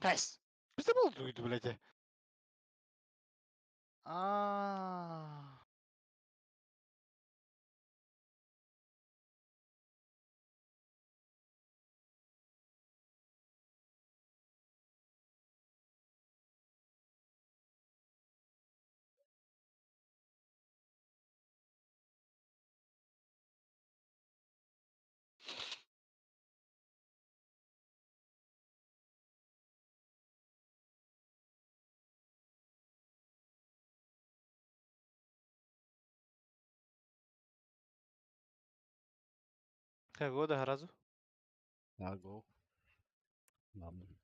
Пэс! Bizde bulduydu блядь. Аа. Cagou da Harazu? Cagou. Vamos.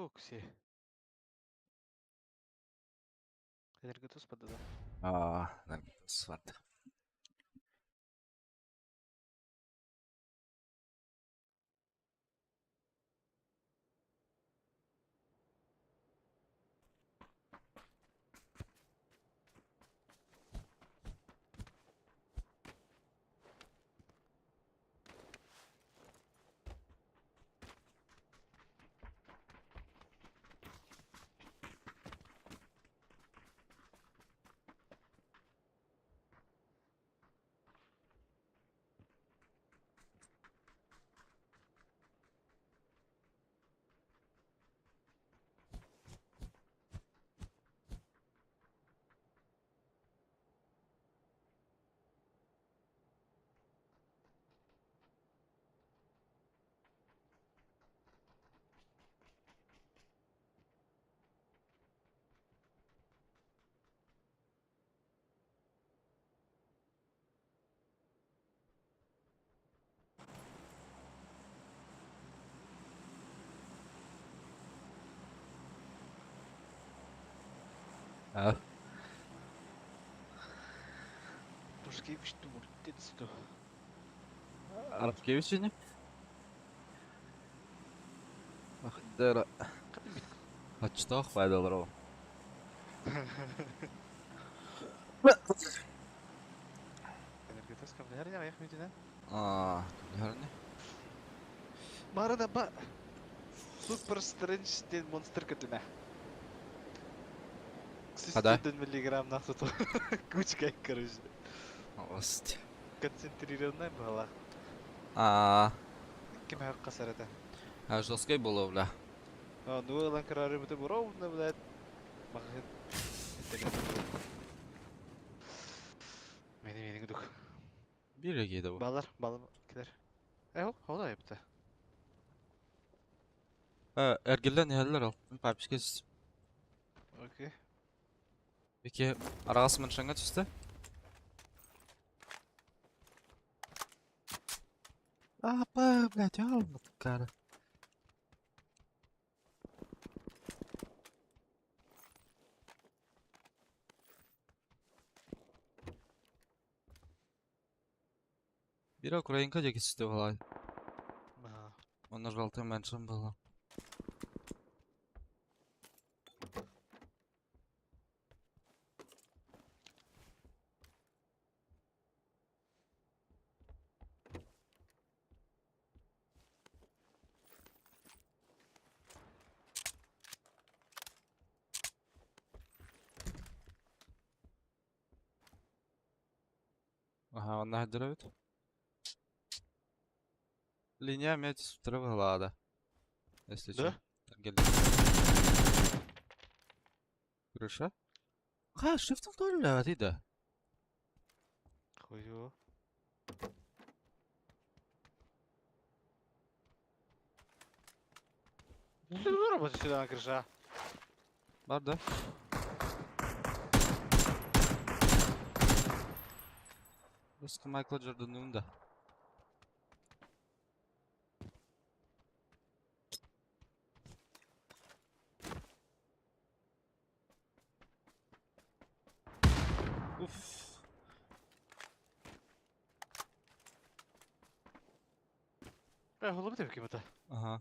Токси. Энерготус подада. Аа, энерготус барда. Аа. Турскевич тумуртец то. Арабскевич не? Ах, Очтоох байдалар ол. Энергетическом наверное, я хмитина. Аа, наверное. Марада ба Супер Стрэндж ден монстр көтүнэ. Хада? 100 миллиграмм на соту. Кучка, короче. Ост. Концентрированная была. Аа, Ким хакка сарата. жесткой было, бля. А, ну ылан карары буты ровно, блядь. Махын. Мени мени гудук. Бир да бу. Балар, балар килер. Э, хола yaptı. Эргиллен иһэллэр ол. Папичка Окей. Пеки арагас маншанга түстэ. Апа, блядь, алма кара. Бира Украинка диэки түстэ буолай. Ага. Онно жалты меншин было. Ага, онно хадырабыт. Линия медь сутра Если Да? чё. Крыша? Ха, шифтом тоже ты да. Хуё. Что работает сюда на крыша? Бар да? Басқа Майкл Джорданнуун да. Уф. Э, холобут эбит ким это? Ага.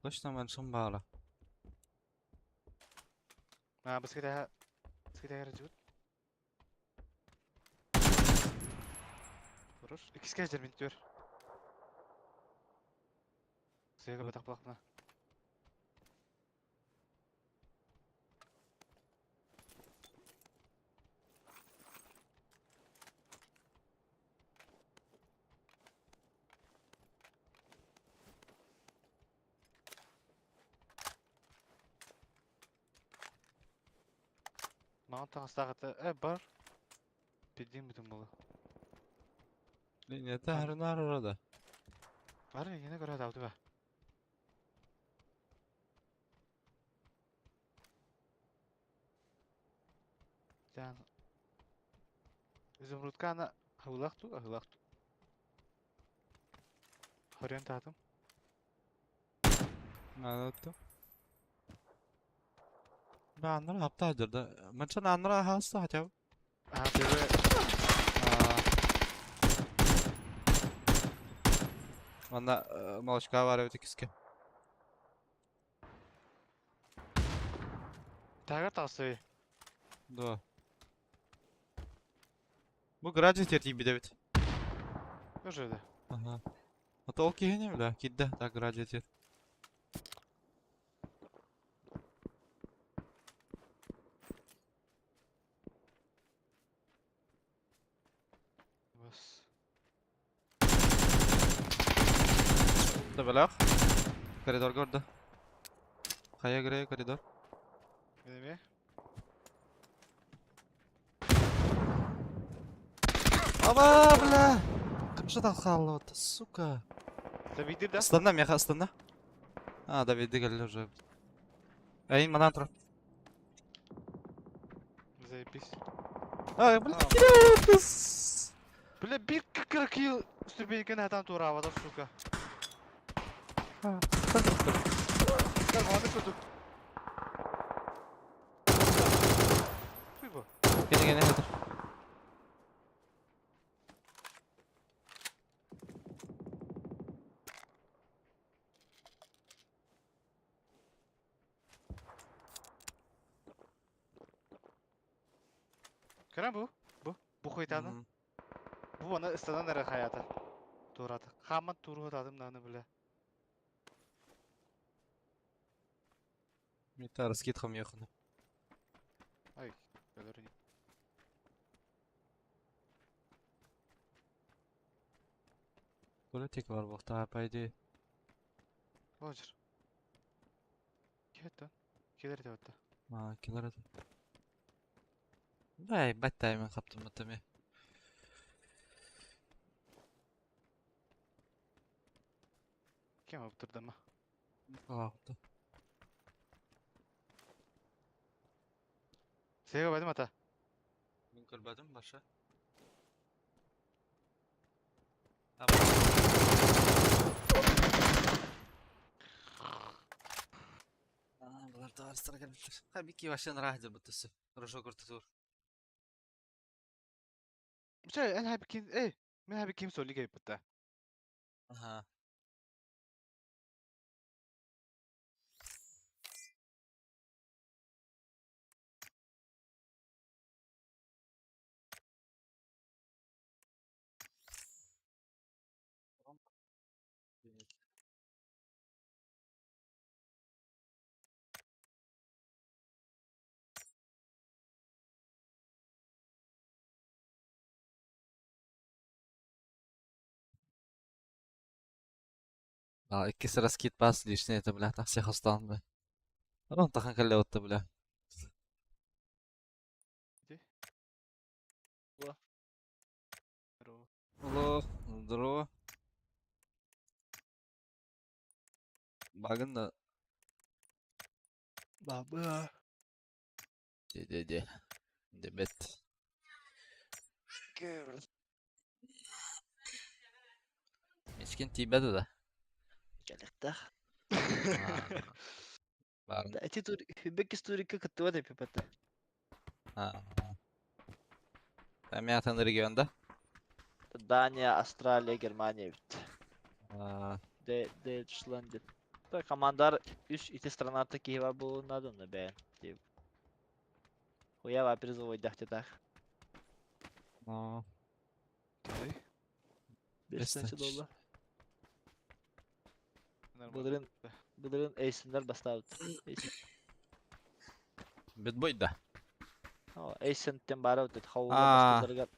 Точно маншын баала. А, быстрее, быстрее жут. Хорош. Иккискэ жермин түөр. Сыга батах булахна. Маҕан таҥастаах э бар. Билдиим бүтүн буолу. Это харынар orada. Бар иҥинэ көрө даабыты ба. Жан. Изумрудканы аһыылаах туу, аһыылаах туу. Хорен таатым. Надо. Аннара хаптаадыр да. Манчан аннара хаста хотя бы. Аа, тебе Манна молочка бар эбит иккиске. Тагар тахсыы. Да. Бу градус тиийбит эбит. Уже да. Ага. А то ол киһини бля, кидде так градиатер. Бас. Табалах. Коридор көрдө. Хайа грей коридор. Неме? Аба, бля! Кымша хаалла, сука. Давидир да? Ыстанна, меха ыстанна. А, Давиды келли уже. Эй, манан тур. Заебись. А, бля, А. Бля, биир кыракый ступеньканы хатан туораабата, сука. Маны курдук. Хуй бу. Кene кene хатыр. Көрөн бу. Бу. Бу хуйтаны. Бу аны ыстанан эрэ хаята. Туората. Хааман туруһутаатым даҕаны бля. Мета раскид хамьехана. Ай, өлөр ини. Политик бар буохта, по идее. Роджер. Кет Келер деп атта. А, келер это. Бай, баттай мен хаптым батами. Кем алып турдама? Алапты. Сега бадым ата. Мен көрбөдүм баша. Булар таарыстара келбиттер. Ха бики вообще нрахды буттысы. Рожок ортотур. Мчэ, эн хаби ким, эй, мен хаби ким соли келип бутта. Ага. А, иккис раскид пас лишний это, бля, так всех остан, бля. Рон тахан калле бля. Здорово. Алло, здорово. Багын да. Баба. Де-де-де. Дебет. Мискин тиийбэтэ да? Кэлиэхтээх. Баарын. Эти тур Беккис турикка кыттыбат эпипэтэ. Эмиэ атын регионда? Дания, Австралия, Германия эбит. Deutschland. Командар үс ити страната киһи бар буолуон наада онно бэйэн. Хуява призовой дьахтытаах. 5 доллар. Былырын былырын Эйсеннер бастаабыт. Битбой да. Эйсенттен баара бит хаула бастыыларыгар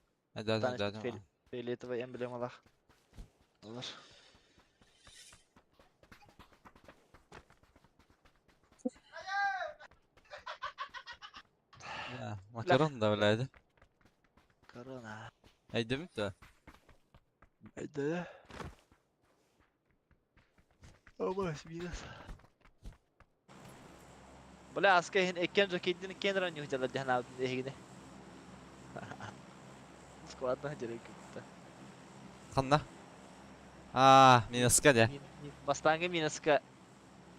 фиолетовый эмблемалаах. Олар. Макарон да блядь. Корона. Өйдөмүт да. Өйдө. Обас минус. Бля, аска иһин иккиэн жокейдин иккиэн эрэ ньуһдьалар дьаһан аабытын эһигини. Складна дьэрэ кытта. Ханна? Аа, минуска дьэ. Бастааҥҥы минуска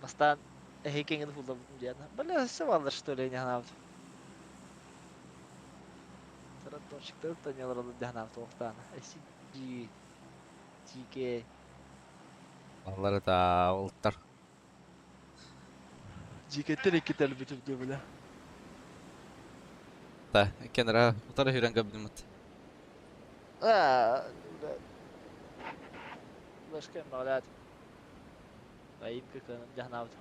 бастаан эһиги хуллабытым диэн. Бля, все баллар что ли, не ханаабыт. Таратончиктар танялар дьаһан аабыт туохтаана. SG, GK. Баллар это улуттар. GK-тен икки тэлбитим дуу, бля. Та, кенера утары хүрэн көбдүмүт. Аа, бля. Башка мағлат. Айым кыканын жахнаабыт.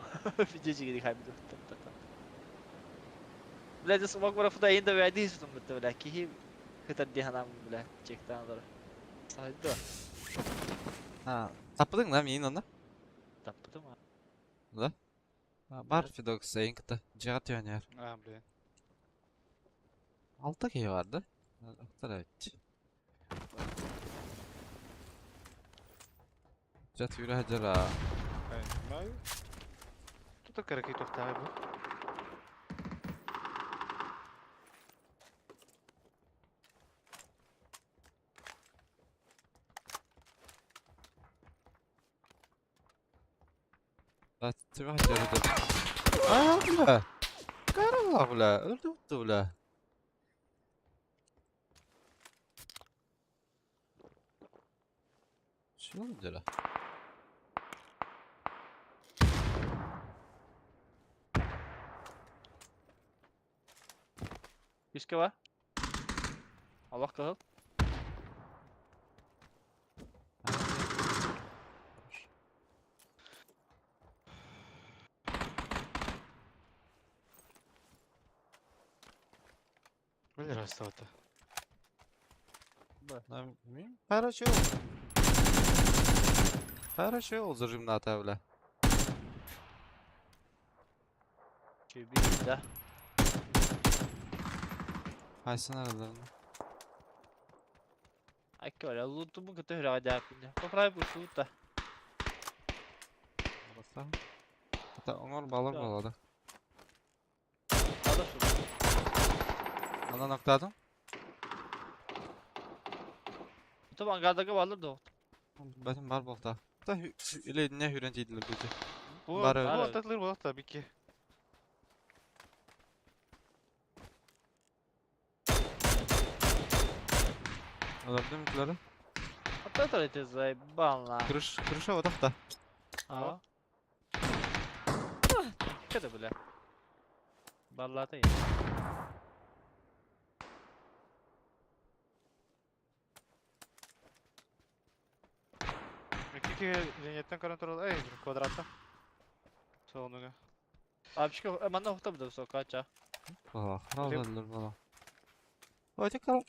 Видео жигири хайбыт. Бля, дес умак бара фуда айын да вәди сутум битте, бля. Кихи хытар диханам, бля. Чектан олар. Сайды. А, таппытың да миин онно? Таппытым. Да? Бар Федокс эйин кытта. Дьиэҕэ түһэн А, блин. Алта киһи бар да? Охтор эбит. Дьэ түүрэ сылдьар Понимаю. Тут кыракый туохтааҕый бу? Түүрэ сылдьар Аа, бля! Каралла, бля! Өлдү бля! Что дело? Күүскэ бар. Аллах кыһыл. Били растовата. Хорошо. Хорошо, зажимната, бля. Чөбүй да. Хайсын араларына. Айка бля, лутумун кытта хүрәҕэ дьааппын. Поправь бу лута. Баста. Ата оңор балар балады. Алар шул. Анан ақтадың? Ту ангардагы балар да. Бәтін бар болта. Та иле не хүрен тейділер бізі. Бу Бар бу öyle. ататлыр буолар tabii ki. Оларды мүтлері. Ата тарайте заебал. Крыш, крыша отақ та. А. Кede бля. Баллата я. Икки линияттан көрөн турал. Эй, квадратта. Солонуга. Апчка, манна ухта буда сокача. Бала, хралдылар бала. Ой, тек қал.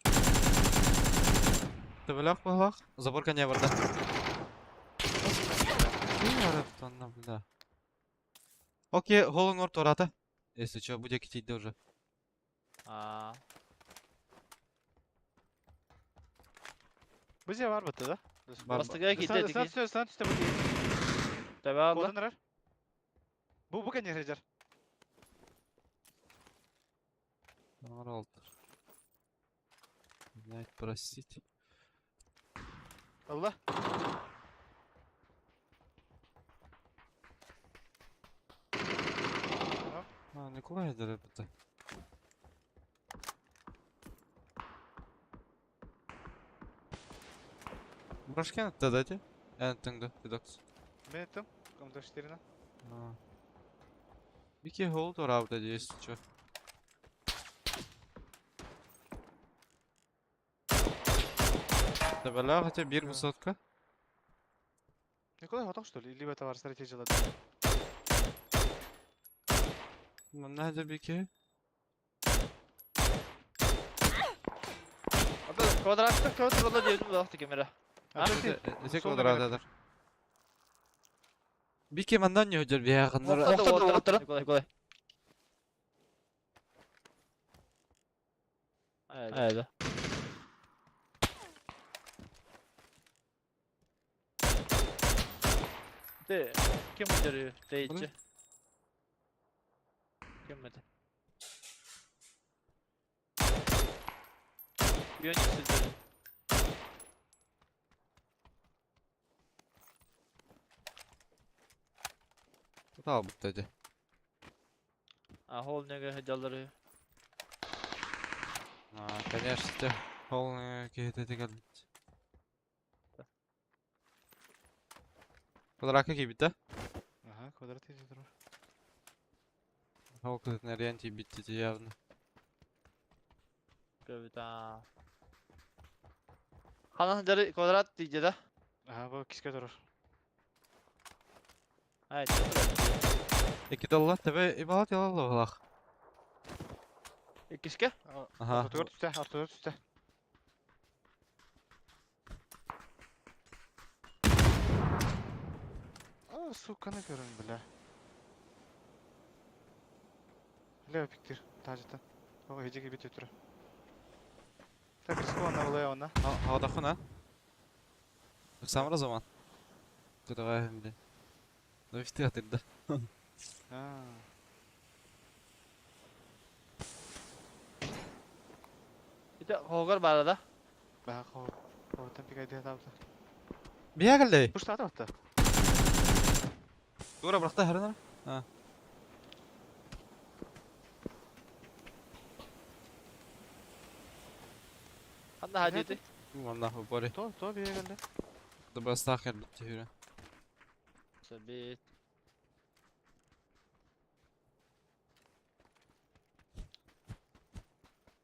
Төбелек балақ. Забор коня барда. Арып бля. Окей, голын ор тората. Если чё, будет кетейді уже. А. Бу же бар бытты да? Бар. Бастыга ките Сан тики. түстө, сан түстө бу. Төбө алла. Бодун арар. Бу бу кене хежер. Оңор олтыр. Начинает просить. Ылла. А, Николай это. Брошкен дайте. Энтенга, Федокс. Мен еттім. М24-на. Бики холд правда если чё. Табала хотя бир высотка. Николай готов, что ли? Либо товар стратегия. Надо бики. Abi kvadratta kağıt valla diyelim bu kamera. Эти квадратадыр. Бики мандан не өдер бияғыннар. Николай, Николай. Evet. De kim öldürüyor? Deyince. Kim öldü? Yönük sürdürüyor. Tamam dedi. А hol ne hocalları. А, конечно, полный какие-то geldi. Квадратка кибит, да? Ага, квадрат идет. Ол кызытын битти явно. Kövüta. Hanan hocalları kvadrat diyece de. Ага, bu киске турur. Evet. Эки долла тебе ибалат ялалла балах. İkiske. Ага. Ортодор түсті, ортодор түсті. А, сука, не көрін, бля. Лево пиктир, тажыттан. Ого, хеджеге бит өтүрө. Так, риску она была она. Havada ha? Samra zaman. Давай, блин. Ну ты да. А. Bir de Hogar var arada. Бага, хо. Хотан пик айдия табды. Бия келди. Пушта атты. Тура биракта харына. А. Ханна hadi. Манна бори. То, то бия келди. Добра стахер битти хүрө. Sabit.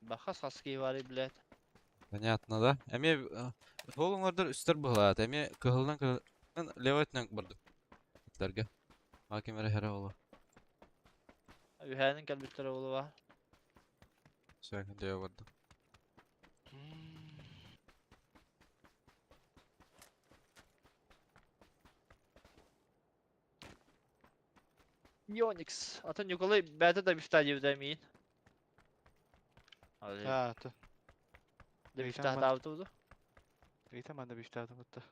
Баха саски var блядь. Понятно, да? Эми холуңордор үстөр булат. Эми кыһылдан кыһылдан левайтнан барды. Итлерге. Хакимере хере болу. Ühənin gəlbitləri oğlu var. Сөйкөн лево барды. Ionix. Ата Николай бәті да бифта деп дәмейін. А, то. Да бифта давды буду. Рита манда бифта бутта.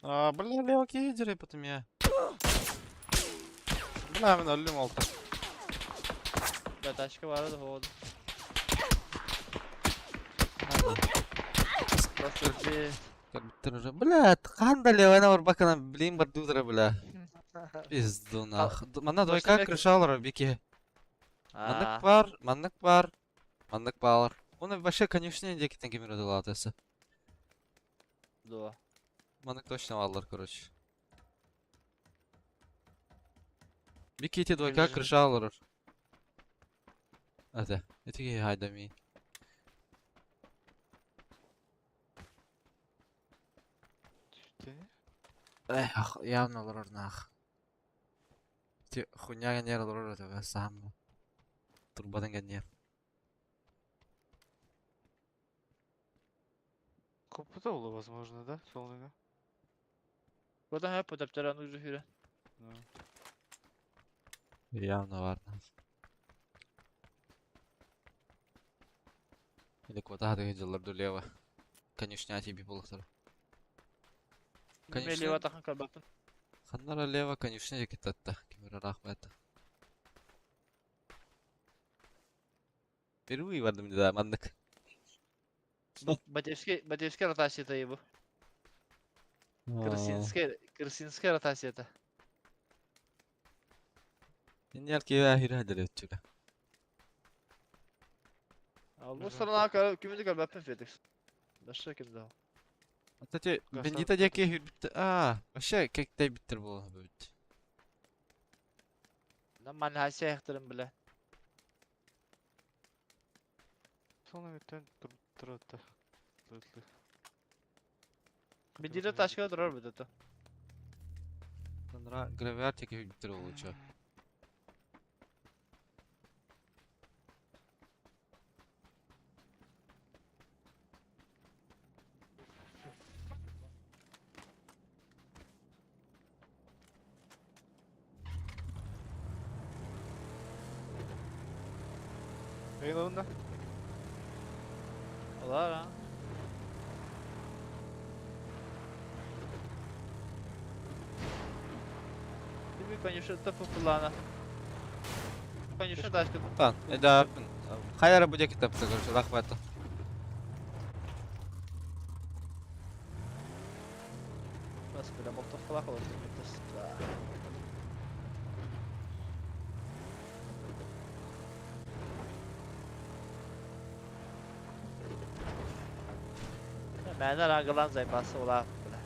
А, бля, лево кейдери потом я. Бля, мен өлүм олта. Да тачка var da oldu. Биттер Бля, канда лево бар бакана блин бар дудра, бля. Пизду нах. Мана двойка крышалар бики. Маннык бар, маннык бар, маннык бар. Оны вообще конюшня декитен кемер одолатысы. Да. Маннык точно алар, короче. Бики эти двойка крышалар. Это, эти хайдами. Эх, явно олорор нах. Ти хуйня генер олорор это сам. Турбадан генер. Копыта было возможно, да? Солнышко. Buradan hep ödeptere ucu hüre. Явно бар. Или куда ты жыллар лево. Конюшня тебе булыктыр. Конечно. Лево тахын калбапын. Ханнара лево конюшня кететті. Кемер рахмет. Впервые бардым да маннык. Батевский, Батевский ротацията бу. Красинская, Красинская ротацията. Инньэр киһи хүрэ дөрөччүлэ. Бу сторона кимди көрбөппүн Феликс. Башка кимде ол? Кстати, бендита диэки хүрбүт. Аа, вообще кектэй биттер буолла бүт. Нормально хайсыахтарын билэ. Соны бүтэн турутта. Бендита ташка турар бит это. Тандра гравиар диэки хүрбүттэр буолуучу. Eyvallah. Olar ha. Bir конечно тапы плана. Конечно ташка. Тан, да, хайара бу диэки тапса, короче, лахвата. Бас бля, молотов флах олор. Мээнэ рагылан зайбасы ола бля.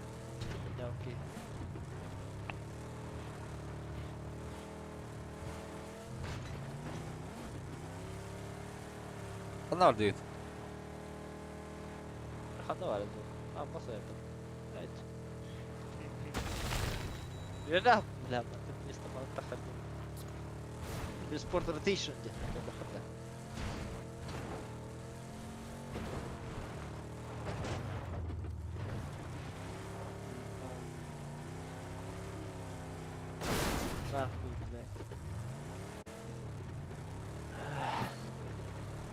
Окей. Ханна бар дейт. Ханна бар edi. А, баса yapın. Evet. Бля, бля, место тахады. Спорт ротейшн де. Нахуй, блядь.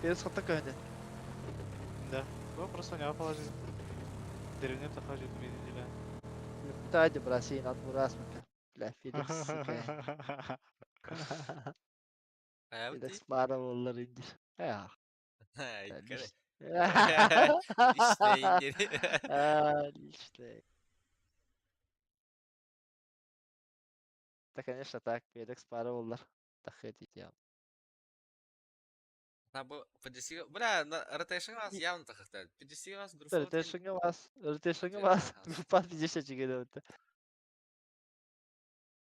Перес хатта көһүнэн. Да. Бу просто не положить. Деревня тахажит видели. Тайди Бразилия над Мурасмака. Бля, Феликс, сука. Феликс бара боллар инде. Я. Личный. Да, конечно, так. Феликс бара боллар. Тахет идеал. На бу PDC, бля, rotation вас явно тахахтар. PDC вас группа. Rotation вас, rotation вас. Группа 50 чигede өтті.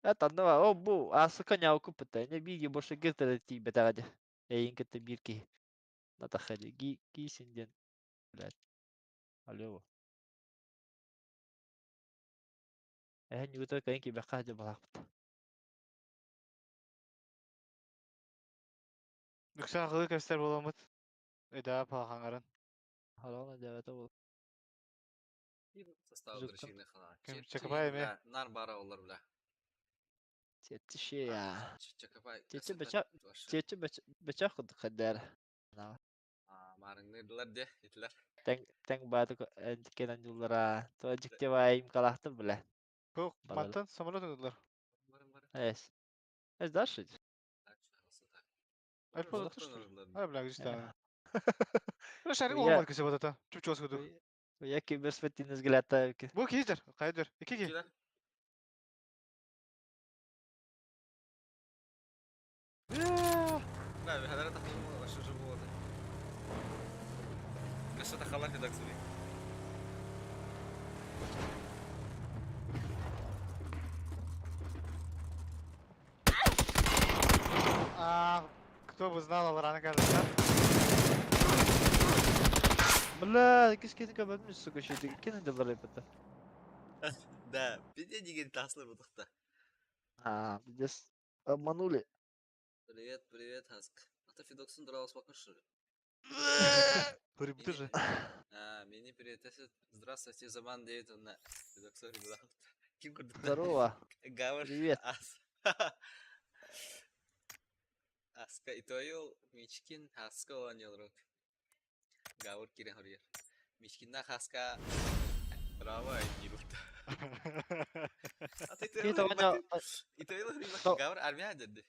Это о бу асыка няуку пыта. Не биги больше гетер ти бетагаде. Эйин кете бирки. Натахади ги ги синден. Блядь. Алло. Э нюта кайын ки бакаде балакпыт. Үксә агылы кәстер боламыт. Эда палхаңарын. Халана дәвәтә бол. Состав Жуктан. дрочины хана. Ким, Чакабай ме? Нар бара олар, бля. Тетиши я. Чакабай. Течи бача течи бача худ кадар. Марыңны де, итлер. Тең тең баты кенен юллара. То жиктебай им калахты биле. Бу Балалы. мантан самолет ödüler. Барым барым. Эс. Эс дальше. Альпа Ай бля, гүстә. Бу шәрик Я- оламат кесе батата. Чүп чос куду. Яки перспективный взгляд. Бу киздер, кайдыр. Ики ки. Бля, хадара тахлым вообще уже было. Бля, тахалар кедак сури. А, кто бы знал, алараны кажется. Бля, кис кетик бәтмеш, сука, ши кенен дилар это. Да, пиде деген таслар бутыкта. А, здесь обманули. Привет, привет, Хаск. Ата Фидоксын дуралыс бакын Хөрүптүр же. А, мени привет. Здравствуйте, Заман 9 на Фидоксор Ким курдук? Здорово. Гавр. Привет. Ас. Аска итойл Мичкин Хаска оланьолрок. Гавр кирен хорьер. Мичкинна Хаска Браво, айнирут. Ата Ки итойл тоҕо итойл То- Гавр армия деді.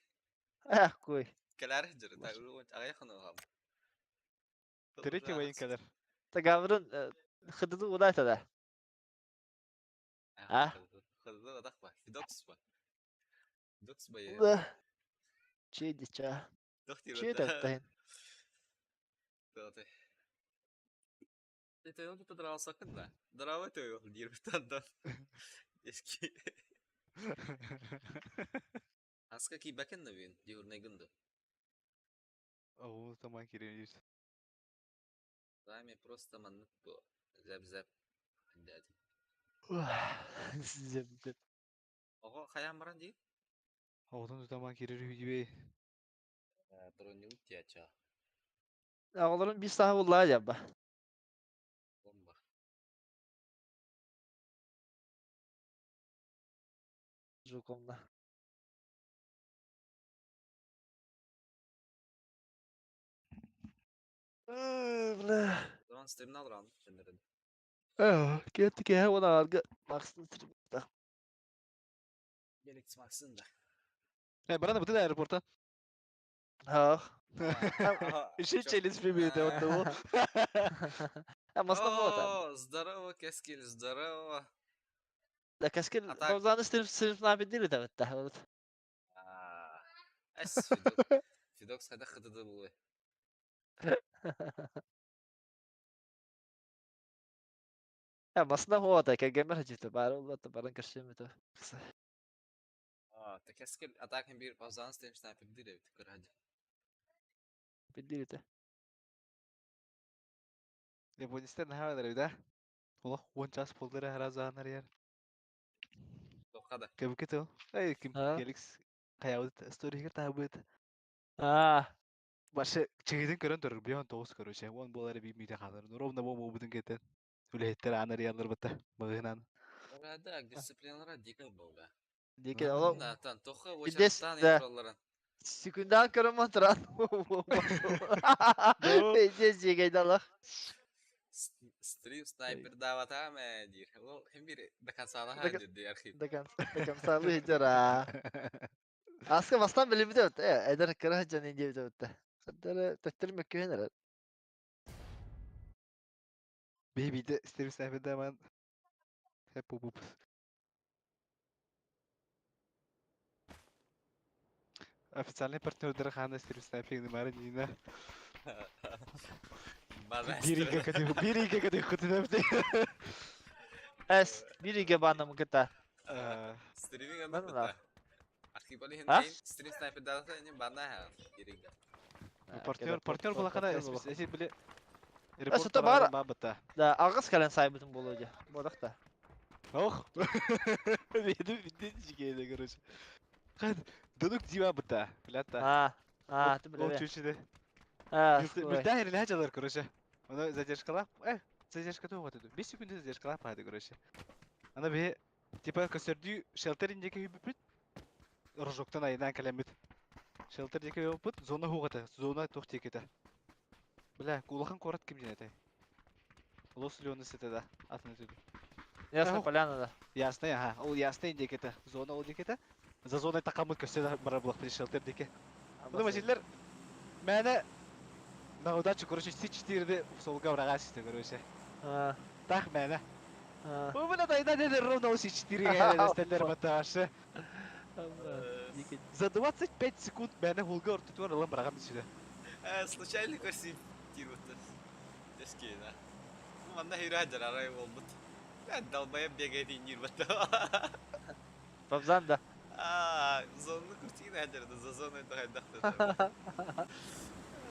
Эх, куй. Кэлэр жыр. Та уру агай ханы хам. Третий военкалар. Тагаврын хыдыды удайта да. А? Хыдыды адах ба. Фидокс ба. Фидокс ба. Да. Че дича. Че таттайын. Таты. Ты он тут дрался когда? Здорово ты дир танда. Эски. Аска ки бакен навин, дюрнай гынды. О, таман кирилл. Сами просто маннык бу. Зәп-зәп. Дәди. Зәп-зәп. Ого, хаян баран ди? Оҕотун тутаман киирэр үһү дии Броню тяча. Оҕолорун биир сааһа буллаҕа дьабба. Бомба. Жуковна. Бля. Zaman стримін алыран, жөнерін. Кетті ке, оны арғы Макстың стримда. Гелик Максын да. Э, брат, бутын аэропорта. Ах. Еще челюсть прибит, вот того. А масна вот там. О, здорово, Кескил, здорово. Да каскил, А так- Бавзаны стрим стрим на бедили да вот. Эс, Фидок. Фидокс хайда хыдыды булы. Я масна вот, как гэмер хажыты бар ол да баран көрсөм это. А, та Кескил, а так бир паузан стрим снайпер дире бит көрәді. Бедили да. Японистер наһаа да? Олох 10 час полдара харазаанар яр. Тоқада. Кэбукет ол. Эй, ким А? Геликс хаябыт сторигер таабыт. А, Башы чигидин көрөн турар, бион тоғыз короче. Он болары би мүйдө халар. Ровно бо бу бүтүн кетен. Үлэхеттер анар ялар бата. Мыгынан. Орада дисциплиналара дикал болга. Дике ол Да, тан тоха Пиздец, очаттан да. интролларын. секундан көрөм туран. Пиздец жегейдалах. Стрим снайпер давата ме дир. Ол хем бир до конца До ла дир архив. До конца, до конца лидера. Аска бастан билибит өт. Эдер кыра жан индебит өт. Хаддара төттөр мөккөнөр. Бейбиде стрим снайпер даман. Хеп бу. Официальный партнер Хана стрим снайпинг мары нина. Бириге кати, бириге кати хутунапты. Эс, бириге банам гыта. Стриминг Бана анда. Архив али А? хем стрим снайпер давата не бана ха. Бириге. Партнер, партнер булакана эси биле. Сута бар. Бабата. Да, агыс кален сайбытын болуду. Бодакта. Ох. Веду виден жигеде, короче. Кад, дөнүк дива бута. Билата. А, а, ты Ол биле. чүчүдө. А, Милтахир лажалар, короче. Оны задержкалап, задержка туга төдү. 5 секунд задержкалап хады, короче. Ана бе типа көсөрдү шелтер индеке хүбүпүт. Рожоктан айдан калемит. Шелтер деке хүбүпүт, зона хугата, зона тух текете. Бля, кулахан корат ким жинете. Лос Леонес это да, атын төдү. Ясно, поляна да. Ясно, ага. Ол ясно индекете. Зона ол декете. За зоной такамыт көсө бара булак шелтер деке. Bunu başarılar. Мәне на удачу, короче, С4-ді солға врага систе, короче. А, Так, мәне. а. У меня тогда не ровно С4 дестелер баташы. За 25 секунд мәне хулга ортутуар алам брагам сюда. Случайно көрсөй тир бутты. Тески да. Манда хира жарарай болбут. Долбоеб бегает и нир бутты. Бабзан да. А, зону куртина хажарды, за зону это хайдахты.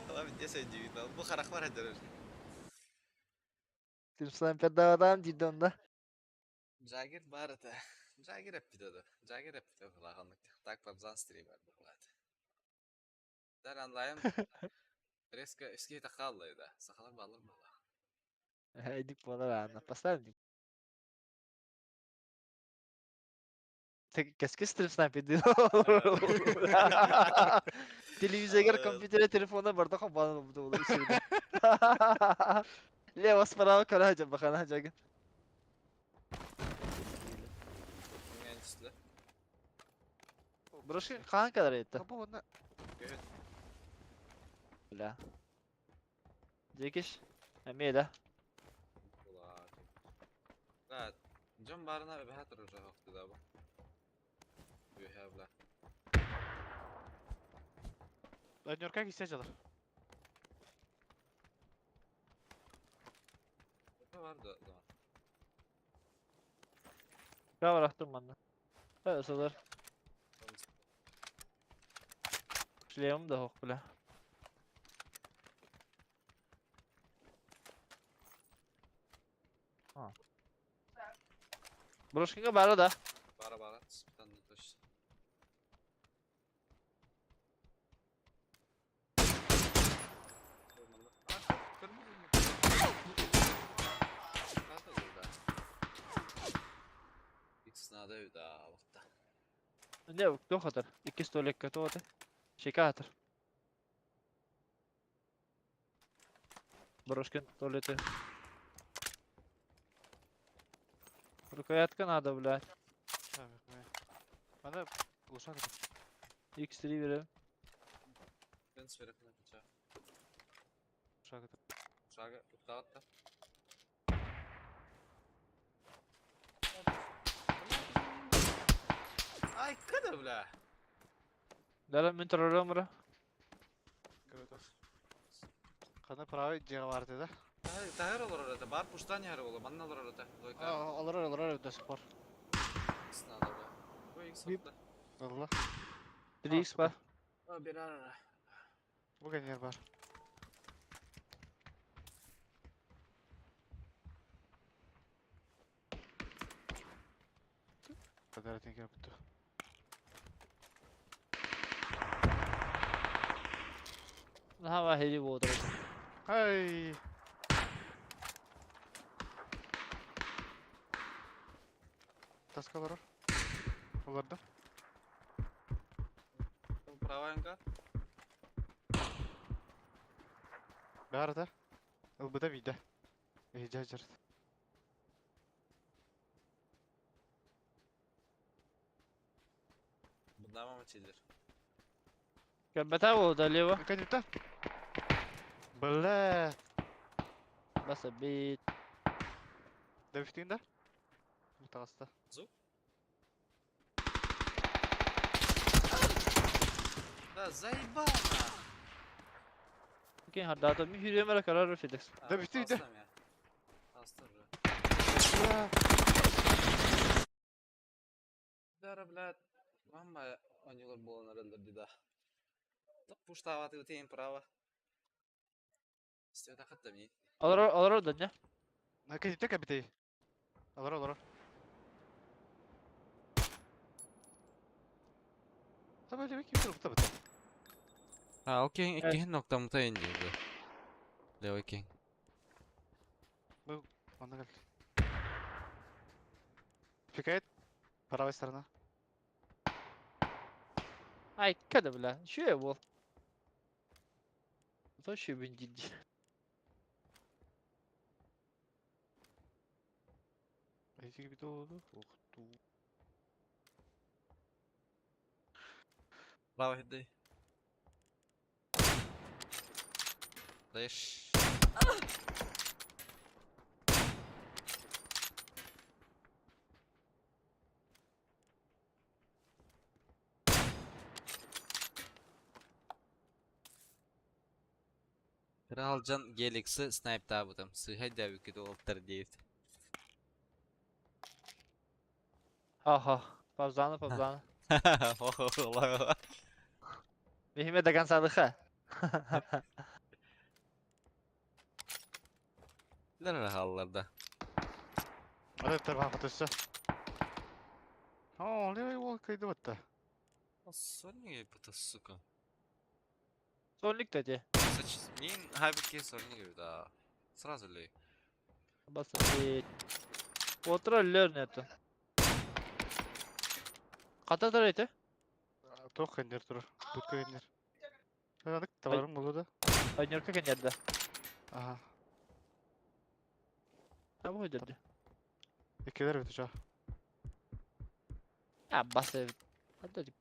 Алам десе дивит. Бу харахмар хажар. Тирсан пердавадан дейdi onda. Жагир бар это. Жагир эппитеди. Жагир эппитеди хулаганнык. Так бабзан стример булат. Дар анлайым. Резко эски тахаллы да. Сахалар балыр бала. Эдик болар ана. Поставим дик. Кеске стрим снайпер дейdi. Телевизор, компьютер, телефонда барда бана бу да Лево справа карача бахана жагын. Кимген Брошки кан кадар етті. Кабы оны Бля. Дикиш. Эмиэ да. Да, дьон баарына эбэһэ турар дьаһахты да бу. Үөһэ бла. Однерка киссе жалар. Это бар да, да. Я бырахтым манна. Э, сылар. Шлемым да суох, бля. А. Брошкинга баара да? Бара бара, спитанный точно. Не, туох атар? Иккис туалекка туох ата? Чека атар. Брошкин туалеты. Рукоятка надо, блядь. Мана глушак. X3 берем. Шага, туктаатта. Ай, када, бля? Дала мин турарым бра. Хана правый дьиэҕэ баар этэ да? Таһыр олорор этэ, баар пуштан иһэр уола, манна олорор этэ. Олорор, олорор до сих пор. X надо, бля. Ой, X отта. Ылла. 3x бар. О, бирар. Бу кэннигэр баар. Квадратный кэлбит Наһаа хели буолар. Ай! Таска олорор. Олордо. Правая Баар да. Ылбыта биирдэ. Эһидьэ дьарыт. Быдама мачилер. Кэлбэтэ буолда лево. Кэнниттэн. Бля. Баса бит. Дөбүстүүн да? Таҕыста. Да заебал на. Окей, хардаата ми хүрүөм эрэ көрөр Феликс. Да бүтті, бүтті. Астым же. Бля. Дара, блядь. Мама, онюлар буолан эрэллэр дии да. Пуштаабаты утейин право. Стета хатта ми. Олорор олорор да не? Кэнниттэн кэлбитэй. Олорор, олорор. Таба левый ким ылбыта быта. А, ол киһиҥ иккиһин ноктаммыта ин диир. Левый киһиҥ. Онно кэллэ. Пикает. Правая сторона. Ай, када бля. Үчүгэй буол. То үчүгэйбин диир дии. Право хидей. Даешь. Кыра Геликсы снайптаабытым. Сыыһай дээбиккит уолаттар диэбит. Аха. Павзана, павзана. Михиме до конца дыха. Лэр хааллар да. Адыттар баха төссө. О, левый уол кыйдыбытта. Сольник это, сука. Сольник да Мин хайбитке сольник да. Сразу ли? Баса Отра лер нету. Хата эти? Туох кэннер турар. Будка кэннер. Анык табарым болу да. Однерка кэннер да. Аха. Там выйдет. Иккилер бит уча. А, баса.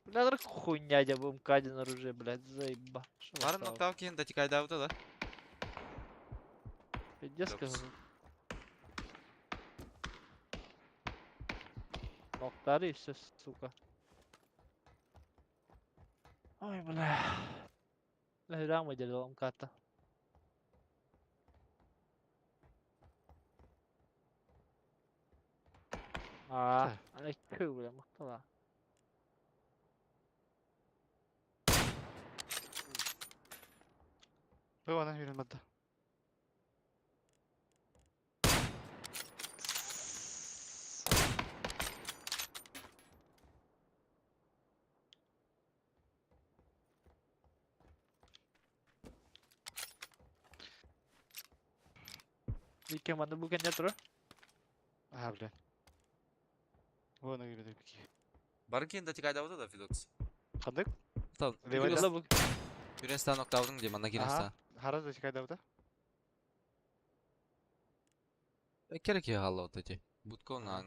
Бля, хуйня, я бы МК-1 оружие, блядь, заеба. Барын ноктау киһин датикайдаабыта да. Пиздец Люкс. кыһыл. Ноктары и все, сука. Ой, бля. Лэһирээх мадьалыам карта. Аа, аны күү бля, махтала. Бу ана хүрен бадда. Икки манна бу кэннэ турар. Аа, бля. Бу ана кирбит бики. Баркин да тикайдабыта да Фидокс. Хандык? Там. Левайда. Була бу. Юренстан октавдың ди, манна Аха. киренстан. Хара да тикайдабыта. Керек галла вот эти. Будко на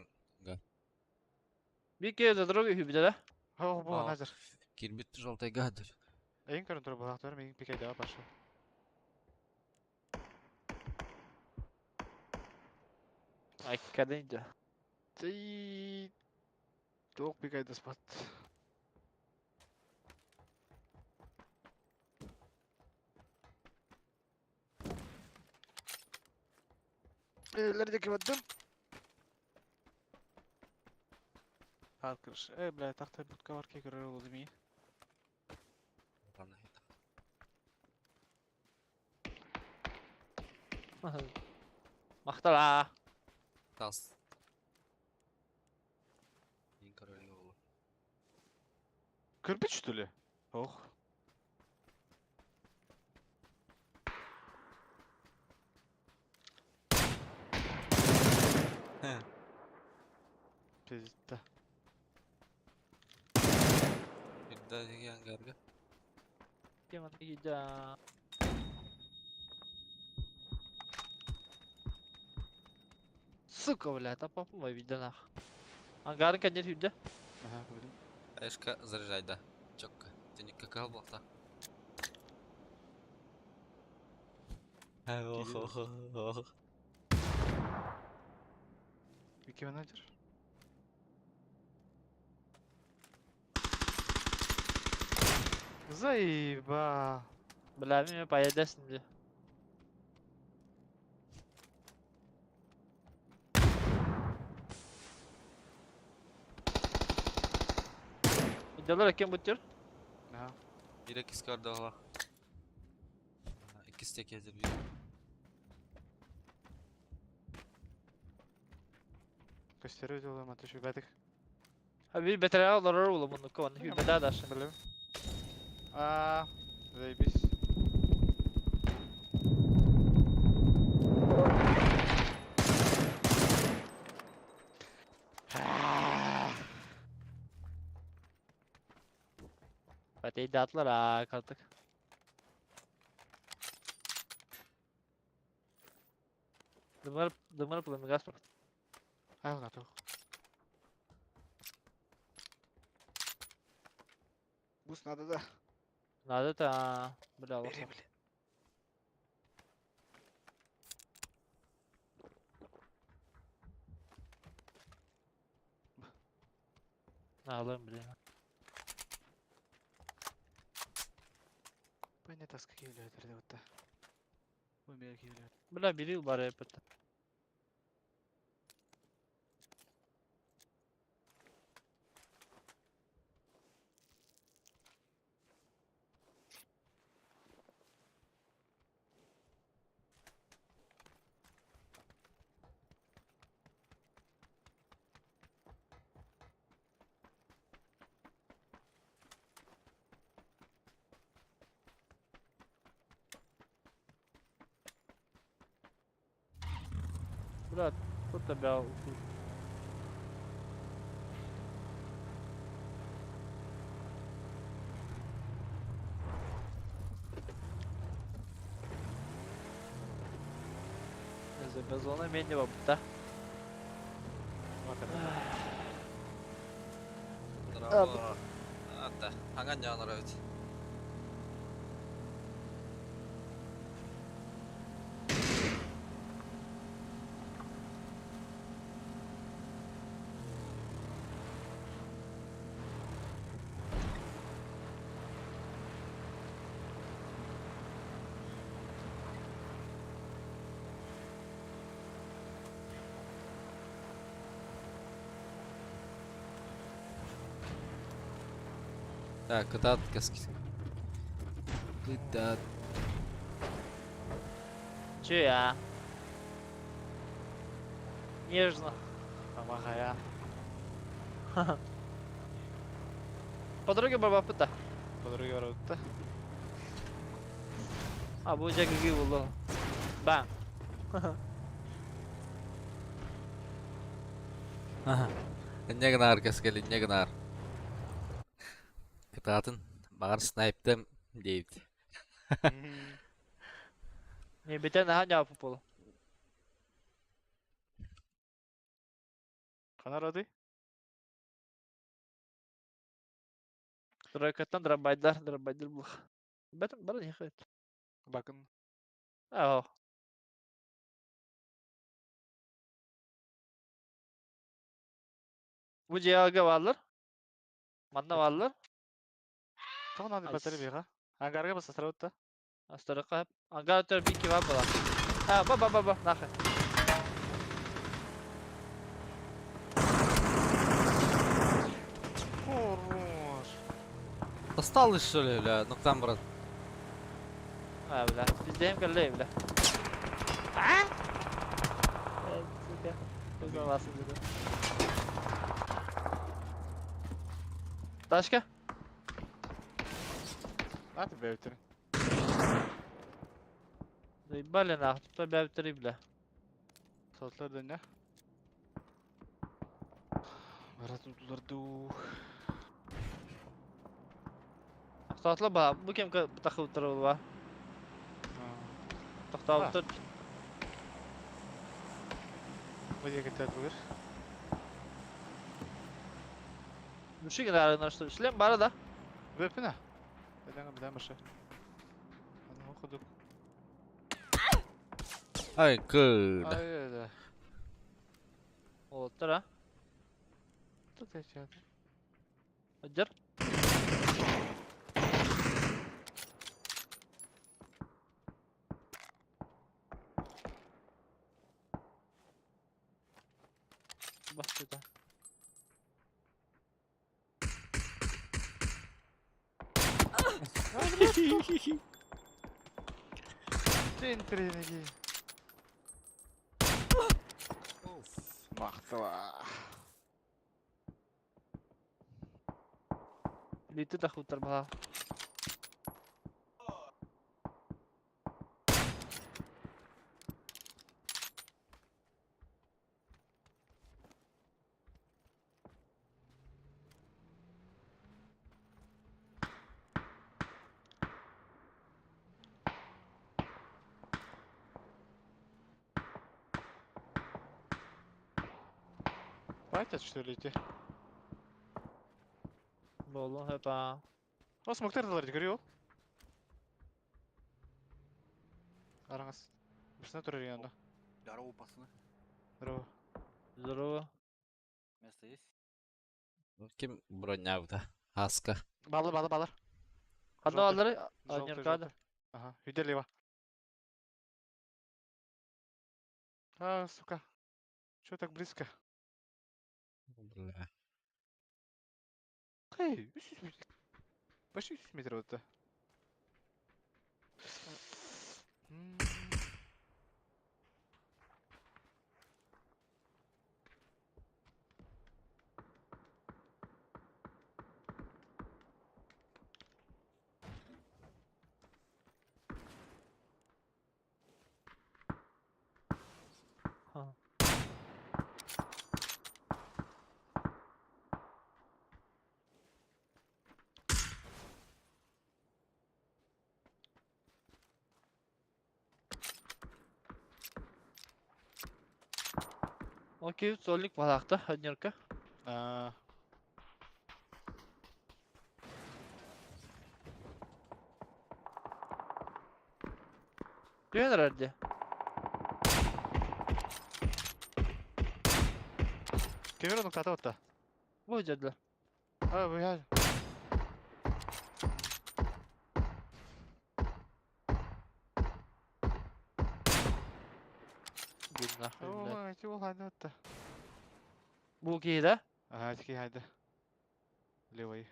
Бики за дорогой хүбүдэ да. Хо бу Аа. ана жар. Кирбит желтый гадыр. Эйин көрөн тур булактар мин пикайдаба пошел. Ай, кадын да. Тей. Тоқ пикайда спат. Элерде кебаттым. Хат крыш. Э, бля, тахта будка бар ке көрөр болду ми. Махтала. Тас. Ең король болу. Көрбүт что ли? Ох. Пизда. Birde деген гарга. Кем аны да. Сука, бля, это папа мой видно нах. Ангарын кәнер хүбүдэ. Ага, көрдүм. Эшка заряжай да. Чокка. Ты не какал был-то? Вики менеджер. Заеба. Бля, мен поедесин де. Видеолар кем буттер? Ага. Бир эки скорда ола. Икки стек езір bir. Көстөрү жолу матышы бәдик. Ha bir beter alır oğlum bunu kovan. Hübede adaşın. Билем. А, заебись. Fatih dağıttılar ha kaldık. Dımar dımar pulunu gaz Ай, готов. Бус надо, да. Надо та бля Бери, лохо. бля. Алым бля. Понятно, с какие люди вот да. Бля бiri бар hep. Бля, тут тебя тут. Зона менее бабта. Браво. Ата. Аңан жаныр өт. Так, кытаат кэскил. Кытаат. Че я? Нежно. Помогая. Подруги барбаппыта. Подруги барбытта. А бу дьэ гыгыы буолуо. Бам. Аха. Инньэ гынаар кэскил, инньэ гынаар. Кытаатын, баҕар снайптым диэбит. Не битэ наһаа ньаапы буолу. Ханар ады? Тройкаттан дробайдар, дробайдар булах. Бэтим бары не хэт. Бакын. Аа. Бу дьиэҕэ бааллар. Манна бааллар. Тоҕо надо батарея бега? Ангарга басастырабыт да? Астарыка. Ангар өтөр бики бар була. А, ба ба ба ба, нахуй. Хорош. Досталось, что ли, бля? Ну там, брат. А, бля, пиздеем кэллэ, бля. А? Э, сука. Узнавался, бля. Ташка? На тебе өтөр. Заебали нахуй, тут бля бля. Сотлар дөнө. Брат утуларду. Автоатла ба, бу кемка тахып турар Тохтообуттар. Бу диэки бүгүр. Мүші генеральный что шлем бара да. Бөпүнэ. Бэдэн бэдэн башы. Аны худук. Ай, кыда. Ай да. Олоттар а. Тут я Аджар. Бахтыта. Центринеги. Махтала. Литы тахуттар баха. Хватит, что ли, идти? Болон хэпа. О, смоктер далар көрү ол. Араңыз. Бышына турар янда. Здорово, пацаны. Здорово. Здорово. Место есть? Ким бронявда? Аска. Балыр, балыр, балыр. Ханна Желтый. алары? Желтый, Анеркада. желтый. Ага, үйде лево. А, сука. Чё так близко? Бля. Эй, 300 метров. Почти 300 метров это. М. Ха. Окей, сольник балакта, однерка. А, Түһэн эрэрди. Кемер нуктата отта. Бу дьэдилэр. А, бу я. Бин нахуй, блядь. О, эти уланы отта. Бу киһи да? Ага, эти хайда. Левый.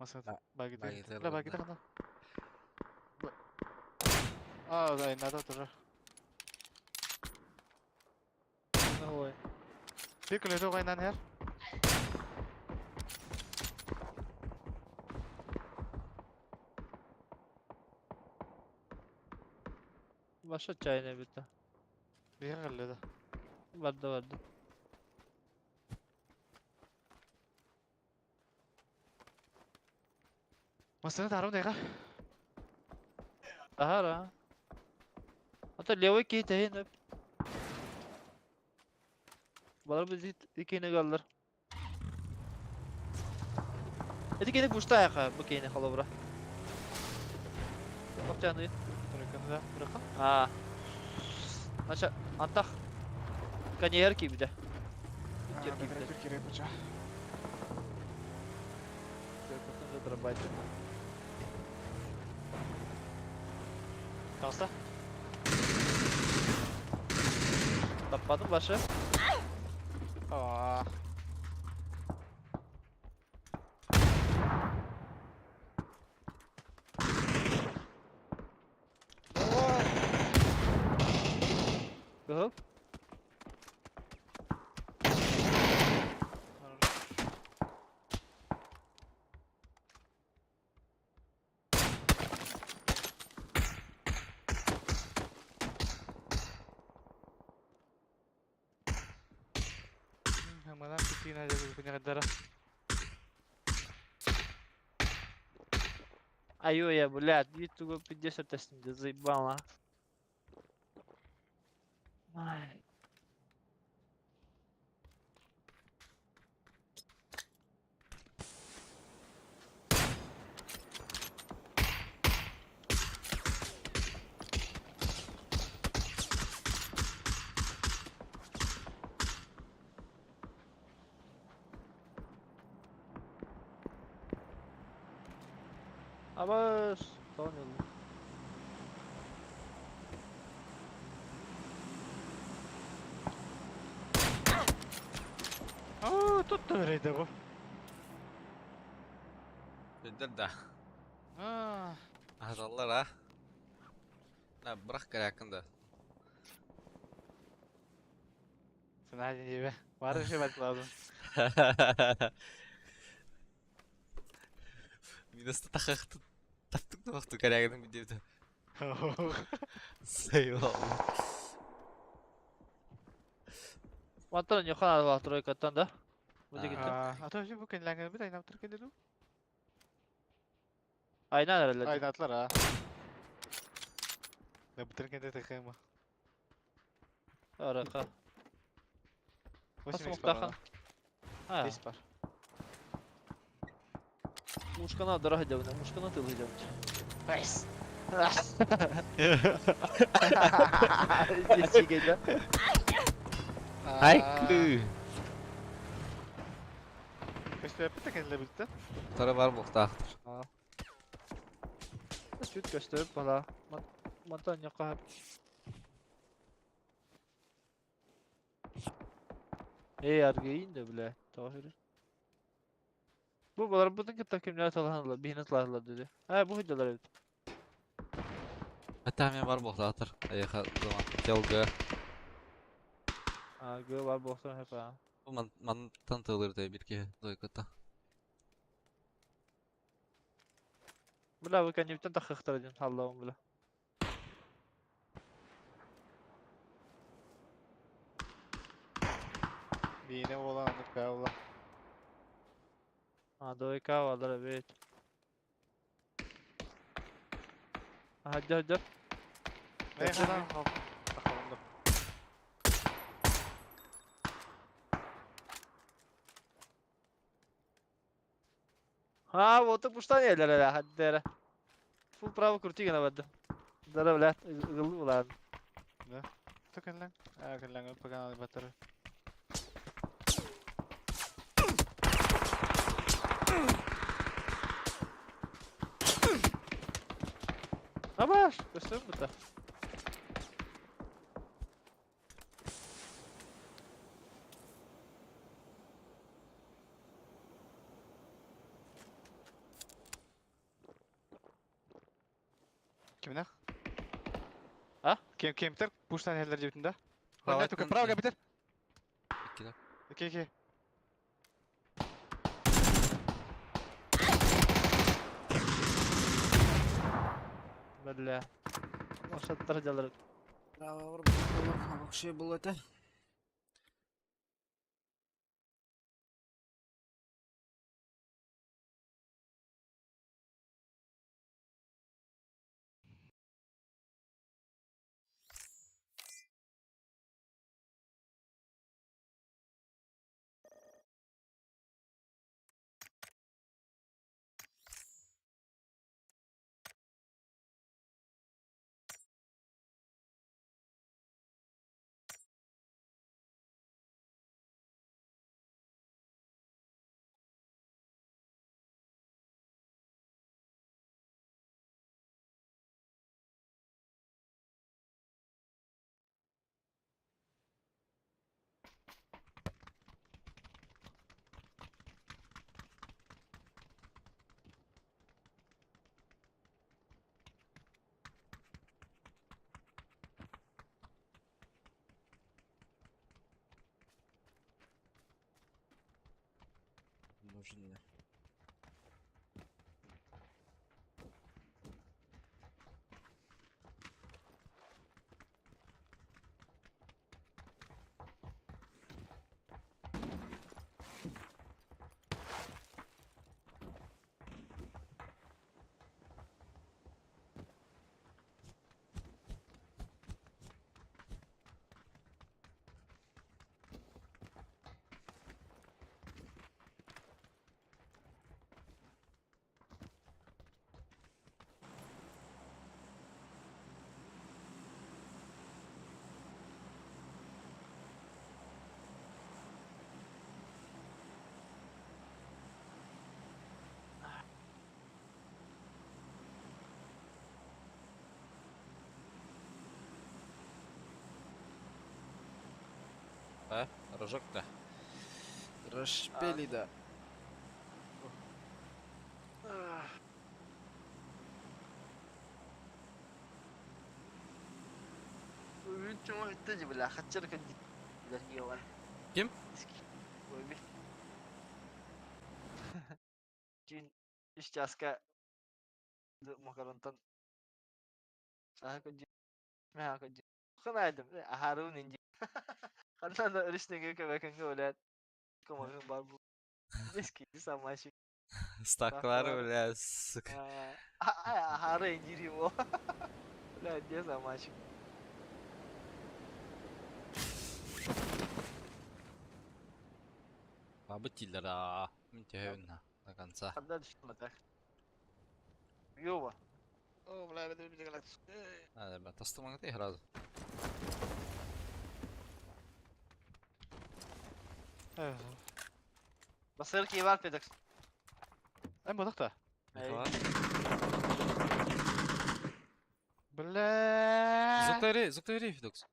Масыната. Багиты. Багиты Бля, багиты хана. А, да, надо тоже. Ой. Bir kulede oynan her. Başa чайна bitti. Bir kulede. Vardı vardı. Масына тарым дейга. Ахара. Ата левый кей тәйін өп. Балар biz икене gallar. Эти кени пушта яка бу кени холобра. Топчаны. Bırakın да, bırakın. А. Наша антах. Каньер кибде. Türkiye'ye bıçağı. Kalsa. Таппадым башы. Aa. Кыһыл. Манам китина деді күне қадара. Айо я, блядь, ютуба 50 тестинде заебала. Ай. Абас, понял. Aa, tuttu vereydi bu. Bildir да. Aa. Azallar ha. La bırak gel yakında. Sen hadi gibi. Var bir şey bak lazım. Минусты тахақты таптык да бақты корягының бүдебді. Сайвал. Мантан нюхан алба тройкаттан да. Бу дегенде. Aa, ата bu kendilerine bir aynı yaptır kendini. Aynen herhalde. Aynı atlar ha. Ne bu kendi takımı. Araka. Восемь Хас икс бар. муктахан. Ha. Бес бар. Мушкана дорога дәүнә, мушкана тылы дәүнә. Бес. Здесь Хайкы. Gösterip de kendileri birlikte. Tara бар буктаахтыр. Чуть көстөрүп бала. Мантан нюха. Эй, аргейин да, бля. Тахир. Бу балар бутын кытта кимнәр таланлар, бихне таланлар диде. Ha, бу хиддалар evet. Hatta мен бар буктаахтыр. Аяха zaman. Келгы. А, гө бар бохтан хепа. Бу ман мантан тылыр да бирге дойката. Бля, бу каниптен тахыхтар дин, Аллахым бля. Бейне olan anlık be Allah. А, двойка валар evet. Hadi hadi. Ne kadar Bakalım da. Ha, вот пуштан yerler hadi dere. Full право крути гана бады. Дара бля, ыгылды булар. Тукын lan. А, кын lan pagan alıp batırır. Абаш, көстөр бута. Кимнэх? А? Кем кемтер пуштан иһэллэр диэбитин да? Праваттан Право битер. Иккилэр. Окей, окей. Бля. Ошаттар дьалар. Право вообще было это. Нужен мне. А? Рожок-то. Расшпели, да. Бля, Ким? Түүн үс чааска макаронтан Ханайдым, аһарыбын инди. Ханна да өрүс нөҥүө көбөкөҥҥө үлэт комагым бар бу. Эски самашик. Стаклары, бля, сука. Аһары индири бу. Бля, где самашик? Бабы тиллер, а. Мин төһөбүн, до конца. Ханна түстүм Йова. О, бля, бля, бля, бля. А, бля, тастымаң ты сразу. Басыр бар педакс. Эм бодохта. Николай. Бля. Зуктайри, зуктайри, Фидокс.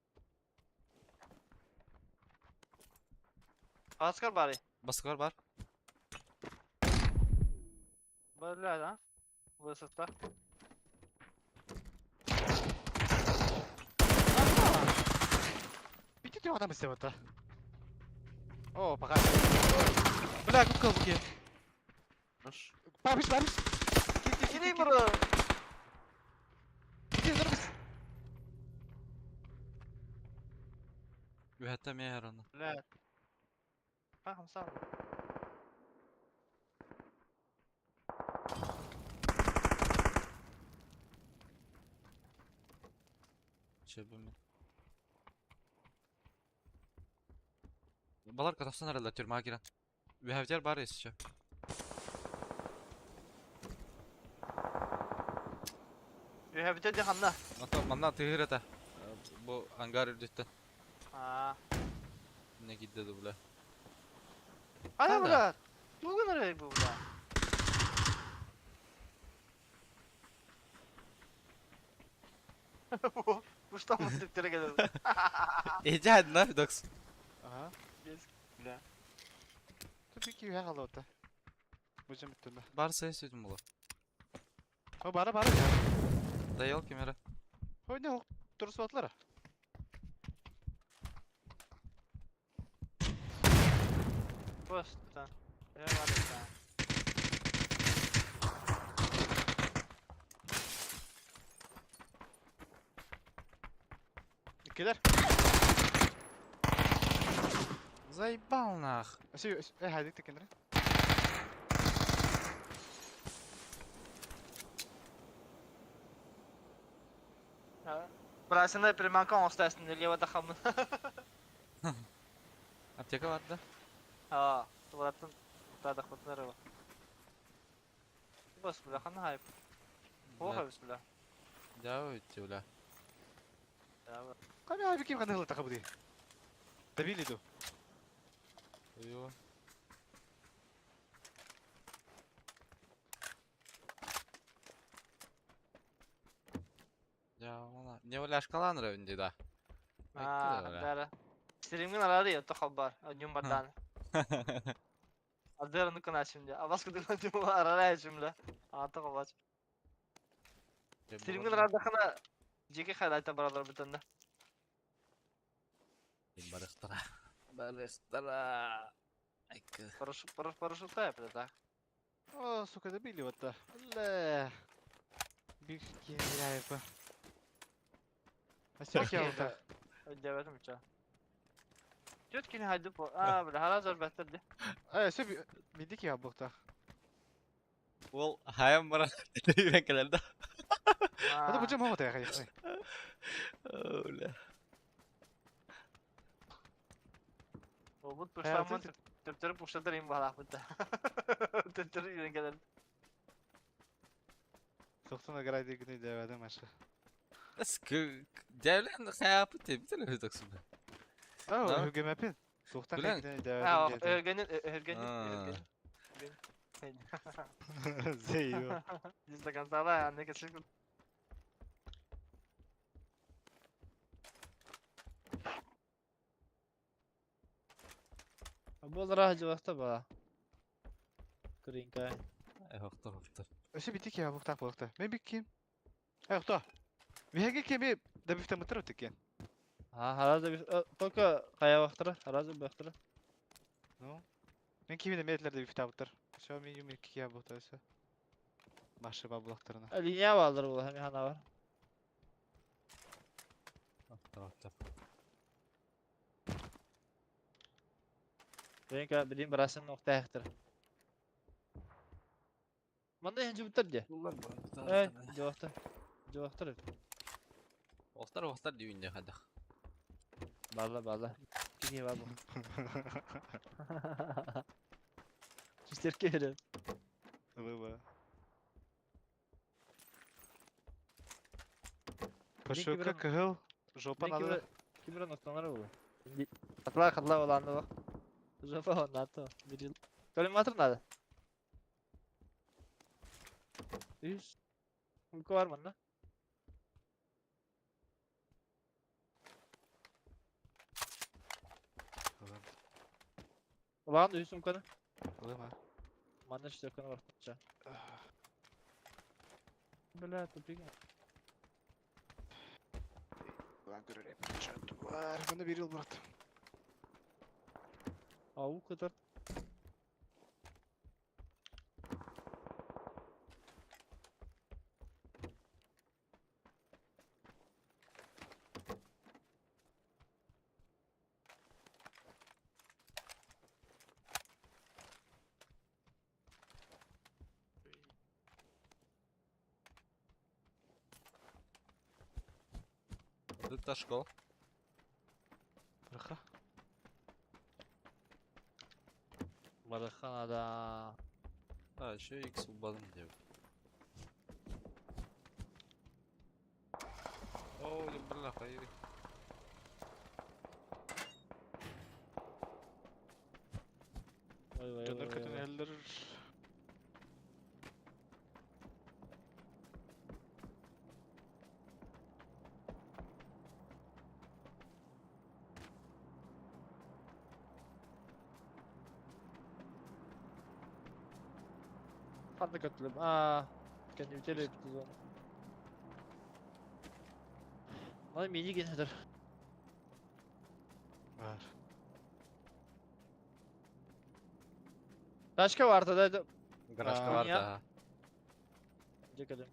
Аскар бары. Баскар бар. Бля, да? Высота. Бити ты адам истеп ата. О, пока. Бля, купкал буке. Хорош. Бабиш, бабиш. Кини бро. Иди, нормис. Үһәттә мә аны. Бля. Пахам сам. Чөбүм. Балар катапсан аралар тюрьма кирен. Үһәвтер бар еще. Үһәбитэ де ханна. Ата манна тыгыр это. Бу ангар үрдүттен. А. Не кидде бля. Ана Ханна? бля. Тугун арай бу бля. Бу что мы тут терегелер? Эжа на Фидокс. Ага. Бля. Тут бики үһә калды ата. Бу жем бүттүм. Бар сәй сөйтүм була. О, бара, бара. Доел кемера. Ой, не, турсуатлара. Просто. Революция. Кидар. Заебал нах. Все, хадик ты кендре. Брасина приманка оңостасın, лево дахамын. Аптека бар да? А, туалеттен тадах бутнары. Бас бля, хан хайп. Плохо бля. Да, уйти, бля. Да. Ками аби ким ханыл тахабуди. Добили ду. Ой. Я мана. Не оляшкалан рөвнди да. А, да. Стримин арары я то хабар, одним бардан. Адер ну кана şimdi. Абас кыдыган дим арара cümle. Ата кабач. Стримин арада хана жеке хайлайта баралар бүтәндә. Барыктара. Барыктара. Айка. Парашют, парашют, парашют, да. О, сука, добили вот да. Бля. Биг кемеряева. А все вот. Öldüremedim hiç. Тёткин хайды по. А, бля, харазар бәттерди. Э, все бидики я бухта. Ол хайам бара үйрен келді. Это бу жама вот я конечно. Бля. Бу пушламын төптөрү пуштадыр им бала бутта. Төптөрү үйрен келер. Тоқтон играй дегене дәвәдә маша. Эске дәвлен хаяпы теп теле таксым. А, үгемәпин. Тоқтан Билен. дегене А, дәвәдә. өргенин, өргенин, өргенин. Зейо. Biz de kanzala ya ne geçecek. Бұл жыбақта ба. Кринка. Хоқтор хоқтор. Өсе битик я бухта бухта. Мен бик ким. Э, кто? Веге кеми да бифте мытыр өтекен. А, хараза bir только кая бактыра, хараза бактыра. Ну. Мен кимине метлерде бифте мытыр. Все, мен юмир кия бухта все. Машы баблактарына. Линия балдыр бул, хами хана бар. Хоқтор хоқтор. Кринка билин бирасын нокта яктыр. Мында хинжи буттар де. Э, жабактыр. Жабактыр. Хоқтор хоқтор дүйінде қадақ. Бала бала. Кини бар бу. Чистерке берем. Выба. Пошука кыгыл. Жопа надо. Кимбир нокталар бу. Атла катла оланды бак. Жопа оннаты. Бир жыл. Коллиматор надо. Үс. Uyku var mı lan? Ulan üs umkanı. Лыма. Манна четверканы бар. Бля, тупик. Ulan görür Var. Bunu bir yıl bıraktım. Ау kadar. Это школа. Браха. Бараханада. А, еще X убадым деп. О, бля, хайри. Ой, ой, Döner ой, kötün ой. eller. Ханды көтүлүм. Аа. Кенди үтеле битти зону. Маны мини генетер. Бар. Тачка бар да. Гаражка бар да. Декадем.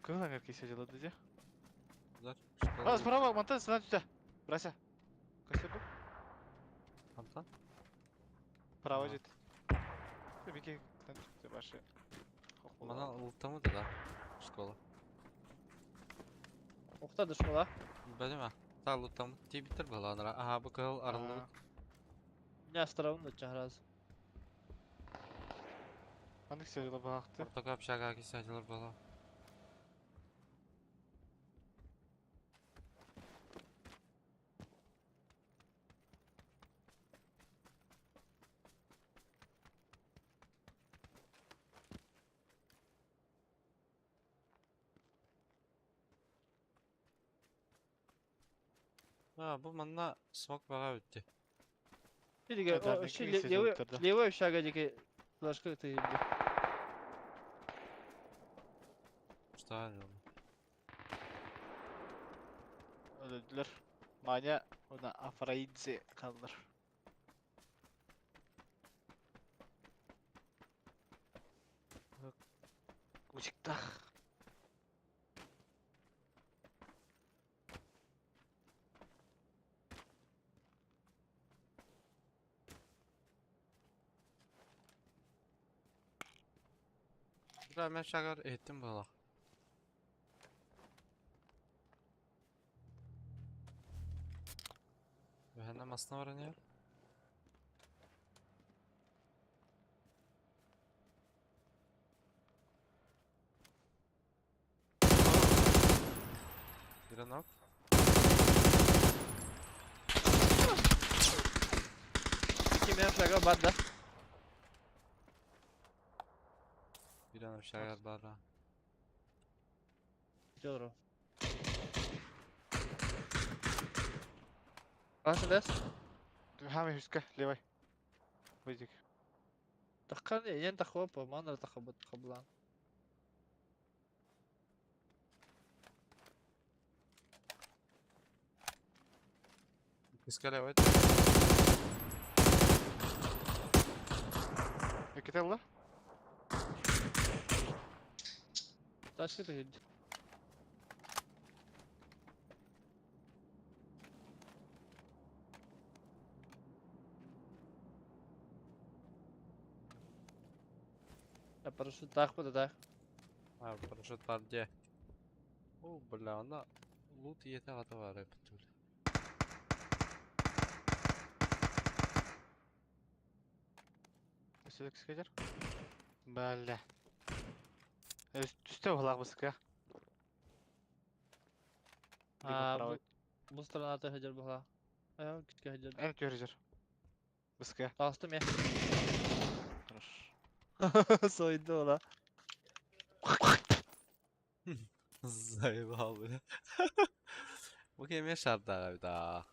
Кыһыл аңар кисе дьылады дии. Да. А, справа, мантан сынан түтэ. Брася. Көстөр бу. Антон? Право Ага. жет. Бики тан түтэ башы. Мана лутамы да, да. Школа. Охта дышмала. Билме. Та лутамы тибитер баланра. Ага, бу кыһыл арыллыбыт. Не астравын да чахраз. Маннык сәҗәлә баакты. Ортака общага кисәҗелер бала. А, бу манна смок бага битти. Бириге Кадарны şu кисе левый дьылыттар да. левый общага дике флажка ты. Что они? Öldüler. Маня ona Афраидзе kaldır. Учиктах. Бля, мен шагар эттим бала. Бәһәннә масына бар не? Bir knock. İki men общага бар да. Bir an şagar бар. Дьылро. Башы дес. Хами хүскә, левай. Выйдик. Тахкан ен тахоп, манра тахабыт хаблан. Искале вайт. Экетелла? Тачка ты. Парашют так вот да. А, парашют бар где? О, бля, она лут ете ата бар эп түл. Өсөлөк скедер. Бля. Түстә булак бысыка. А, бу сторона та хәҗәр була. А, кичкә хәҗәр. Ән төрҗер. Бысыка. Тастым я. Хорош. Сойду ола. Заебал, бля. Бу кеме шарда да.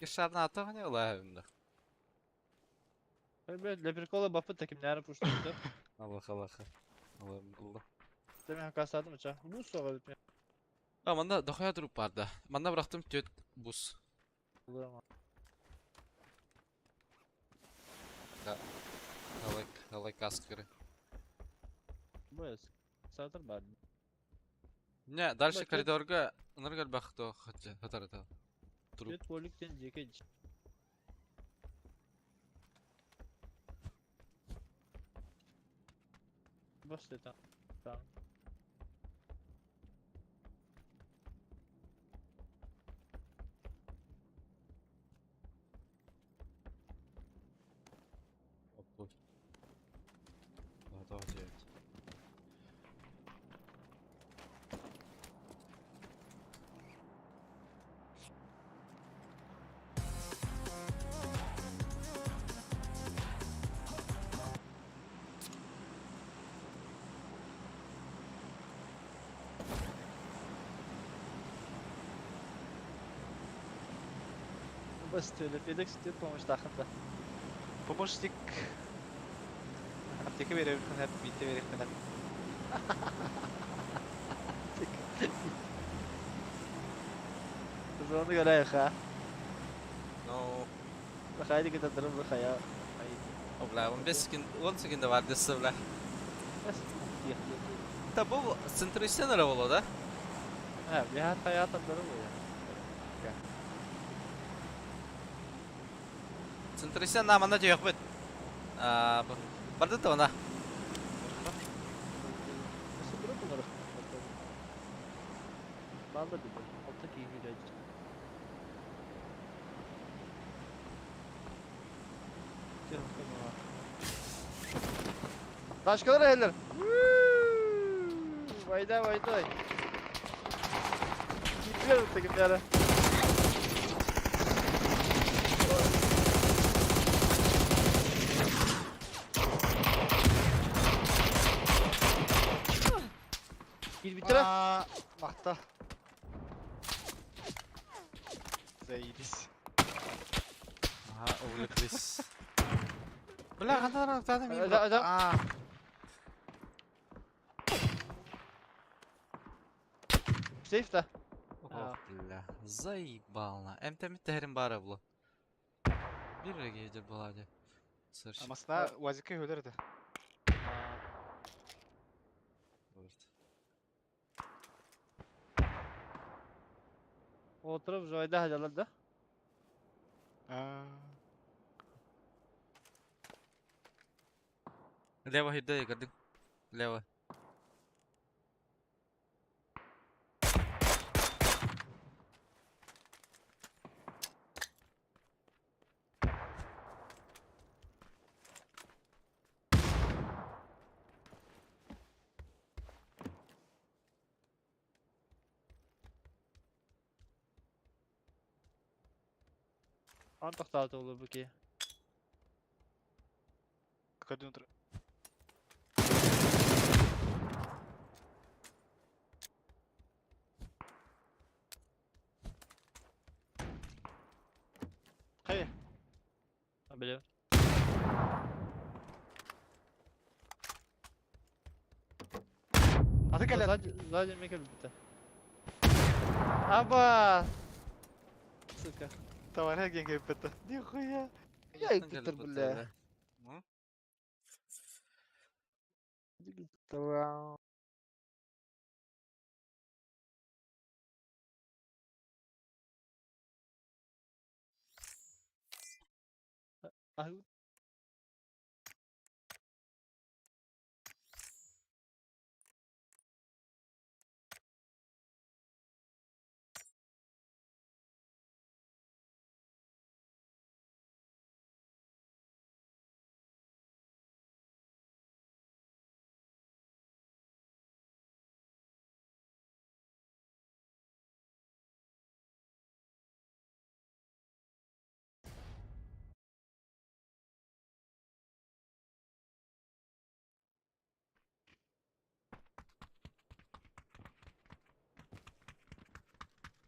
Шарна ата не ола инде. Бе, для прикола бапы таким нәре пуштым. Аллах Аллах. Аллах Аллах. Деме касадым ча. Бу соға бит. А, манда дохуя труп бар да. Манда бырактым төт бус. Алай, алай каскыры. Бу Сатыр бар. Не, дальше Бак, коридорга ныргал бахто хатар это. Труп. Төт поликтен жеке. Бас это. Там. Опа. Да, да, Бас төлөп едек сүтеп помощь тахында. Помощник. Аптека беребит биитте берехпин. Зону гора Ну, Хайди кытта дырым хая. О, бля, 15 секунд, 10 секунд бар десе, бля. Та бу центристен боло, да? Ha, bir hat hayatım дырым ya. Центристен на мана жок бит. А, барды да она. Nasıl дырым bunları? Bağlı bir Altı kiyim Ташкалар элер. Вайда, вайда. Киплер тегеннәре. Кил битер. Махта. Заебись. Ага, увлеклись. Бля, кандай таны мин. А. Сейф да. Ох, бля, заебал на. МТ терим бары було. Бир гейдер була ди. Сырш. Амасына вазика өлөрдү. Отырып жойда хажалар да. Лево хидде көрдүң. Лево. Антохтааты olur bu ki. Көрдүн тур. Хай. Билем. Аты кэлэн. Сзади, сзади мне битте. Аба! Сука. Товарищ ген битте. Нихуя. Я битер, бля. Битер. Ah,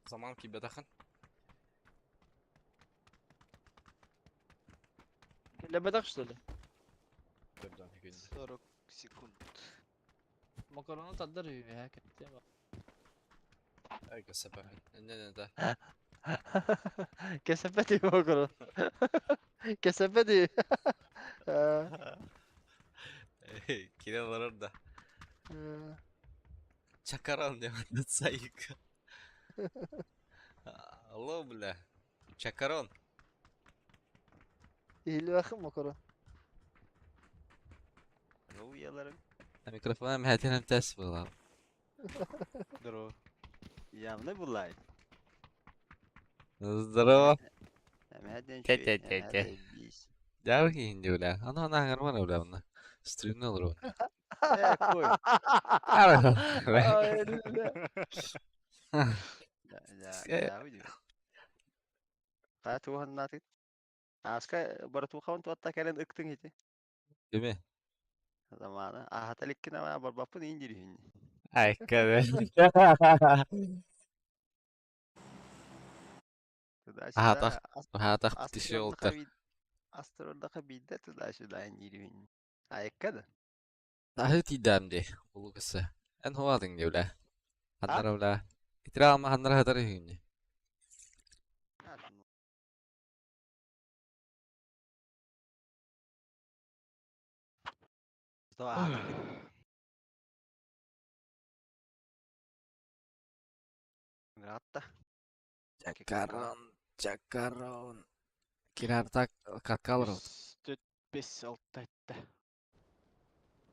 Заман кибетахан. Лебедак что ли? 40 секунд. Макарону таддар үйме хә Ай, кесепе. Не, не, да. Кесепе ди макарон. Кесепе ди. Кирилл да. Чакарон деп сайык. Алло, бля. Чакарон. Илвахы макарон. Ну, яларым. Микрофон хәтенем тәс була. Здорово. Явно булай. Здорово. Те-те-те-те. Дәрги инде бля. Ана ана аңарман бля мына. Стримне olur. Э, кой. Ай, бля. Да, да, да, уйди. Кая тухан натыт. Аска баратухан туатта кэлен ыктың ити. Деме. Замана. Ахаталиккина ма барбаппын индири хинни. Ай, кабе. Туда Аха, сюда. Хатах тиши олтар. Астырдаха биирдэ туда-сюда диирбин. Айыкка да. Таһы тиийдэм дии, улуу кысы. Эн хуаатыҥ дии, бля. А? Ханнара, бля. Итирэ алма ханнара хатар үһүҥ дии. Ыраатта. Чакарон, чакарон. Кирартак каткалар. Үс, бес, алта этте.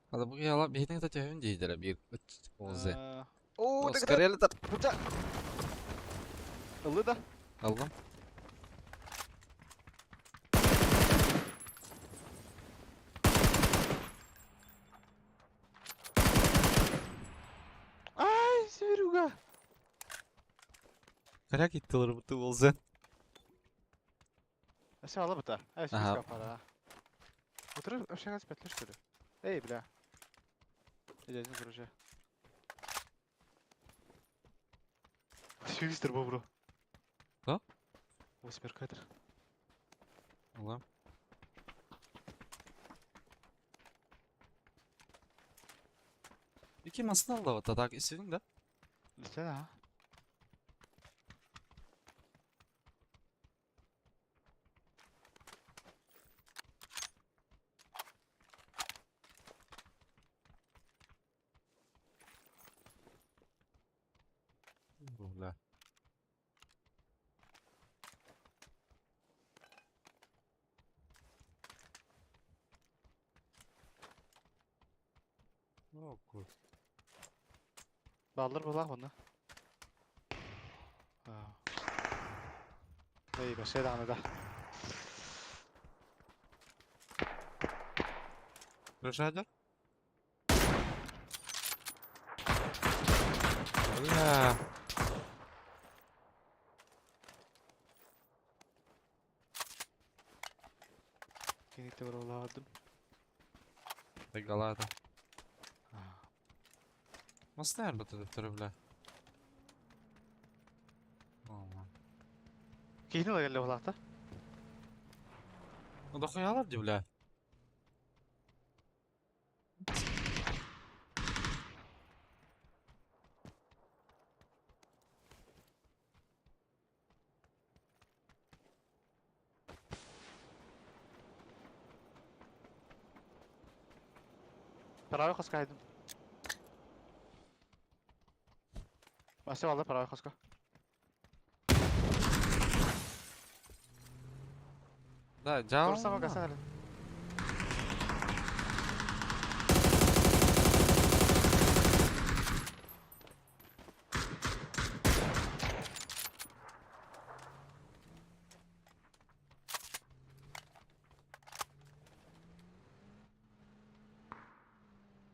Хада бу яла биһитин та төһүн диидere bir озе. О, Скорее та. Буча. Ылы да. Аллам. Ай, Серега. Коряк иттилер бу олзе. Все, ала бута. Ай, Ага. списка пора. Утро вообще газ петли, что ли? Эй, бля. Иди, один, короче. Сюзер, бобру. Что? Восьмерка это. Аллам. Iki masını aldı так istedin de. Lütfen ha. Бля. О, кур. Баллар булах оны. Эй, башай даҕаны да. Рожадер? Бля. Кенekte бар оладым. Регалада. Масны бата бля. Кихин ола келле булахта. Ну дохуялар ди, бля. Правый хоска айдым. Басып алды правый хоска. Да, жал. Турса бакаса әлі.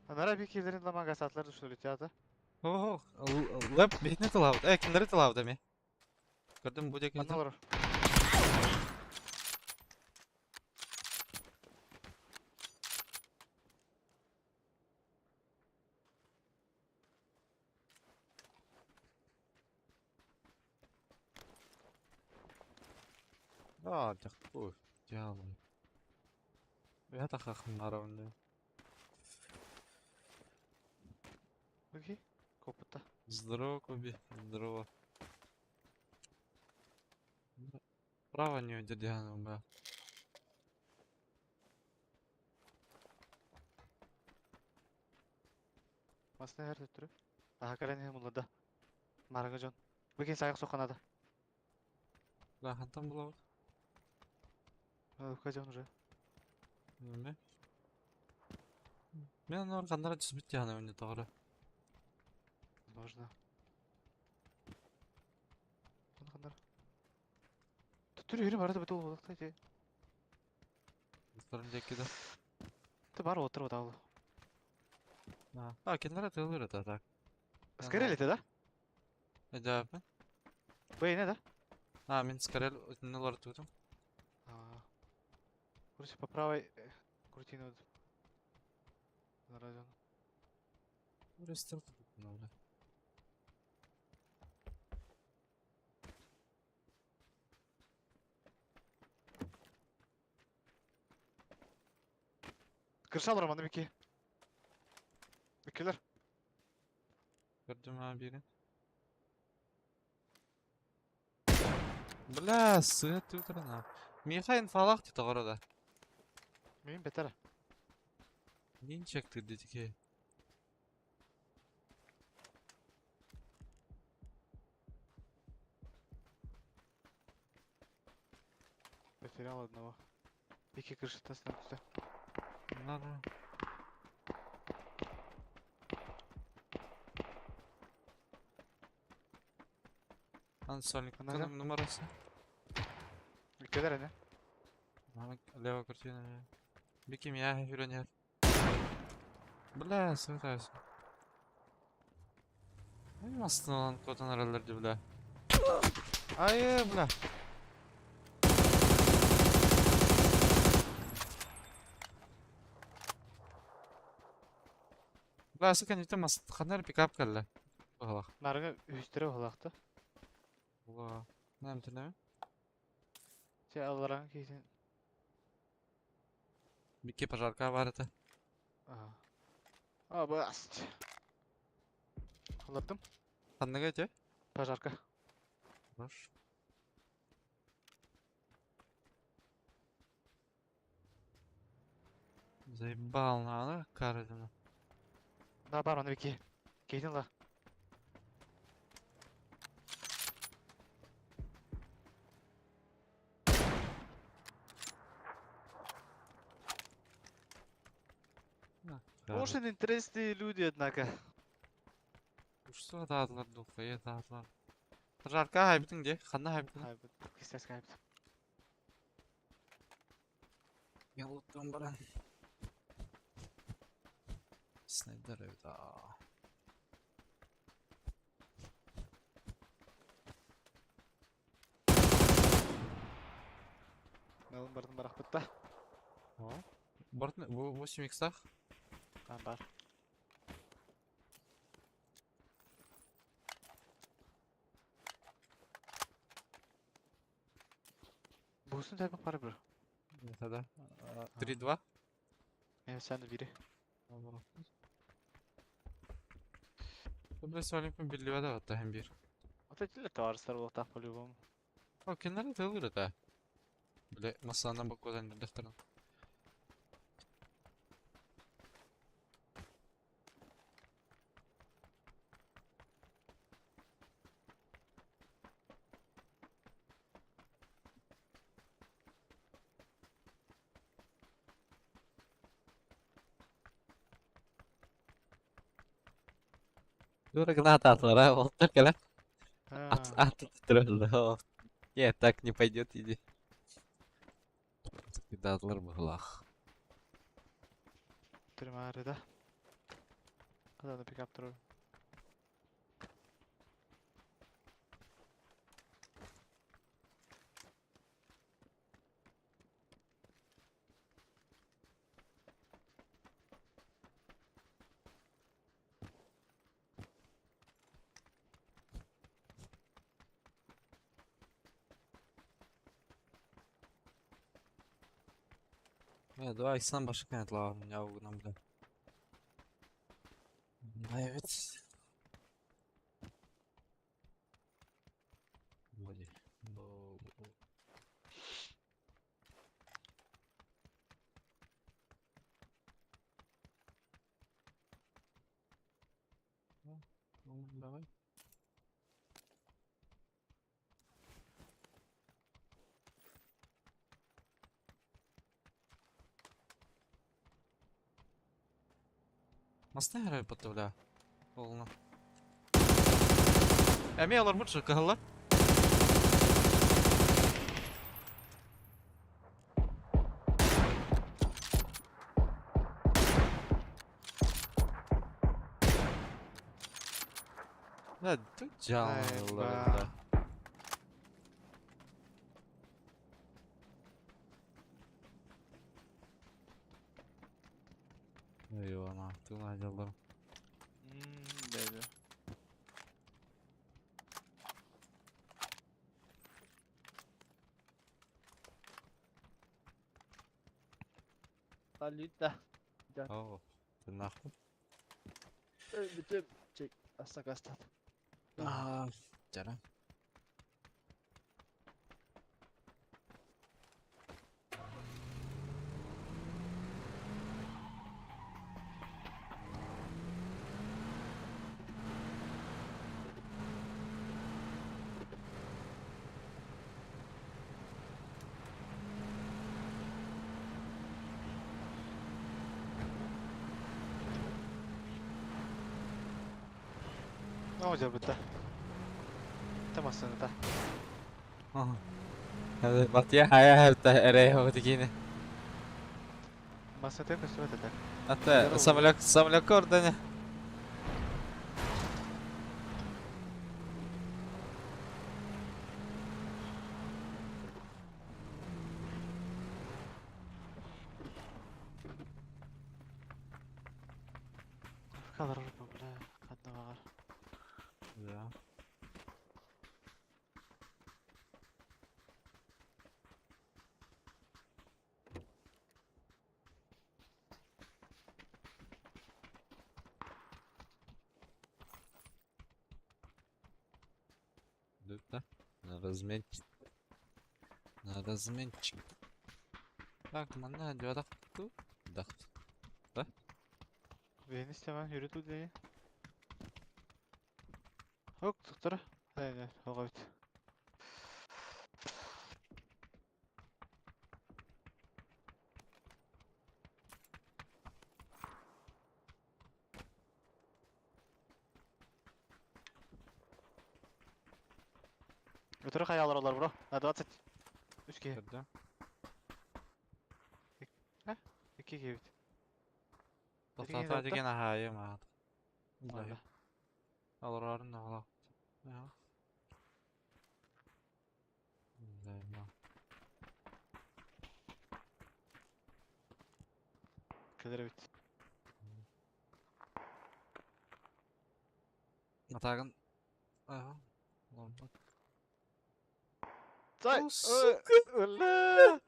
Анара bir killerin lama gasatları düştü lütfen. Ого, лэп бихне тылабыт. Э, киндери тылабыт эми. Көрдүм бу деки. Анна олар. Да, тахпу. Дьявол. Я тахахмара онда. Окей. Копыта. Здорово, Куби. Здорово. Право не удержано, бля. Масына her türlü. Daha kalen hem da. Marga John. Bugün sayıq soqanada. Да, хантан булабыт. Указан уже. Неме? Мен аны органнара түзбүт яны өнде тоғры. Возможно. Қандар. Түр үйрі барды біту болдық та. Достарым жекеде. Ты бар отырып отаулы. А, кеннere тылыр это так. Скорее да? Эдәпен. Бейне да? А, мен скорее нелар тутум. Короче, по правой крутину. На район. Рестер бля. Крыша алар манна бики. Бикилер. Көрдүм аа биирин. Бля, сыа тыытырын аа. Миэхэ инфалаах дии тоҕоро да. Мин бетер. Нинчек тыырдитики. Потерял одного. Бики крыша тастан түстэ. Надо. Ан сольник Анага? numarası. Бикилер эне. Лево картина. Биким я хүрөнер. Бля, сытайсың. Ай, астынан котан аралар ди, бля. Ай, бля. Бля, сука, не там ханар пикап кэллэ. Баҕалах. Нарыга үстері олақты. Була. Нэм түнэ. Се аларан кейсин. Бикки пожарка бар это. А. А, баст. Алардым. Ханныга эти? Пожарка. Хорош. Заебал на, она Каролина. Да, бар оны бики. Кейтин ла. Очень интересные люди, однако. Что дадлар духа, я дадлар. Пожарка хайбитин где? Ханна хайбитин. Хайбит. Кистес хайбит. Я луттан баран. Снайдер это. Мелон бардым барах бітті. О. Бортны 8 иксах. Там бар. Бусын тәбі бар бір. Это да. 3-2. Мен сәнді бири. Бля, Соликпен биллибе да атта hem bir. Ата тілі товарыстар болуқтақ по-любому. О, киндер тылыр это. Бля, масанан бакодан дәфтерин. Дура атлара, вот только А, От, от, Нет, так не пойдет, иди. Дадлар быһылаах. Тремары да. Када пикап турur. Бля, давай сам башка атлар, я угнам, бля. Evet. Боди. Ну, давай. Масна играю подавля. Полно. Эми алар мучу кахалар. Да, тут Ай, жал. ба. Eyvallah, tığına acallarım. Dedi. Салют да. Кайдан. Оо, тыыннаахпын. Бүтүм. Чек, астак астат. Аа, жара. Оо, дьэ, Тамасыната. Батия хайа хәлтә эрэй хоҕутикини. Массата көстүбэт этэ. Ата самолет самолет ордане. Калар бля, ханна баҕар. Да. Да. На разменчик. На разменчик. Так, манна дьодах ту. Дахт. Бэйни истэмэн yürü дии. Хок, туктара. Айна, оҕобут. Өтөрө хаялар олар, бро. На 20. Үс киһи. Көрдө. Икки киһи бит. Тоқтата деген ахайым аат. Ладно. Алырарын оғлақ. Ja. Да, Келер бит. Атагын. Ага. Лампа. Цай! О, сука! Өлө!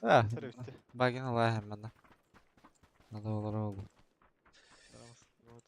А. Сәрі битти. Багин алайым мана. Надо олар oldu. Вот.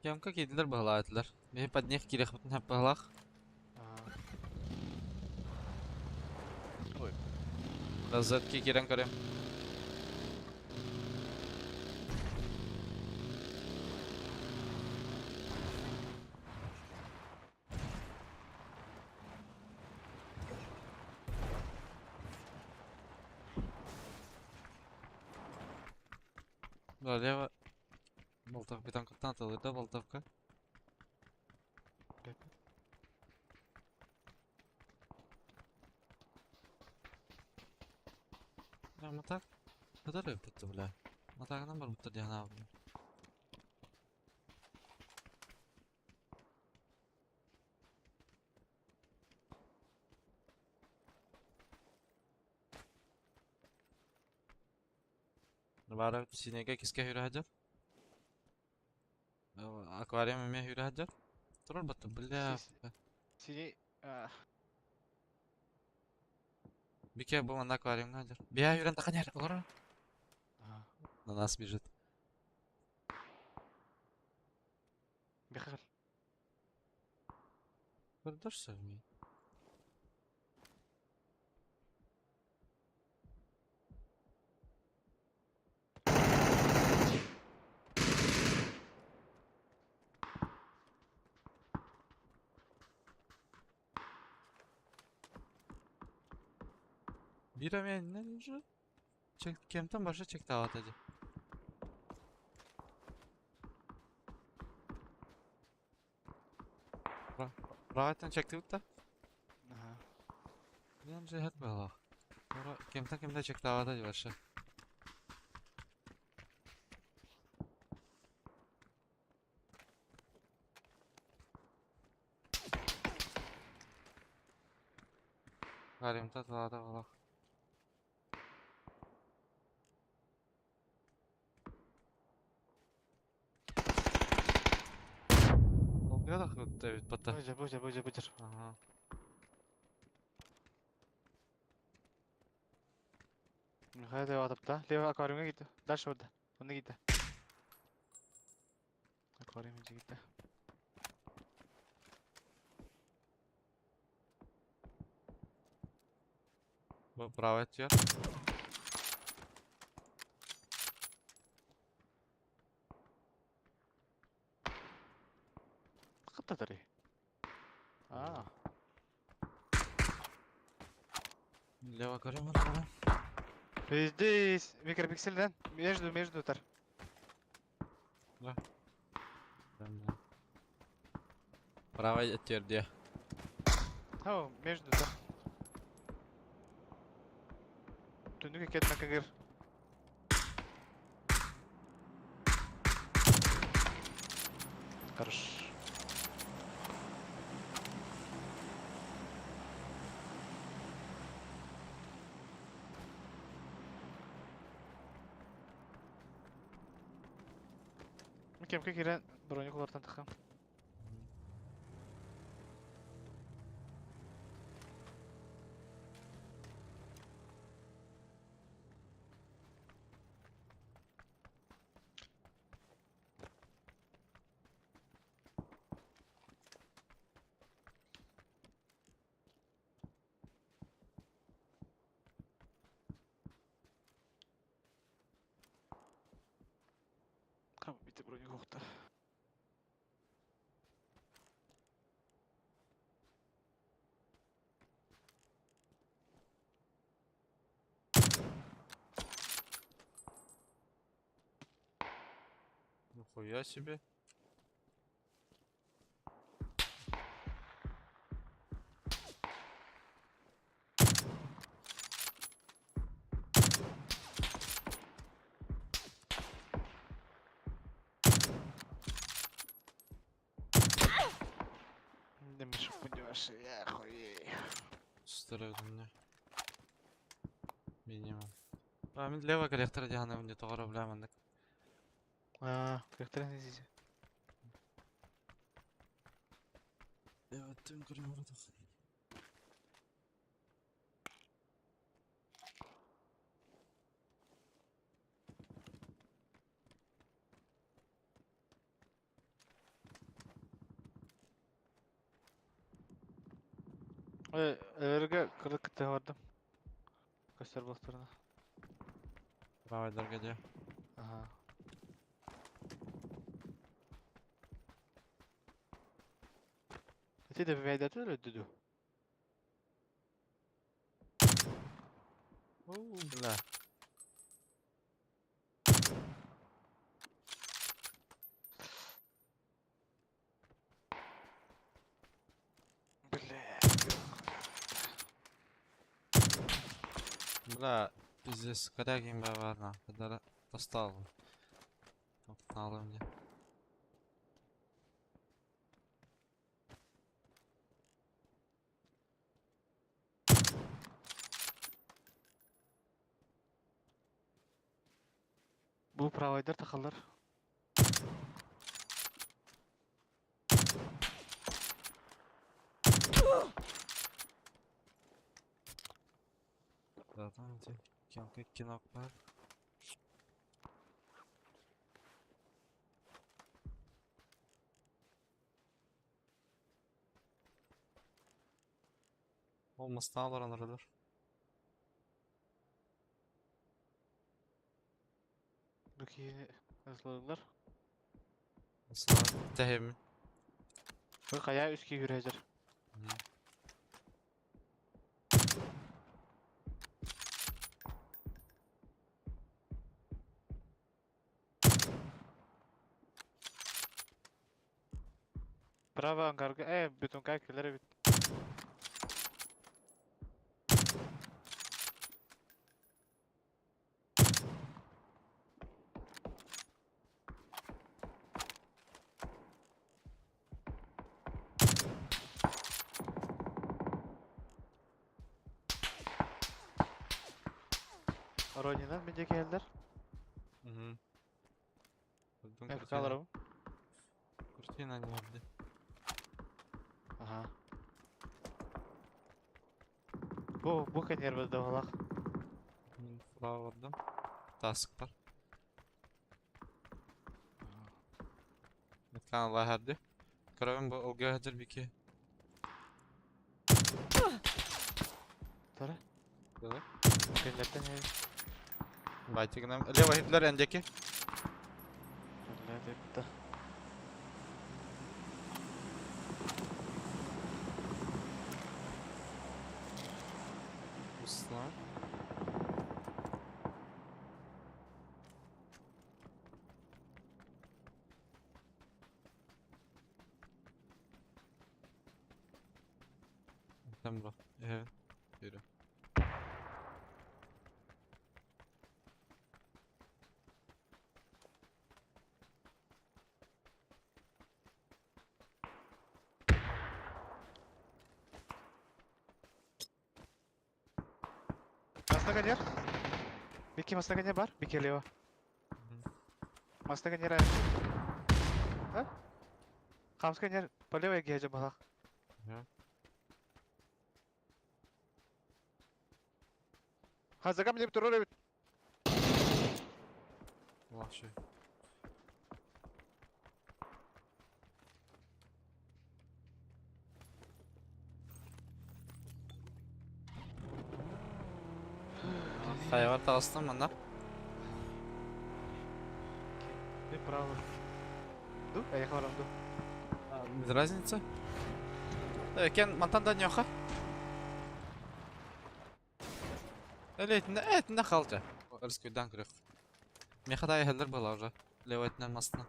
Ямка кийдилер баһылаатылар. Мин под них кириэхпитин хап баһылаах. Ой. Розетки кирен көрөм. Налево. Болтов бетонкаттан атылыр да болтовка. Бля, матак. Кадar öpüttü бля. Матагынан бар буттар диэн аабын. Бара синеге киске хүрэ хаджар. Аквариум эме хүрэ хаджар. Турар баттı бля. Синий. Бике бу манна аквариумга хаджар. Бия хүрэн таханер олора. На нас бежит. Бихал. Көрдөрсө ми. Бир эме уже чек кемтен баша чек тават эди. Рахаттан чекти бутта. Ага. Толгуйан же иһэр быһыылаах. Туора кимтэн кимдэ чектаабата дии вообще. Гаримта тылаата быһыылаах. Толгуйа да эбит бата. Быдьар, быдьар, быдьар, быдьар. Ага. Михаил лево атапта. Лево аквариумга киирдэ. Дальше барда. Онно киирдэ. Аквариум иһэ киирдэ. Бу правый өттүгэр. Хаттатары. Аа. Лево көрөм баран. Здесь микропиксельден между между тар. Да. Правый өттүгэр диэ. О, между тар. Түнүк экет накагыр. Хорош. Кемке кирен броник олартан тахам. Хам бите броник охта. Нихуя себе. Да Миша, пойдешь, я хуею. Стерею мне. Минимум. А, мин лево коллектор дианы мне тоҕо бля маннык. А, коллектор здесь. Лево түн көрүм баратах. Өргө кырык кытта бардым. Көстөр болтурuna. Правайдарга диэ. Ага. Эти де бәйдәтер өдүдү. Оу, бля. Бля. Бля, пиздец, корягин баварна. Когда достал. Надо мне. Бу правайдар тахаллар. Да, там эти кемка кинок бар. Ол мастаалар анаралар. Бу киһини ыллылар. Тэһэм. Бу хайа үс киһи үрәҗер. Право ангарга, бүтүн кай келер бит. Ронинан мен диэки иһэллэр. Угу. Көрдүм ФК картина. олоробун. Картина не орды. Аха. Бу бу кэннигэр быһалаах. Мин флауэрдым. Таск бар. Меткан лаһарды. Көрөбүн бу ылгы сылдьар бики. Тара. Давай. Кэннэртэн иһэбин. Байтигынан. Лево хитлер эндеки. Блядь, это. Усла. Там бро. Evet. Yürü. Маста конер. Бики маста конер бар. Бики лево. Маста конер. А? Хамска конер. По левой геджа балах. Ага. Хазага мне турор. Вообще. Хайвар тағыстым мында. Ты право. Ду? А я хаварам ду. Без разницы. Кен мантан да нёха. Эле этинде қалжа. Ырыскүйдан күрек. Меха да эхелдер была уже. Лево этинен мастына.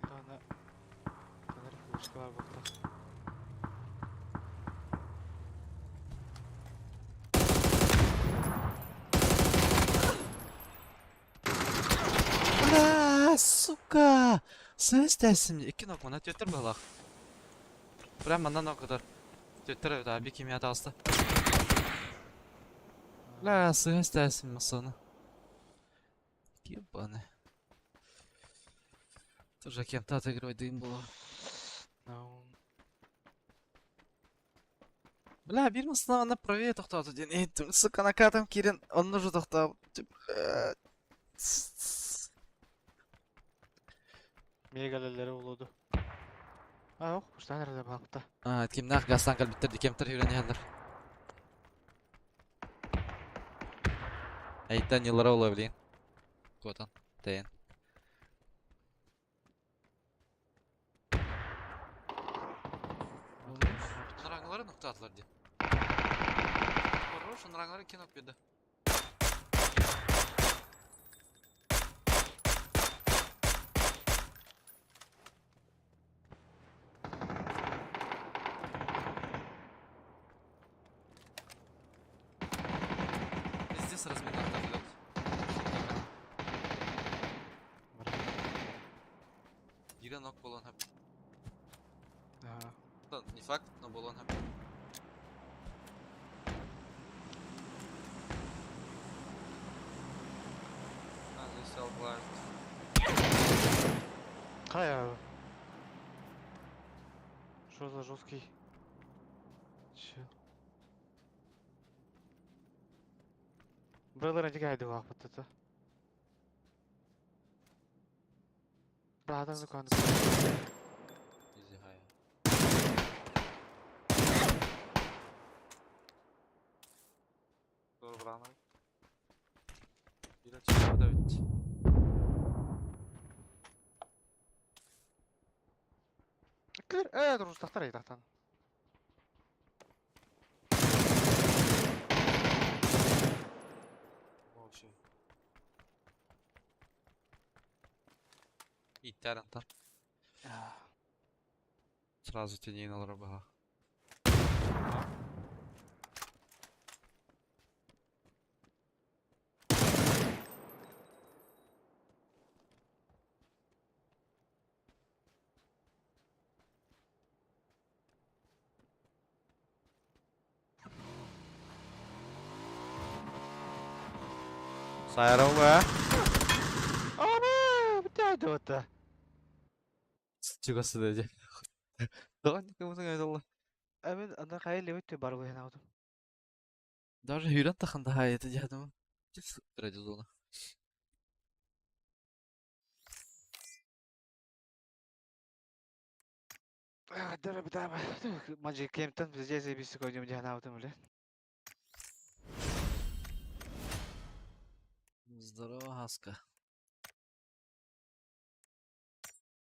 Ана. Канар флешка бар бакта. Бля, сука! Сыз тәсім. Екі нок мына төттір балақ. Прям мына нокыдар. Төттір да би кемия тағысты. Бля, сыз тәсім мысыны. Ебаны. Тоже кем-то отыгрывать дым было. No. Бля, бир мысына аны правее тоқтауды ден. Эй, сука, накатом кирен, он уже тоқтау. Бля. Мегалелери улуду. А, ох, уштан эрде балакта. А, кимнах гастан калбиттер кемтер үйренелер. Айттан yıllara olabilir. Котан. Тен. Ныраңлары нокта атылар ди. Хорош, ныраңлары кинок беді. Пиздец разминал так лед. Бире нок болон хап. Ага. Не факт, но болон хап. А, здесь алглайд. Кая? Что за жесткий? Че? Бралар антика айды вақыт это. Брадан закон. Изи хай. Doğru bravo. Bir açık da bitti. Кір, э, друз тахтар ай тахтан. Вообще. İtler antar. Сразу теней на рыбага. Сайралла. Ана, битэ это. Чугас дии. Тоҕо кымытың айталла. Мен ана хайа левый бар быһын. Даже hűrэн тахын да хайыты дьадым. Радиозона. Да, да, Маджи кемтен здесь заебись койдем дьанаутым, бля. Здорово, Хаска.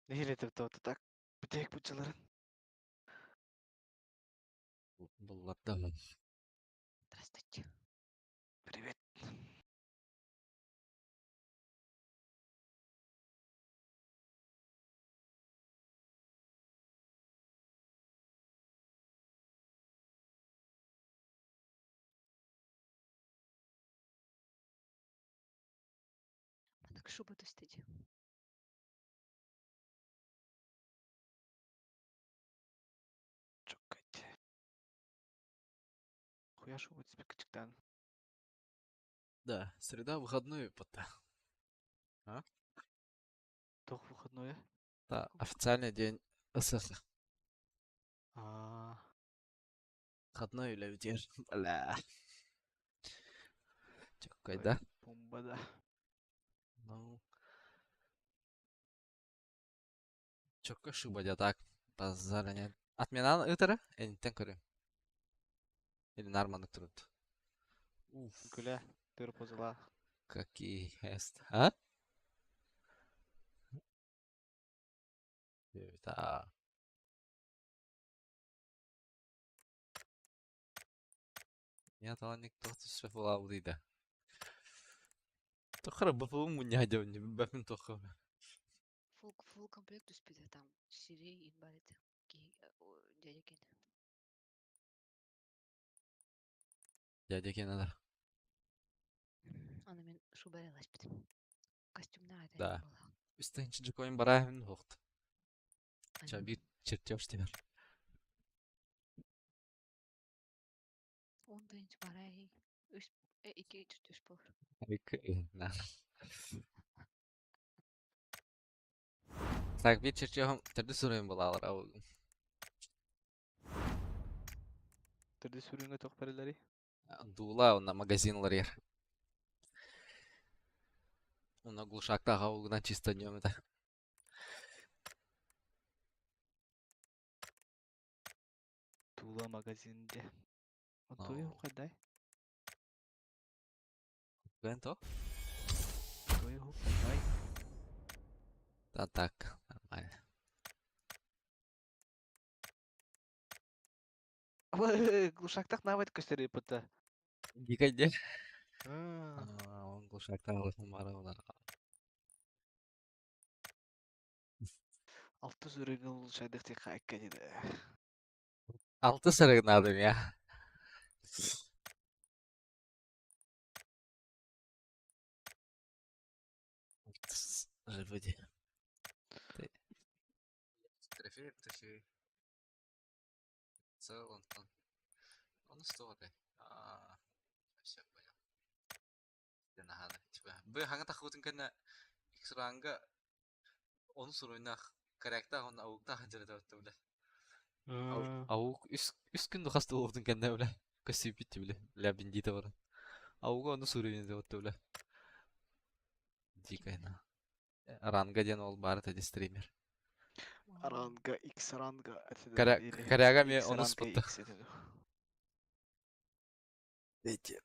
Нехиле то так. Битек бучаларын. Булларда. Здравствуйте. Привет. Маннык шуба түстэ дии. Чоккать. Хуя шуба түспек. Да, среда выходной пота. А? Тох выходной. Да, официальный день СССР. А. Выходной или где? Бля. Чоккай, да? Бомба, да. Ну. Чокка шуба дя так. Базара нет. Отмена ытара? Энтен көрүм. Или нормально труд. Уф. Күлә, төр позыла. Какие есть. А? Да. Нет, он никто түспэ була да. Тохара бафы муня дённи бафын тохо. Фул комплект түспүтэ там. Сирей инбар этэ. Дядя Кен. Дядя Кен надо. Аны мен шуба эласпит. Костюмна это Да. Үстен чижикоин барахын хохт. Чаби чертеж теперь. Он тыынч барай. Үс ики чертеж болор. На. Так, бир чертежом төрдү сүрөйүн булалар. Төрдү сүрүнгө тох берелери. Дула онна магазинлар ер. Онна глушакта аугунан чисто днем это. Тула магазинде. Онтуй кайдай? Гэнто? Туй кайдай? Да так, нормально. Глушактах навайт көстөрү пыта. Дикайде. Он глушакта алысын бары олар. Алты сүрүнгө улушайдык тек кайка деди. Алты сырыгын надым я. Живоди. Трофей, трофей. Цел он там. Он история. А, все понял. Нахана, типа. Бы ханга тахутын кана иксранга он суруйнах корректа он аугта ханжара бля. Ауг үс күн хаста болдун кэннэ бля. Көсүпүт бля. Бля бендита бар. Ауга оны суруйна деп бля. Дикая на. Ранга ден ол бар это стример. Ранга X ранга. Коряга ме оны спотта. Эти.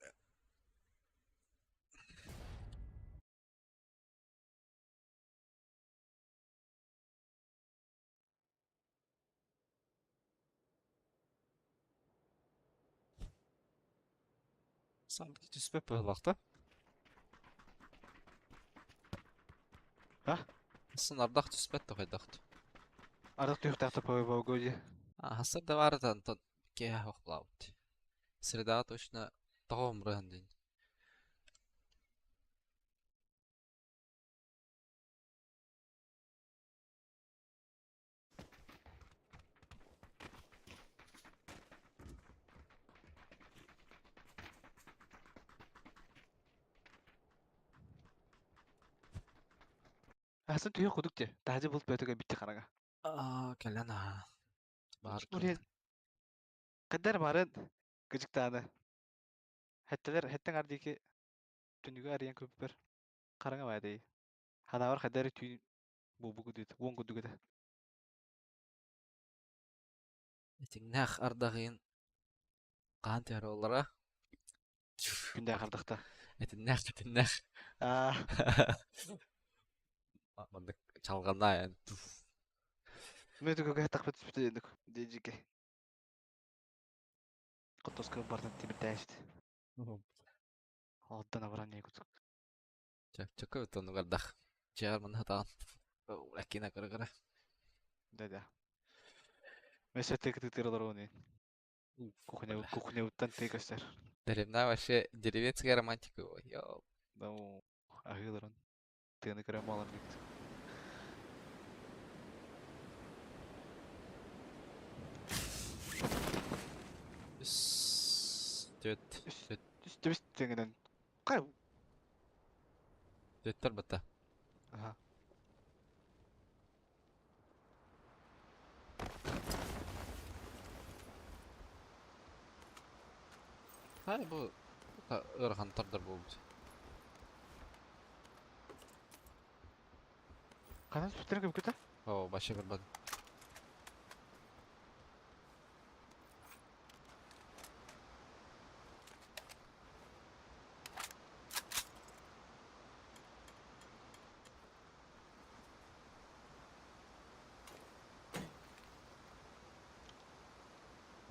Сам түспөп боллақта. А? Сын ардақ түспөт тоқайдақт. Ардақ түйіқтақты пой годи. А, хасыр да бар тон ке хоқлаут. Среда точно тоғым рыһын ден. Асан түһэ кудук те. Таһдьа булт бөтөгө битти хараҥа. Аа, кэлэн аа. Баар Урен. Каддар барын кыжыктааны. Хеттелер хеттен ардики түнүгү арыйан көппөр. Хараҥа баадый. Ханавар хадары түүн бу бугудут. Уон кудугута. Этиҥнээх ардаҕын хаан түһэр оллара. Күндэ хардахта. Этиннээх, этиннээх. Аа. Маннык чалҕаннаайан. Мен түгүгэ тахпыт түспүтэ дежике. Котоска бартан тимирдээшит. Оттон абаран не кутук. Чөкө бутонугардах. Чээр манна хатаан. Лакина кыра-кыра. Да-да. Месете кытытыралар оны. Кухня кухня уттан текастер. Деревня вообще деревенская романтика. Йо. Да, ахыларон. Тыны кыра малар бит. Төт. Төт. Түс теңенен. Кай? Төттөр бата. Ага. Хай бу ыарахан тардар буолбут. Канан сүттерин көпкөтө? О, башы көрбөдүм.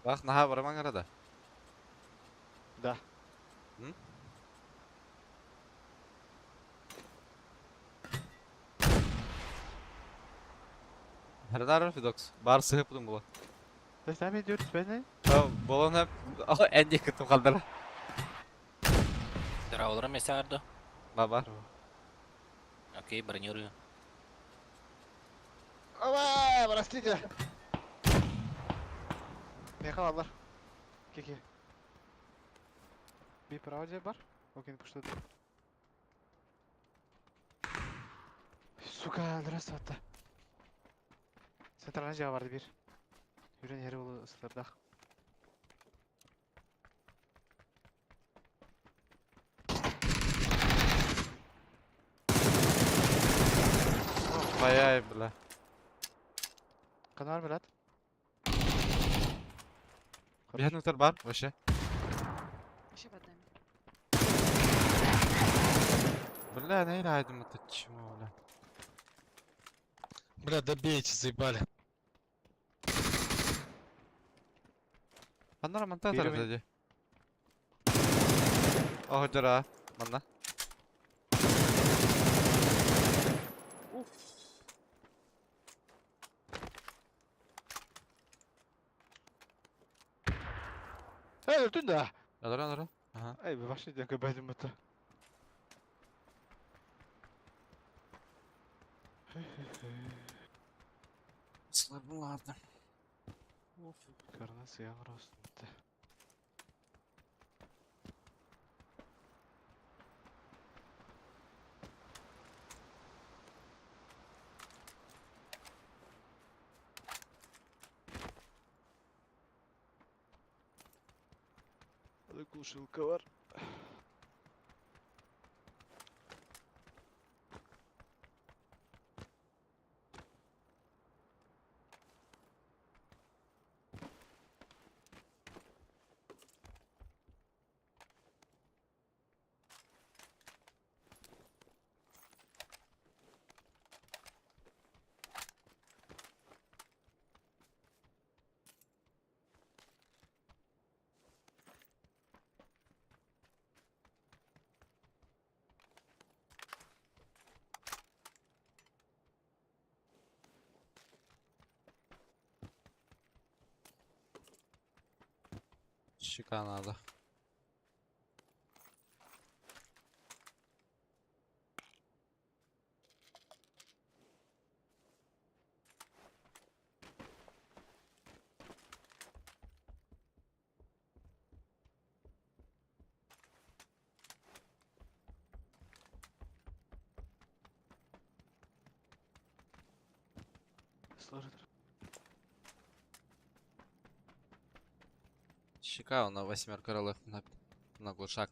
Бах, наха барамаң арада. Да. М? Хердар Фидокс. Бар сыһыппытым була. Sen ne diyoruz ben ne? Болон хеп энди кытым қалдыра. Здраволора месярдо. Баба. Окей, бронирую. Ава, простите. Меха алар. Кеке. Bir правда бар? Окей, пуштады. Сука, здравствуйте. Центральный жағы барды bir. Үрен хері болу ысылырдақ. Баяй, бля. Канар брат. Bir nokta бар вообще. Вообще в одном. Бля, не айдым это чмо, бля. Бля, добейте, заебали. Панора монтатор Берем. деді. Ох, жара. Манна. Эй, өлтүн да. Алара, алара. Ага. Эй, вообще дәкө бәдім бата. Слабыларды. Karına sıyağır olsun. Hadi глушилка var. Шиканада. Служит. Щека, на восьмерка ролых на глушак.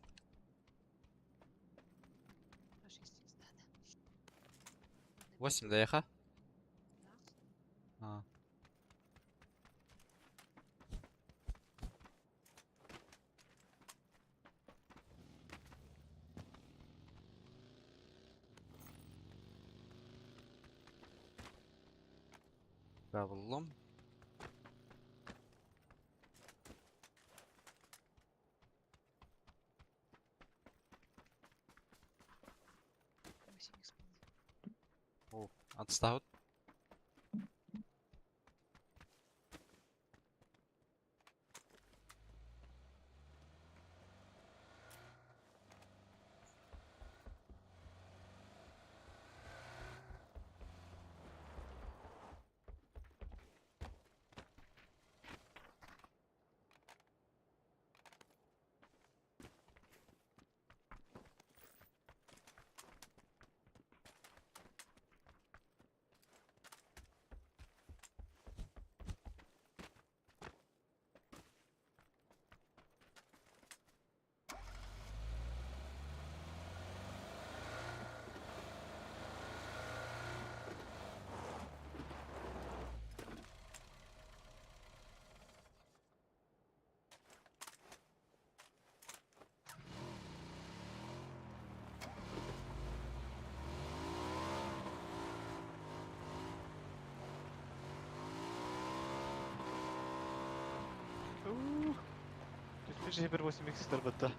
8 доеха? А. Правлом. О, отстал. Түспүт бір 8 икс тарбатта.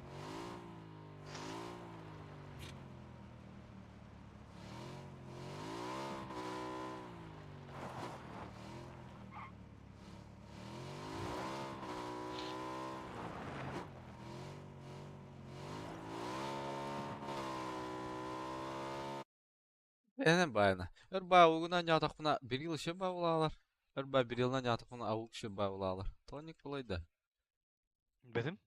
Эне байна. Өрба угуна нятахпына бир ел ше баулалар. Өрба бир елна нятахпына аук ше баулалар. Тоник булайда. Бедим?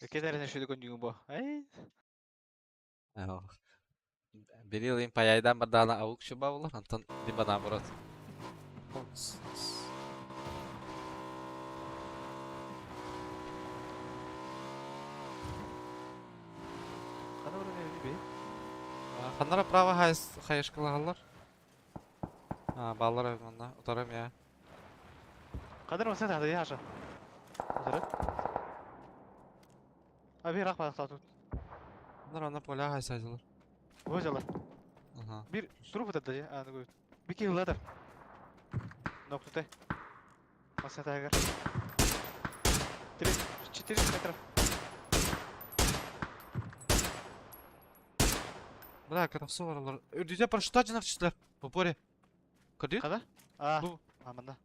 Кетәрен шөйді көндүгүн бу. Ай. Бир ел им паяйдан бардана аук ше баулар, антон либо наоборот. Кана бир не би? Ханара право хайс хайышкалагалар. А, баллар манна, утарым я. Кадыр маса тады яша. Утары. Аби рахмат татут. Ханара ана поля хайсайдылар. Бу жала. Ага. Бир туруп утады, аны көйт. Бики ылладыр. Ноктуте. Маса тагыр. 3 400 метров. Бля, катасу баралар. Үрдүдө парашютта жинар түштүлөр. В упоре. Көрдү? Када? А. Бу. Аманда.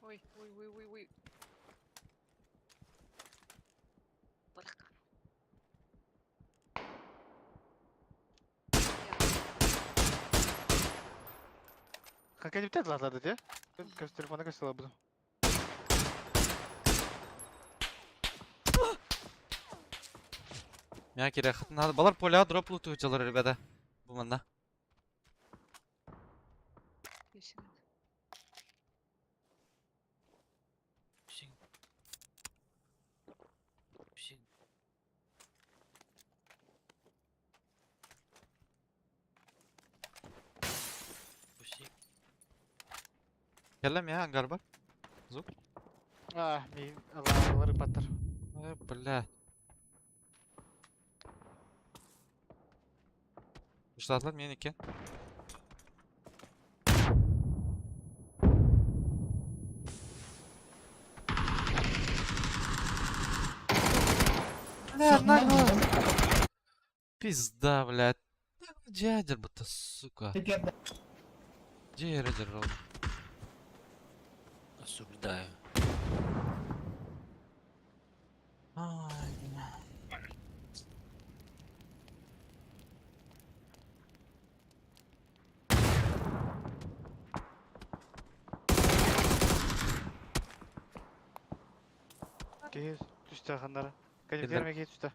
Ой, ой, ой, ой, ой. Бляха. Какая депутат латлады те? Көз телефона көз буду. Мя керек. Надо балар поля дроп луту жалар, ребята. Бу манна. Келем я ангар бар. Звук. А, ми алары баттар. Бля. Уштатлар мен экен. Бля, нагло. Пизда, блядь. Дядя, будто, сука. Где я держал? Осуждаю. Ай, бля. Киһи түстэ ханнара. Киллер. Кадеттерме киһи түстэ.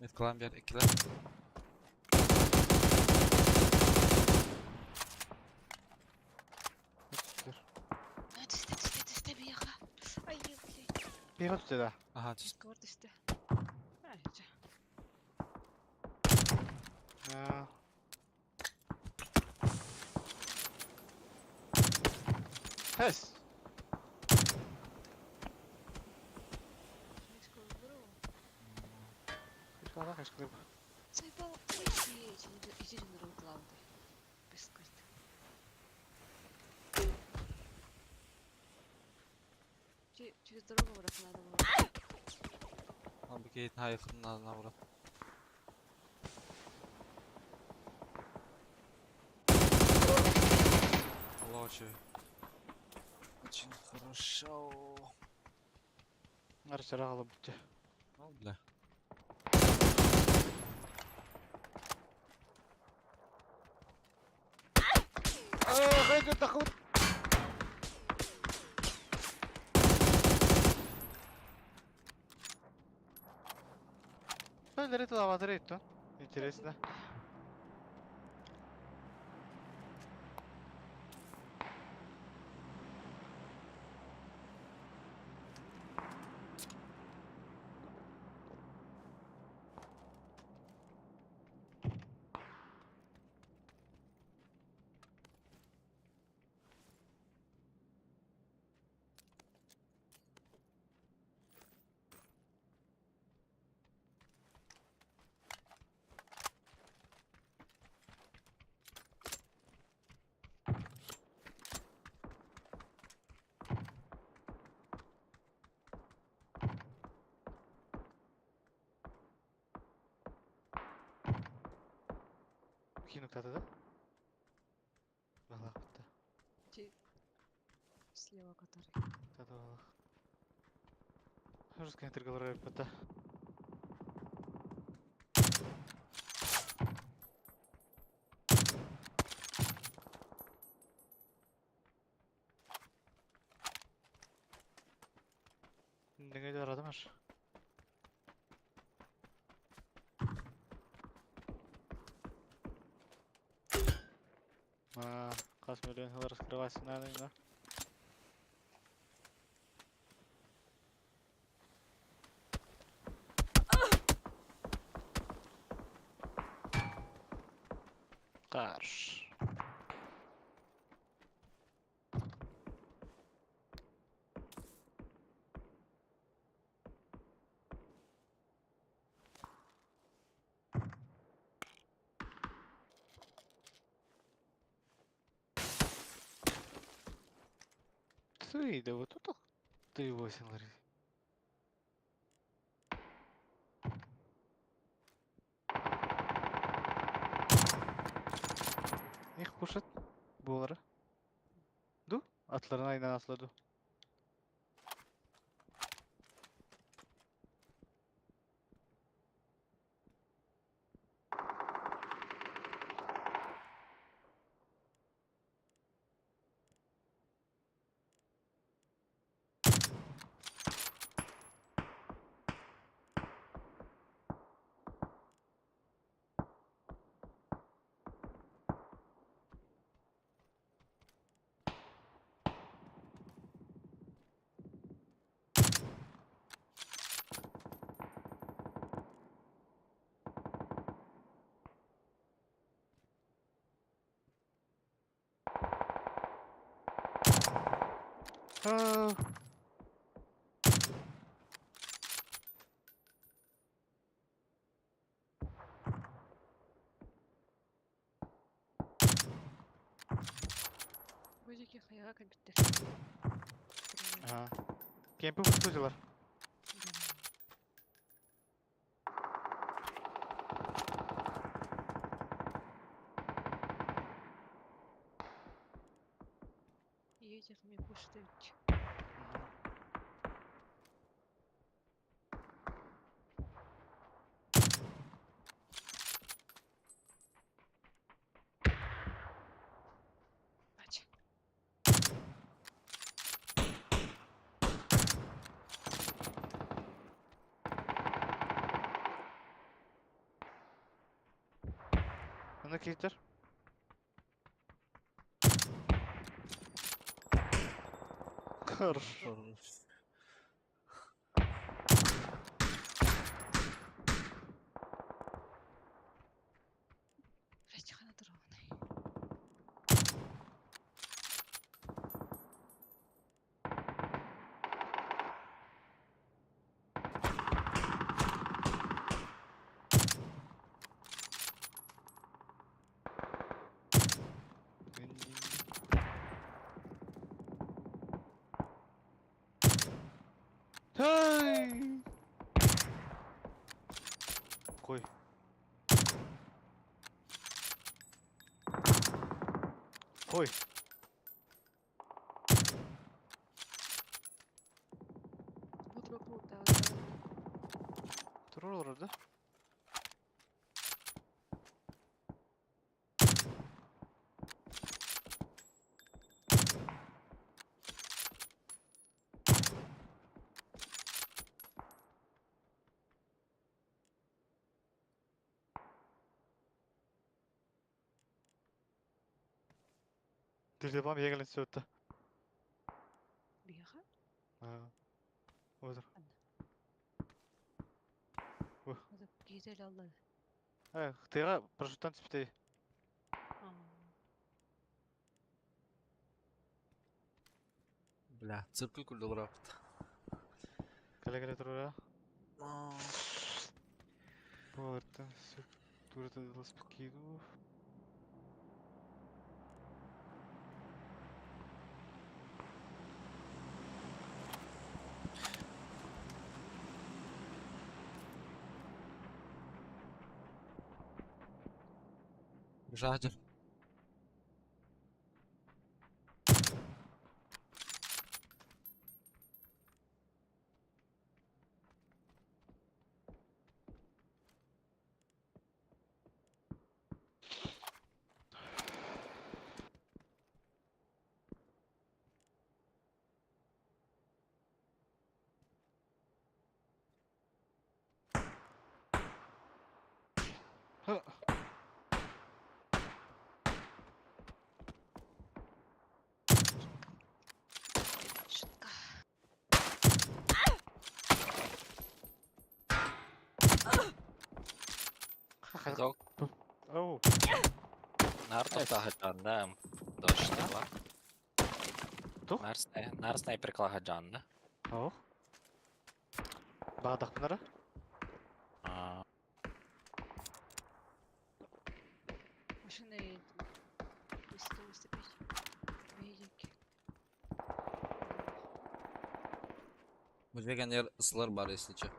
Меткалаан биэр иккилэр. Түстүлэр. А, түстэ, түстэ, түстэ биһиэхэ. Ай, блядь. Биһиэхэ түстэ да. Аха, түс. Кор түстэ. Ай, чэ. Аа. Хэс. Кышкалаах, кышкалаах. Заебал. Иди на главный. Без карты. Через дорогу брат надо было. Lan bir gate hayıfının ağzına vurun. Allah очень. Очень хорошо. Арчара алып бүтте. Ал, бля. Хайда тахут. Интересно. Кину кто-то, да? Балах бітті. Слева который. Тады балах. Русский интергалар бітті. Неге арадым аш? А, Хас миллион раскрывайся надо, да? Карш. Ты, да вот тут ты 8 лари. Их кушать буолара. Ду? Атларына айнан асладу. Аа. Бузики хаяга кэлбиттэр. Аа. Кемпи бутузилар. Да. больше ведь. Ача. Аны киирдэр. Хорошо. Блять, хана дорогой. Hey! Кой. Кой. Утро да. Турur orada. Дилебам егелен сөтті. Бияха? Отыр. Ада киzel алла. Э, тыга парашюттан түспүтей. Бля, циркуль курдук Кэлэ кэлэ турура. Буолартан сөп турата спикиду. Жадер. Шутка. Док, Оу. нар тохтоһутанна дождь Тух? Нар нар снайпер клагаджанна. Ох. Баадахпынара. А, Машина едет. 185. Медики. Бу жерге ысылар бар, если че.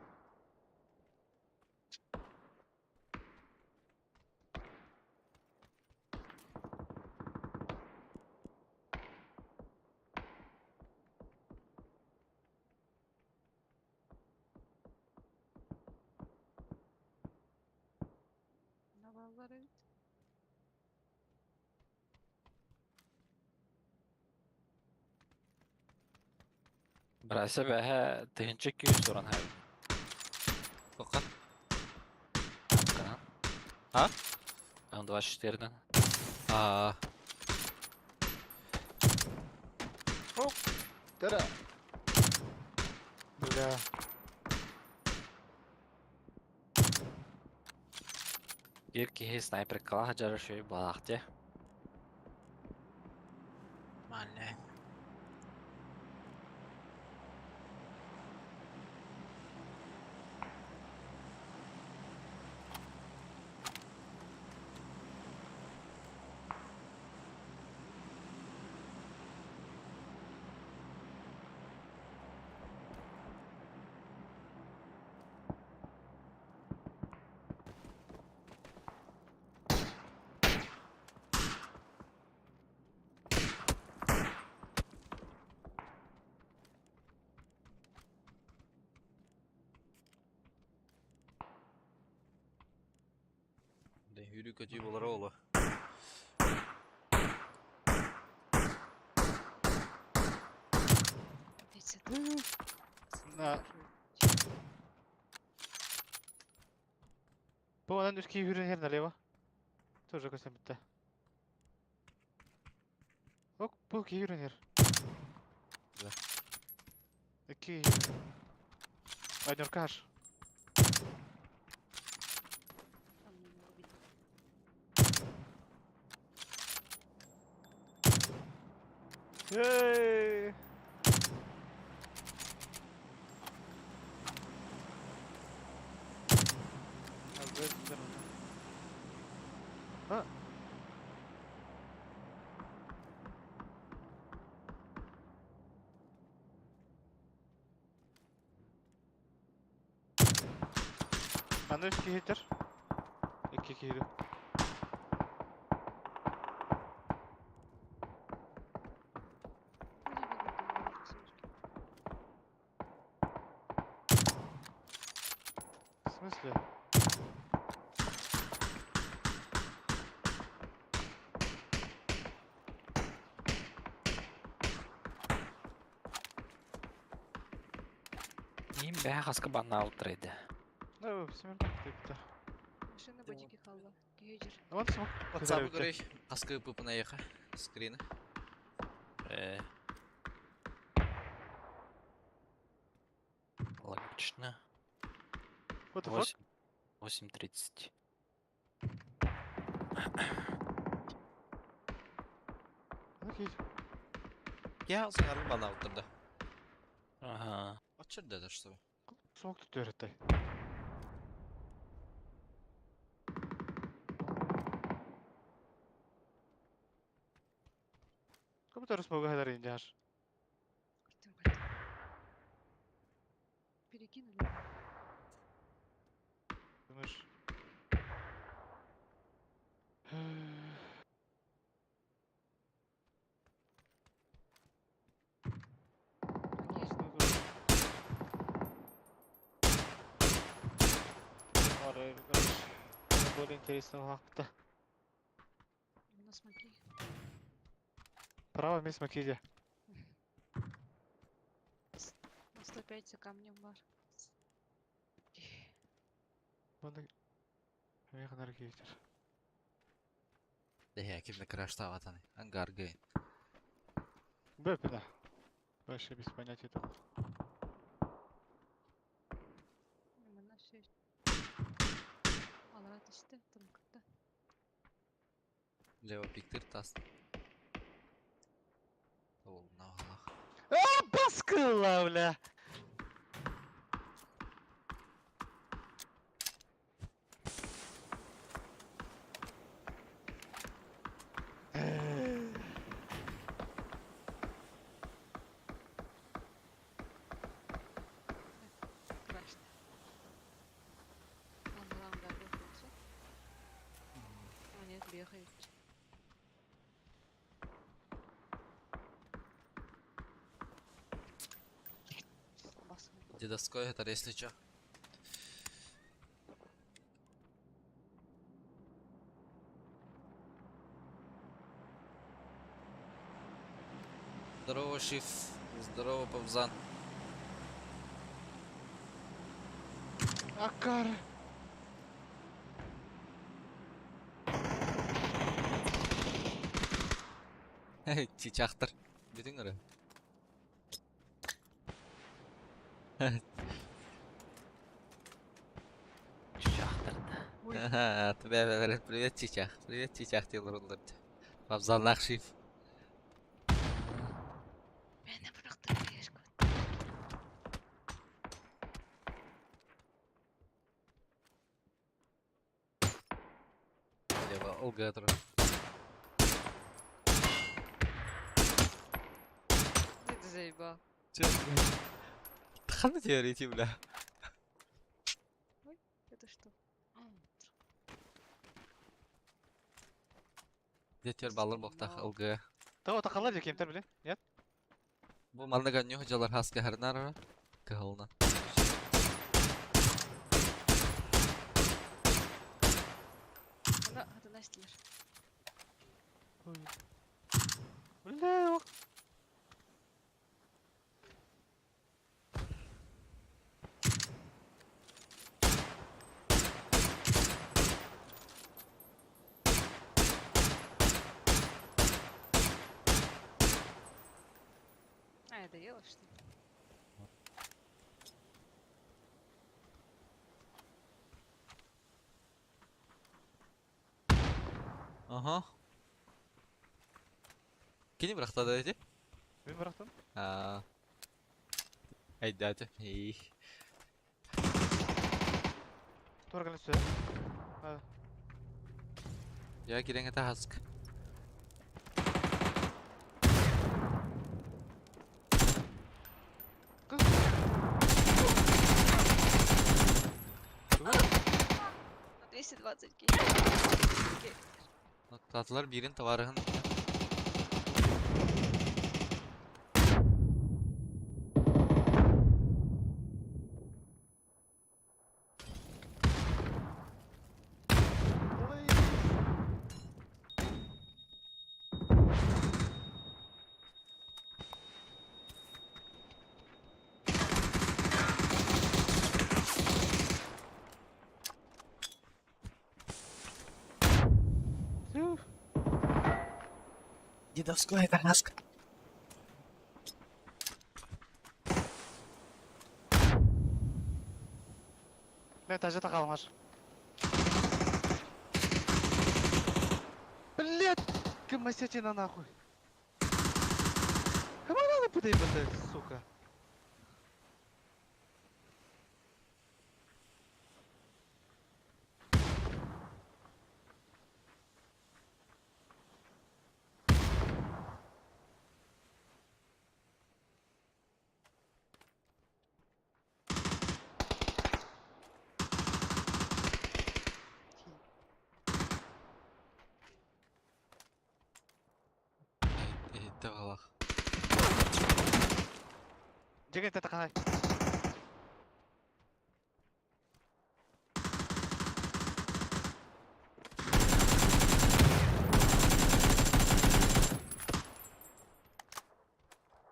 Наваллар эбит. Брася бәһә тыһынчы күйіс туран хай. Тока. Канан. А? М24-ден. А, Тара. Бля. Бир киһи снайпер клагаджары шөй балахте. Мале. Үүрүү-көтүү буолара буолуо. На. Бу онон үс киһи үүрэн иһэр налево. Тоже көстөн бүттэ. Ок, бу киһи үүрэн иһэр. Да. Икки киһи үүрэн. Однеркаш. Эй! А. Аны үс киһи этэр. Икки киһи. В смысле? Им бэһэ хаска баннаабыттар этэ. Ну, семерка кытта. Машина бодики халла. Киһи Вон смог. WhatsApp көрүй. Хаска ыппыппын эйиэхэ. Скрины. Э. Логично. What the fuck? 8. 8.30. Окей. Я саҥарбын баннаабыттар да. Ага. Оччо да что. Смог тут өрөттэй. Компьютер смогу хәдәр инде аш. Көрдүм, көрдүм. Перекинули. Думаешь? Более интересного хакта. У нас смоки. Право место смоки На 105 за камнем бар. Бұны Механар кейтер. Дэһэ кимне краштаабатаны. Ангар гейн. Бэпина. Вообще без понятия там. Мына все. Алара түсті, тым кытта. Лево пиктир тас. Ол навалах. А, баскыла, бля! Крашты. Ангар болса. А нет, бегает. Басым. Дедовской это если чё. Здорово, Шиф. Здорово, Павзан. Акар! Чичахтар. Бүтүн көрө. Чичахтар. Тебе привет, Чичах. Привет, Чичах, дииллэр Павзаннаах Шиф. Мені бырахтыр ешкім. Лево, ЛГ турар. Ты заебал. Чё? Ханна теория, бля. Это что? Детер баллар боқтақ ЛГ. Того тақалар же кемтер біле? Нет? Бу манныга нюх жалар хаска харнар кыһылна. Мына Настилер. Бля, А, я доела, что ли? Ага. Кини бырахтады эти? Мин бырахтым. Аа. Айдаты. Эй. Тура кэлэн сүө. Я кирең это хаск. На 220 кей. Татылар бирин товарыһын. Дедовской это хаск. Мен этажда қалмаш. Блять, гомосятина нахуй. Кому надо пытай, сука? Иһитте балах. Жеген тата қалай.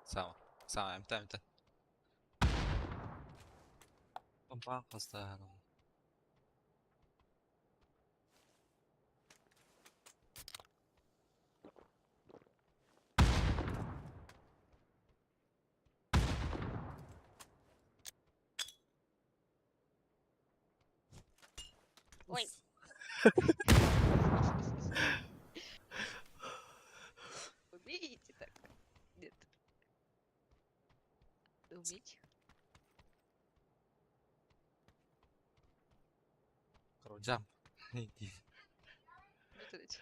Сама. Сама, эмте, эмте. Помпан хаста. Ой. Умеете так? Нет. Уметь? Короче, Вот эти.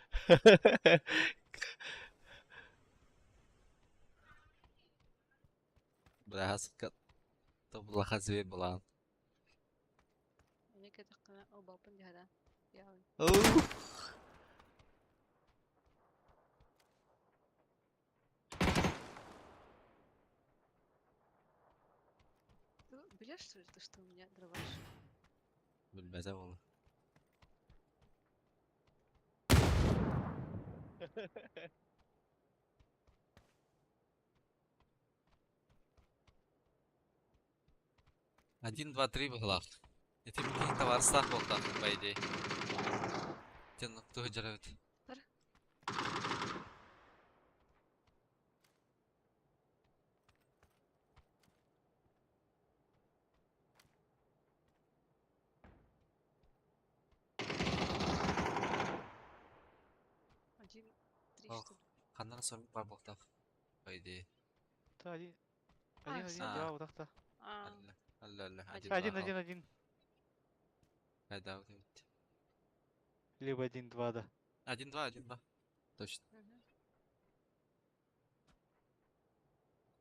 Бля, хаска. Тобла зверь была. Мне кэтэх о балпын дихада. Я Ты берешь, что ли, то, что у меня дробаш? Билбете болу. Один, два, три быһылаах. Ити бикин товарстаах буолтаах, по идее. Тен туһу жарабыт. Бар. Один, три, Ох. что ли? Ханнан сорбук бар буолтаах. По идее. Та один. А, Один, один, всё. два, вот так-то. А, Алла, алла, алла. Один. Один, один, один. Айда, вот эбит. Либо один, два, да. Один, два, один, два. Точно. мгм.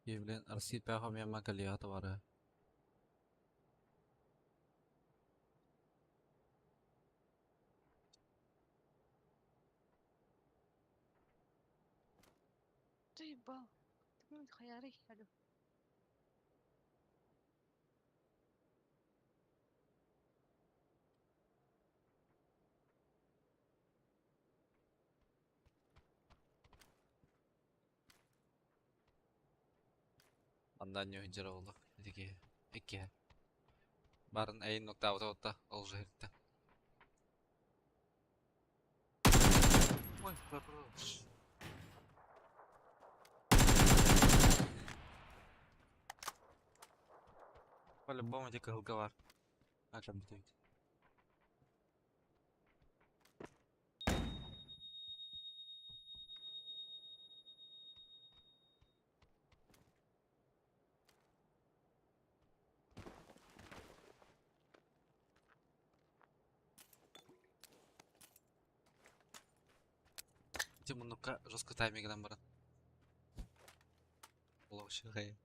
И, блин, Арсид пяхом я макалия товара. Ты ебал. Ты мой хаярый, алло. Андан ньүһүдьэр оҕолор ити киһи иккиһэ. Барын эйин ноктаабыта отта ол жиһиртэ. Ой, хорош. По-любому ити кыһылга бар. Ачам бүтөйт. Ити муннукка жестко таймингынан баран. Олох үчүгэй.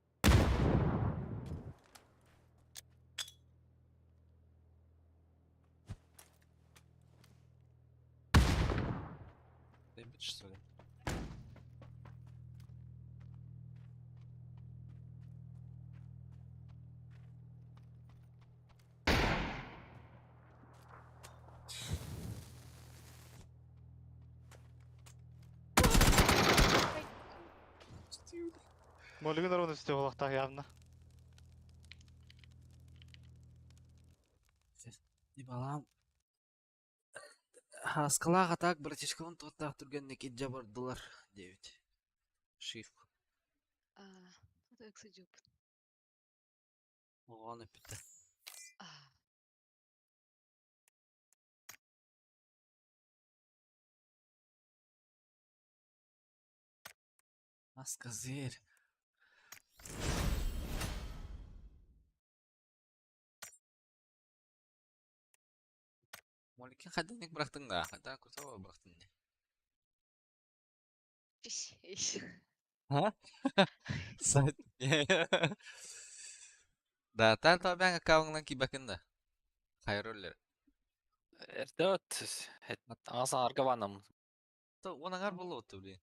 Дэйбит что ли? Молигин ровно үстэ буолуохтаах явно. Ибалаам Һааскалаах атаак братишкабын туоттаах түргэнник илдьэ бардылар диэбит. Шиф Аа, это ыксыдьыппыт. Оҕоон эппитэ. Аа, Аска зверь. Моликин хайдах бырахтыҥ да? Хайдах курсова бырахтыҥ дии? иш, иш. А? Сайт. Да, тан бэҥ аккаунтынан киирбэккин да? Хайроллер. Эрдэ от аҥас аҥарга баанам. Уон аҥар буолла отто, блин.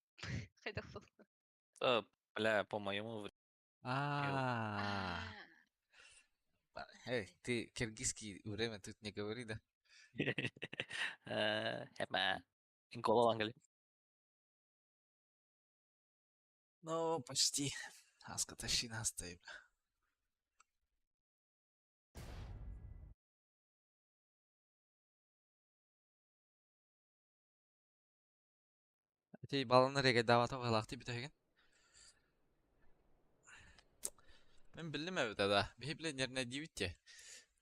Хайдах буолла? Бля, по моему А. Эй, ты киргизский время тут не говори, да? Эма. Инкола ангели. Ну, почти. Аска, тащи нас, ты, бля. Ити баланы регайдаабата быһалаахтыы бүтэһигин. Мин биллим эбит да. Биһи билэ нернэйдиибит дии.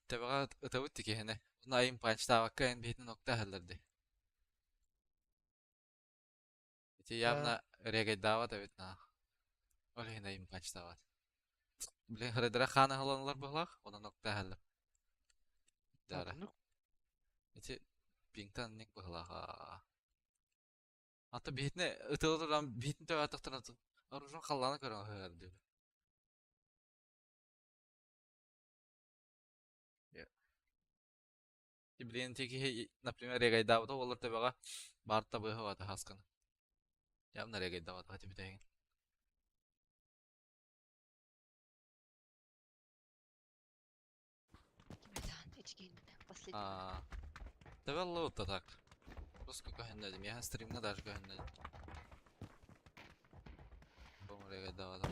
Тэбэҕэ ытабыт дии киһини. Уонна айым панчтаабакка эн биһитин окта аһаллар дии. Ити явно регайдаабат эбит наах. Ол иһин айым панчтаабат. Блин, харайдара хаан аһыланалар быһалаах, онон окта аһаллар. Дара. Ити пингтан ник быһалаах. А то биһитини ытыла туран биһитин төбөтөхтөрүнэ оружун халлаана көрөн ыһыар диэбит. Блин, ти киһи, например, регайдаабыта буоллар төбөҕө баар табыһа бата хасканы. Явно регайдаабата тибитэһин. Кимэтаан, эчигин последний. А, Төбө да так. Просто көһүннэдим. Я стримҥа даже көһүннэдим. Бу регайдаабата.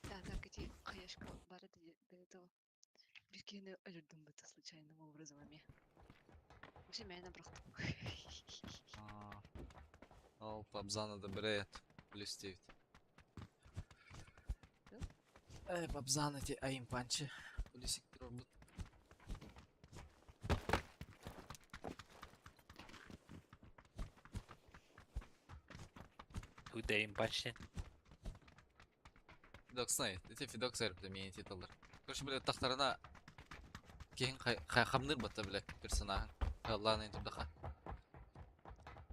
Да, так эти хаешка бары до этого. Биир киһини өлөрдүм быта случайным образом эмиэ. Вообще мээнэ бырахтым. Ол Пабзан одобряет. Плюс 9. Эй, Пабзан эти аимпанчи. Плюсик турбут. Худейм почти. Фидокс знает. Эти Фидокс эрбде мени титулдар. Короче, бля, тахтарына киһин хамныр батта, бля, персонажын. Аллааны турдаха.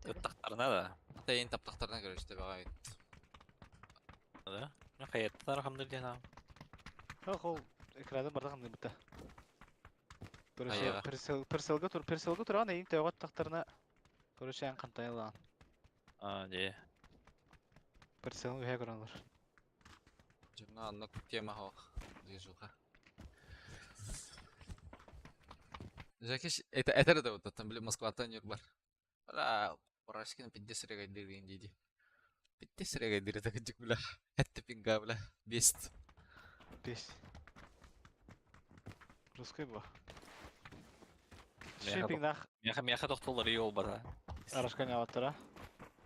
Ыттахтарына да. Тайын таптахтарына, короче, табаға. Да? Хайаттар хамныр диэн аам. Ох, ол экраны барда хамныр быта. Короче, Айаҕа. перселга тур, перселга туран эйин төҕөт тахтарына короче, эн хантайылаан. А, дии. Перселын үһэ көрөнлөр. Дьонно аннык тема хоох. Движуха. Жакиш, это это да вот там, блин, Москваттан юр бар. Ра, Парашкин пиздец регайдырын диди. Bitti сирэгэ дирита кыдьык бля. Этте пинга бля. Бест. Бес. Русский бу. Миэхэ Шиппингнах Миэхэ миэхэ тохтоллор и олбата. арашканяваттара.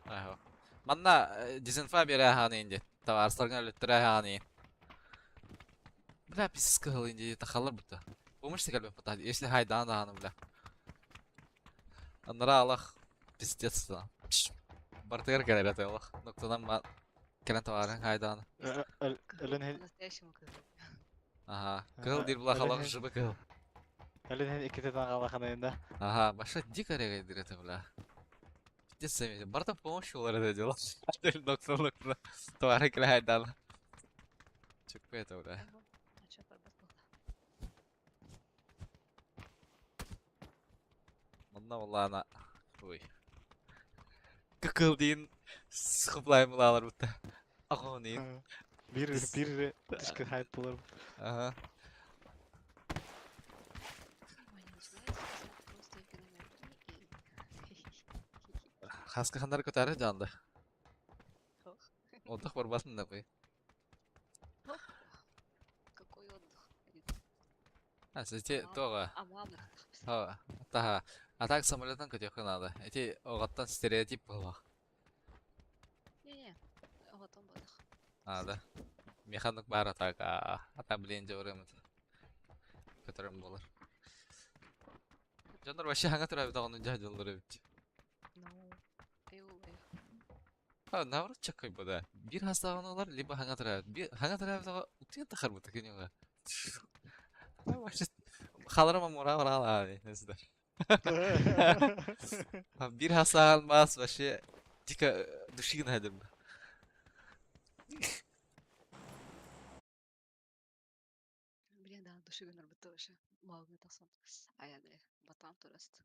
Аха. Манна дезинфа бере хааны инди. Товарстарга өлөттөрө хааны. Бля, писец кыһыл инди тахалар бутта. Помощь кэлбэт бутта. Если хайдаан дааны бля. Аннара алах пиздец да. Бартыгар кэлэр это алах. Ноктанан ма кэлэн товарын хайдаан. Өлен По-настоящему кыһыл. Ага. Кыһыл диир булах алах жыбы кыһыл. Өлен икките таҥалаханайында. Ага, баша дико реагирует это, бля. Пиздец, сами. Барта помощь олар это дело. Ноктан ноктан. Товары кэлэн хайдаан. Чукпа это, бля. А чё барбат буолла? Манна буоллаҕына ой. Кыкыл диин схуплайым булаалар бутта. Охониин. Бир бир түшкө хайт болар. Ага. Ой, не начинается просто экономия. Хаска хандар көтәрі жанды. Ох. Отдых барбасын да кой. Какой отдых? А, сете тоға. А мама Таға. Таға. А так самолеттан көтөккө надо. Эти оғаттан стереотип болақ. Не-не, оҕотон буолах. Надо. Механик бар атак. Ата блин жорымыт. Көтөрөм болар. Жондар вообще хаңа тура бит оғын жа жолдор бит. Ну, айыл айыл. А, наоборот чаккай бу да. Бир хастаган олар, либо хаңа тура. Бир хаңа тура бит оға утыян тахар бу такын юга. Вообще халарма мура мура ала несдер. Бир хастаган бас вообще дико душигин хадыр. Блин, да, душигин ырбыты вообще. Малгы тахсан. Аяны батам тураст.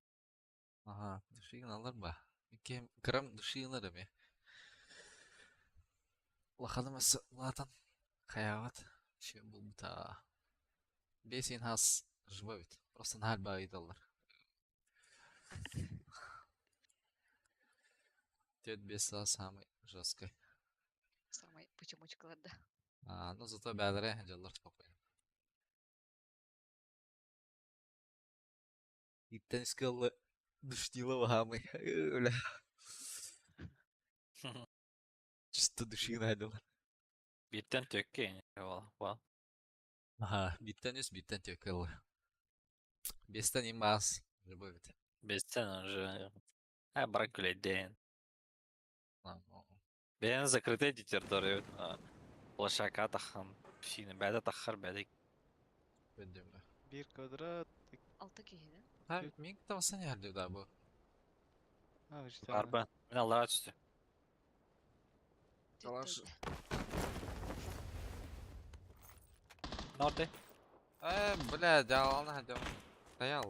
Ага, душигин алар ба. Кем грамм душигин алар Лаханым латан хаяват. Чем был бута. Бесин хас жбавит. Просто нахаль багидаллар. Тет беса самый жесткий. Самай почемучкаларда. А, ну зато бәдіре жаллар спокойно. Иттен скаллы душнила вахамы. Бля. Чисто души найдал. Биттен төкке вал. Ага, биттен үс, биттен төкел. Бестен имаз. Любовит. Бестен уже. А барак күлейден. Бен закрытый территория. Площадка тахан. Псина бәдә тахар бәдә. Бир квадрат. Алты киһини. Ha, мин тавсан ярды да бу. А, işte. Арба. Мен аллара түстү. Калаш. Норды. Э, бля, дялны хадым. Стоял.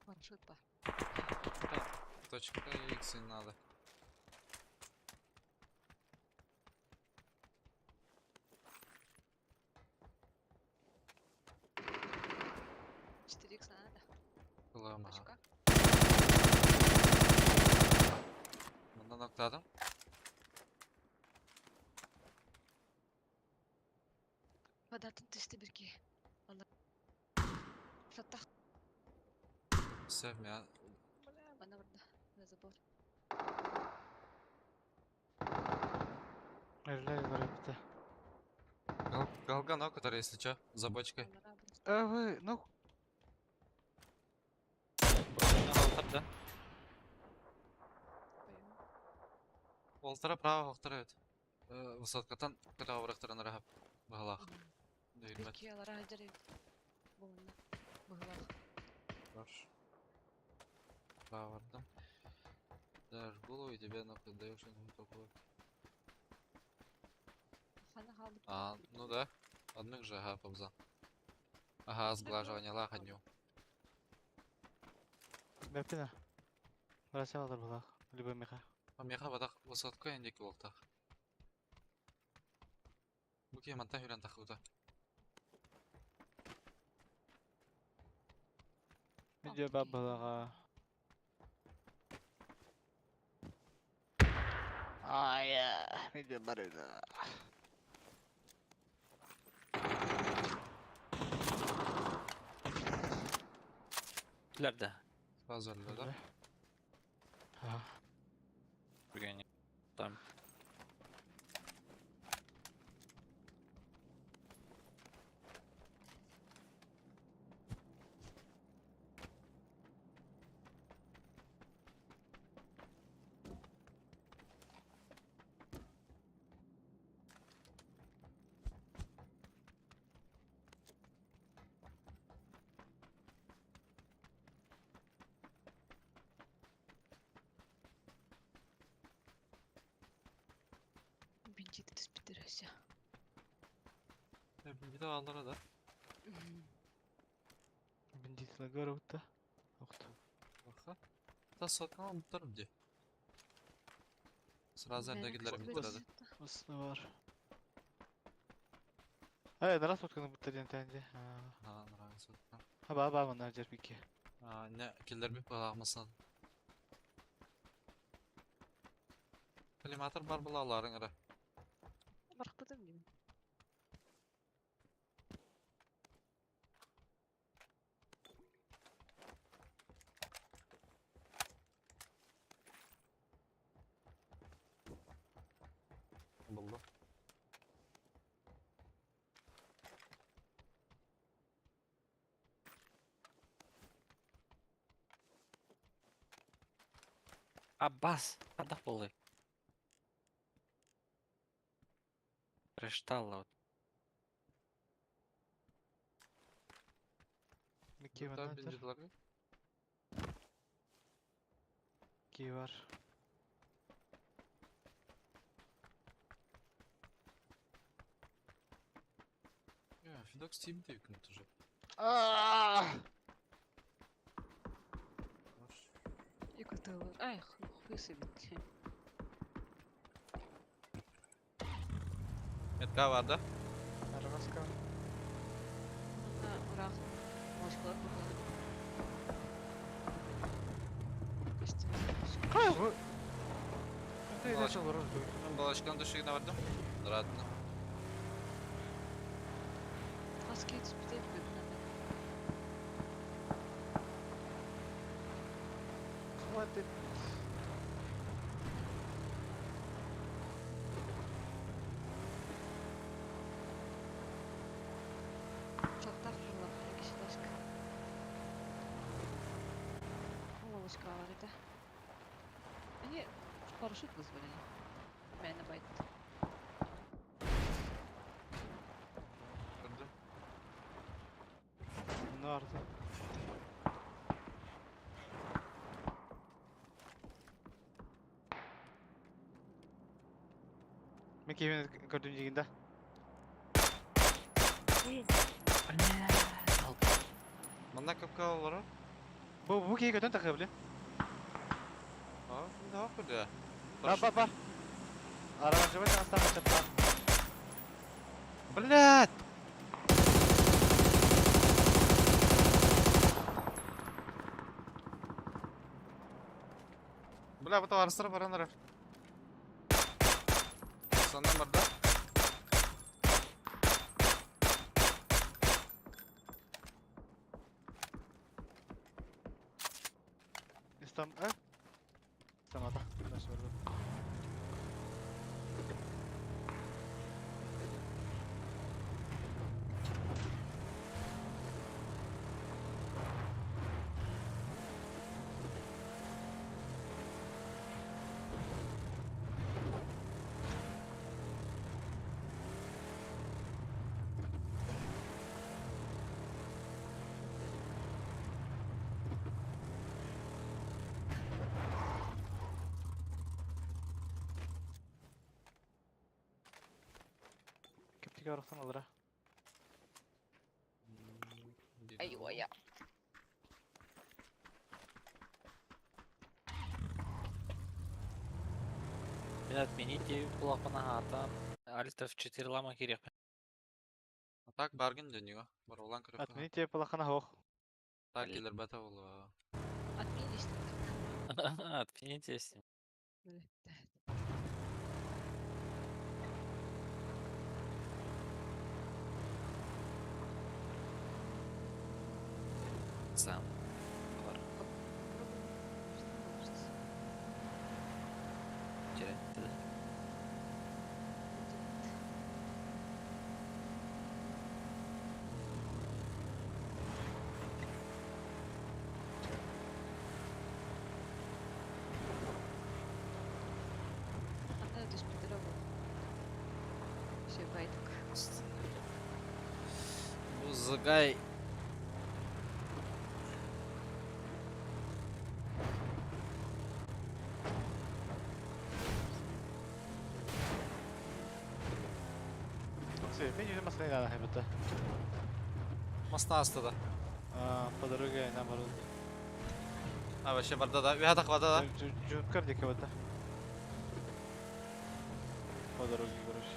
Парашют па. Точка X надо. 4 икс надо. Kulağıma. Точка. Bundan noktaladım. Падатын түстү бир киһи. Анда. Шаттах. Сөп я. Бля, бана барда. На забор. Öyle var bitti. Галган, который, если чё, за бочкой. Аллара просто. А вы, ну, Да. Пойму. Олтара право, олтара это. Высоткатан, когда врахтаран рахап. Багалах. Бир Дүйрмет. киһи алара сылдьар эбит. Буонна. Быһылаах. Хорош. Право, да. Даже голову тебе нахуй даешь, он такой. Хаалбыт. А, ну да. Одних же, ага, побза. Ага, сглаживание одню. Бэппина. Бросал была. Либо меха. А меха бадах высотка индик болтах. Буки манта хүрен тахута. Видео бабалага. Ай, видео барыга. Лерде. Сразу да? Ага. Бүргәне. Там. Бенчити түспүттэр өссө. Bir de aldılar da. Бендитла горутта. Охто. Баха. Та сотканы ұмыттырым де. Сразу Мэнэ әндегілер көстүбэт бітіреді. Осыны бар. Ай, нара сотканы буттар тәнде. А, нравится. Ха ба ба мына жербике. А, не, келдер біп бағамасын. Коллиматор бар бұлаларың ара. Барахпытым деймин. Болды. Аббас, қандақ болды? Решталла. Микки Бұта мына тұр. бенжидалар Ки бар. Я, Фидокс тимде үкін тұжы. Екотылар. Ай, хуй бит. Метка бар да? Аргаска. Мына урах мошкалар булган. Кай бу? Ты не бар. Мен балашканың төшегіне бардым. Радны. Хаски түспүттэр бүгүн. Хватит. Чактар жылы кишилашка. Ловушка бар это. Они парашют вызвали. Мэна байт. Көрдім. Мына арты. Мен кейбін көрдім дегенде. Мында көпке алалар. Бу бу кей көтөн тахы биле. А, да, күлді. Бар бар бар. Арага жыбай тагыстан качап бар. Блядь! Бля, бұта арыстырып барандар. Сандан бар да? Истам, э? Самата. Дальше бар. Тиге барахсан алара. Айуая. Мин отмените кулакпын аһаатан. Альт F4 лама кириэхпин. А так баргын дөнүгө. Барулан көрөккө. Отмените палахана хох. Так келер бата болу. Отменили что ли? Отмените с ним. Сам. Бар. Попробуем, что получится. Терять. Будет. Она түспүтэрэ буолуо. Все байтык. Бу Зыгай Все, мен yüzüm masaya geldi haybette. Масна астыда. А, по дороге наоборот. А вообще барда да. Үһә бада да. Жуткар дике бата. По дороге, короче.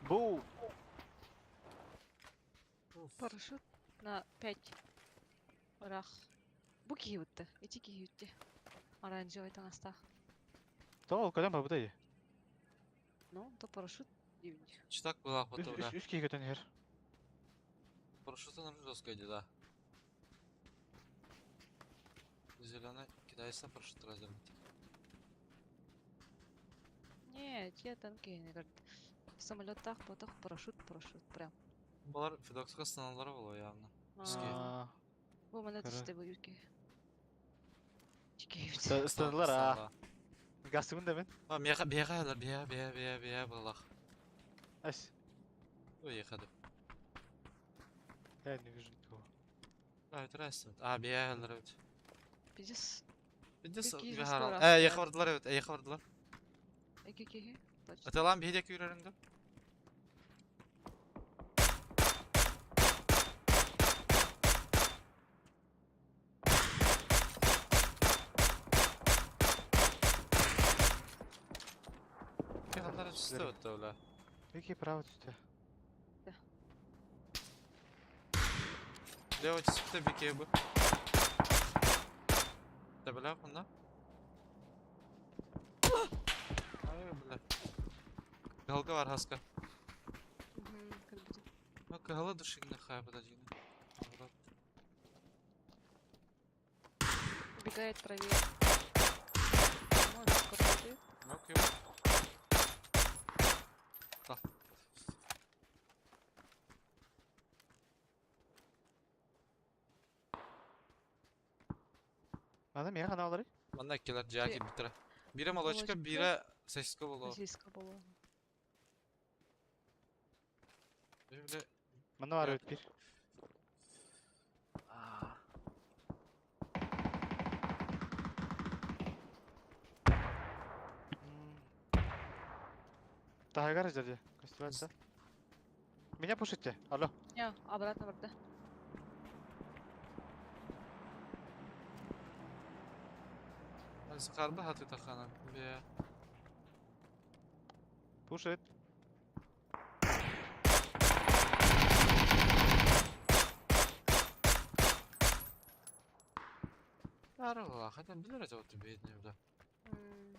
Бу! Парашют на 5 рах. Бу киһи Ити киһи Оранжевый таҥастаах. То, когда мы будем? Ну, то парашют дивних. Читак была охота, бля. Үс киһи көтөн иһэр. Парашютын жестко иди, да. Зеленый кидайся парашют разделить. Не, те танки, не говорят. В самолетах потом парашют, парашют прям. Булар Федокска сыналары болу явно. А, А, Бу манна Кара. түсте бу юрки. Чикейбит. Станылар, а. Гасыбын да мен. А, меха, бега, бега, бега, бега, бега, балах. Ась. Уехали. Я не вижу никого. А, это раз. А, бега, evet. Пиздец. Пиздец, Какие бега. же сто Э, раз, ехавардылар, evet, ехавардылар. Эки киһи. Точно. Аталам бейдек үйрәріңді. Пехалар түсті өтті өлі. Вики право түсті. Лево түсіпті бике бу. Да бля, мында. Ай, бля. Галга бар хаска. Мгм, как будто. Ну, кагала душигне хай подожди. Убегает правее. Может, скоро уйдет. Ну, окей. Да. Ана меха аналары. Манда келер жаки битре. Бире молочка, Молочка. бире сосиска болу. Российская была. Бile Мана бар өт бир. Тагар жерде. Костюмда. Меня пушите. Алло. Не, обратно барда. Сахарда хаты тахана. Бе. Пушит. Арла, хотя билер это вот бедный, бля. М,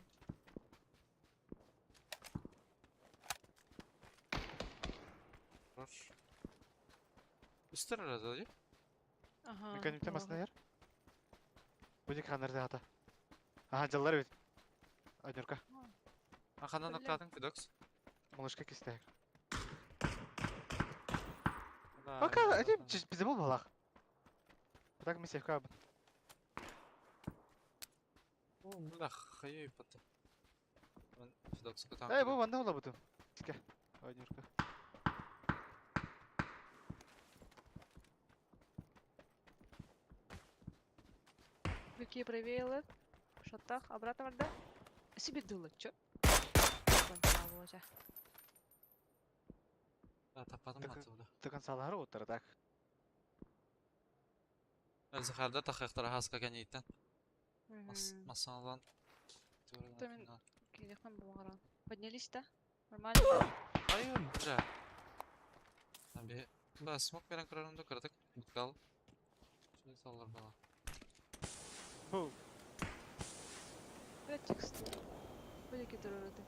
Хорош. Үстер арада, değil? Ага. Меканикте ага. масына ер. Будет ханарда хата. Ага, жаллар бит. Однерка. А ханан Бля. октаатын Федокс? Малышка кистээх. Да, Пока, да, эти да. пиздебол балах. Так мы севка. О, бля, хайой потом. Федокс кутан. Эй, бу ванда ола бутум. Ске. Ой, Нюрка. Какие правила? Шатах, обратно варда. Себе дылы, чё? Да, таппадым Так, аты, бля. До конца лары оттар, так. Захарда тахыктара хаска кәнейтен. Масалан. Поднялись, да? Нормально? Ай, бля. Аби, да, смок берен көрөрүмдү кырдык. Буткал. Шуны саллар бала. Бу. Опять текст. Были которые ты.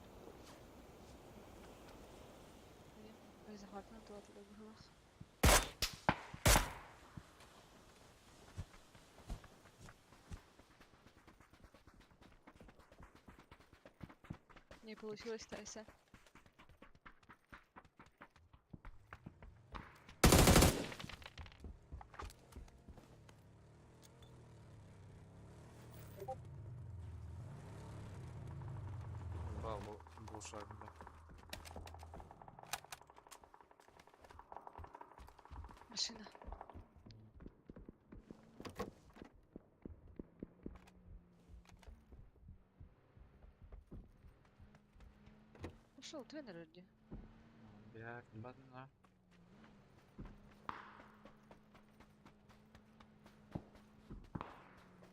Захватно то оттуда было. Не получилось, Тайса. Бал, бу шаг, бля. Машина. Ушел, твой народе. Бля, бадна.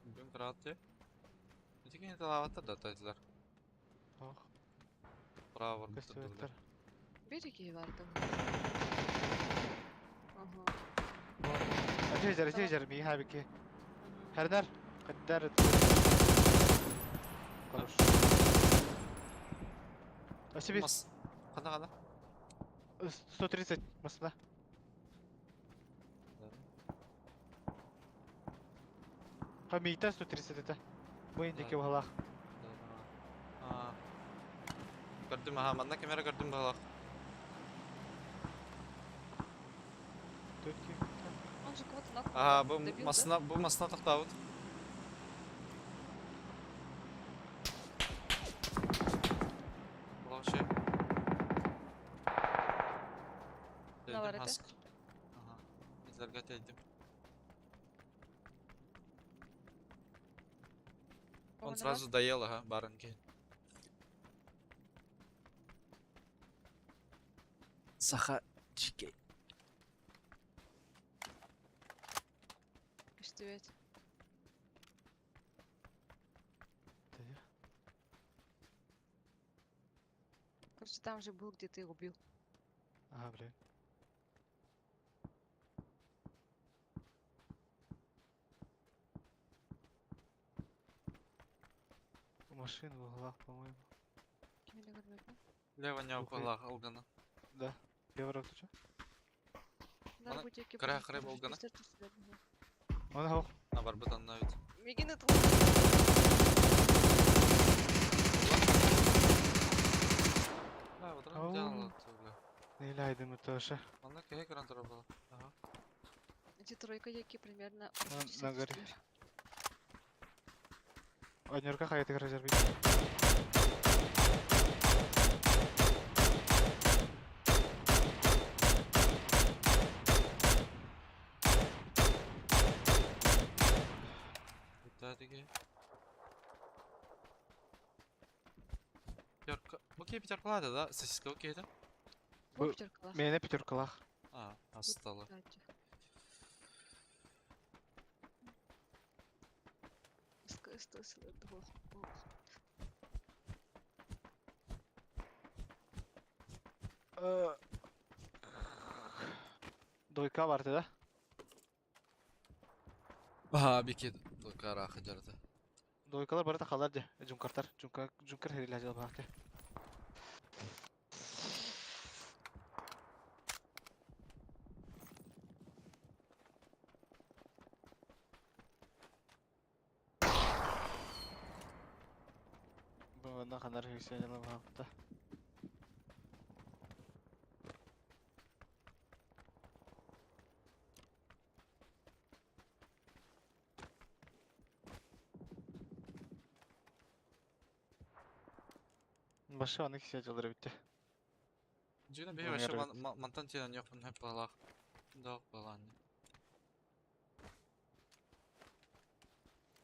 Бүгүн кыраатты. Ити кини талаабаттар да тайтылар. Ох, Право бар бутыр көстүбэттэр. Береги барды. Ага. Ачы жар, жар, ми хабики. Хернер, каддар. Хорош. Спасибо. Мас. Кана кана. 130 масына. Хамита 130 это. Мы индики валах. Көрдүм аха, манна камера көрдүм балах. Тут ки. Он же кого-то нокнул. Аха, бу Добил, да? масына, бу масына тохтаабыт. Вообще. Мына бар ete. Ага. Излерге тейдим. Он Оғына сразу доел, ага, барынки. Саха GK. бар. Үстүбет. Короче, там же был, где ты убил. Ага, блин. Машина в углах, по-моему. Лево не Ухуй. углах алгана. Да. Лево ты чё? Ана кыра кыра болгана. Он хох. А бар бутан навит. Мегин это Да, вот Ау. он делал бля. Не ляйдым тоже. Манна кеhe көрөн турар була. Ага. Эти тройка яки примерно На горе. 64. Однерка хайты разорвить. Бүтәдиги. Пятерка. Бу кей пятеркалады да? Сосиска окей да? Бу Бу- пятеркалах. Мене пятеркалах. А, асталы. Дойка барды да? Аха, бики дойка хыджарды. Дойкалар барда халар де. Джункартар. Джунка Джункар хериле жал бакты. Ханар хүсэнелі бағыпта. Башы аны кисе жылдыры бітті. Жина бей вообще мантан тиен yok bunun hep balak. Dağ balan.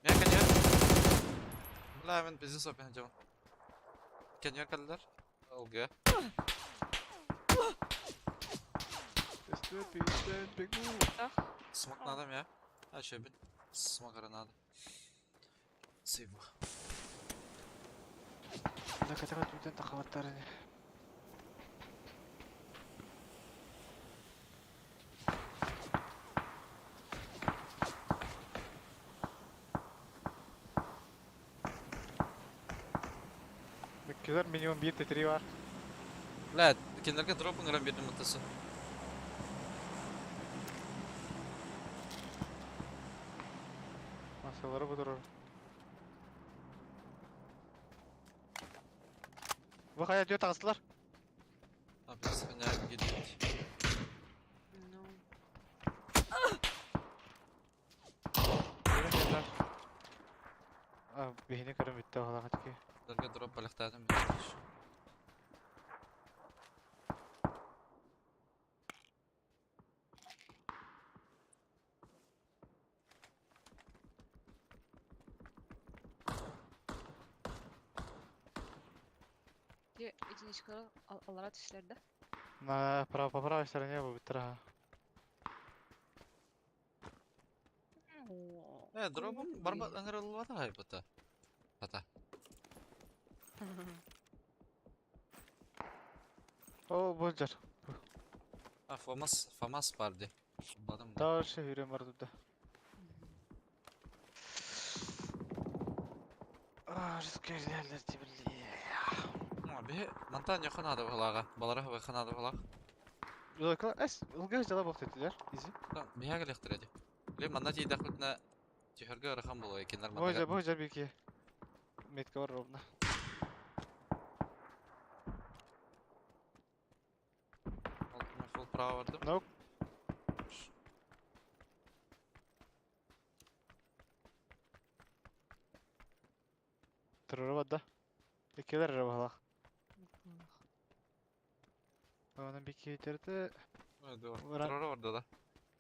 Ya kanyer. Бля, мен бизнес опен жабын. Каньер калдар. Олга. Смок надо мне. А еще бит. Смок надо. Сейву. Да катага түтен тақабаттары. Беккелер минимум 1 тетри бар. Бля, киндерге дроп ыңыран бердім ұтысы. Масалары бұдырыр. Бұл қая дөт ағыстылар? А, біз коня гидит. Ну, А, бейіне көрім бітті оғалаға тіке. Киндерге дроп балықтадым. Те единичкалар алара түшләрдә. На право, по правой стороне бұл біттір аға. Э, дропым барба ыңырылып жатыр хайпыта. Ата. О, бұл жар. А, Фомас, Фомас барды. Бадым. Дальше хүрем бар тұда. А, рискерлерлер тебілі. Би мантан якын ады балага. Балара якын ады балаг. Улга эс, улга жала боқ тетилер. Изи. Бияга лехтиреди. Ле манна тейдах битна тихерге ырахан боло экенлер Бой жа, бой жа бики. Метка бар ровно. Фул право бардым. Нок. Туруру бадда. Экелер балак. Onun бики итерди. Туруру барды да.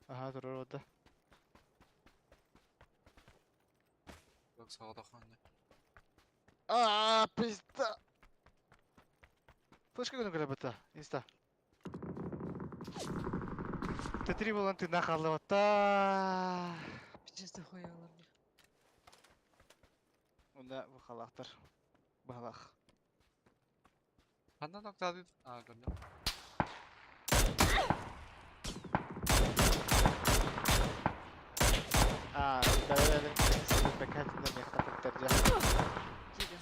Ага, туруру бадда. Yok sağda ханны. А, пизда. Флешка күнү көрө бата. Инста. Т3 болан ты нахалды батта. Пиздец дохуя алар. Онда бу халактар. Балах. Ханна ноктады. А, көрдүм. А, да да да. Бекатында не хатыктар жа. Тиде.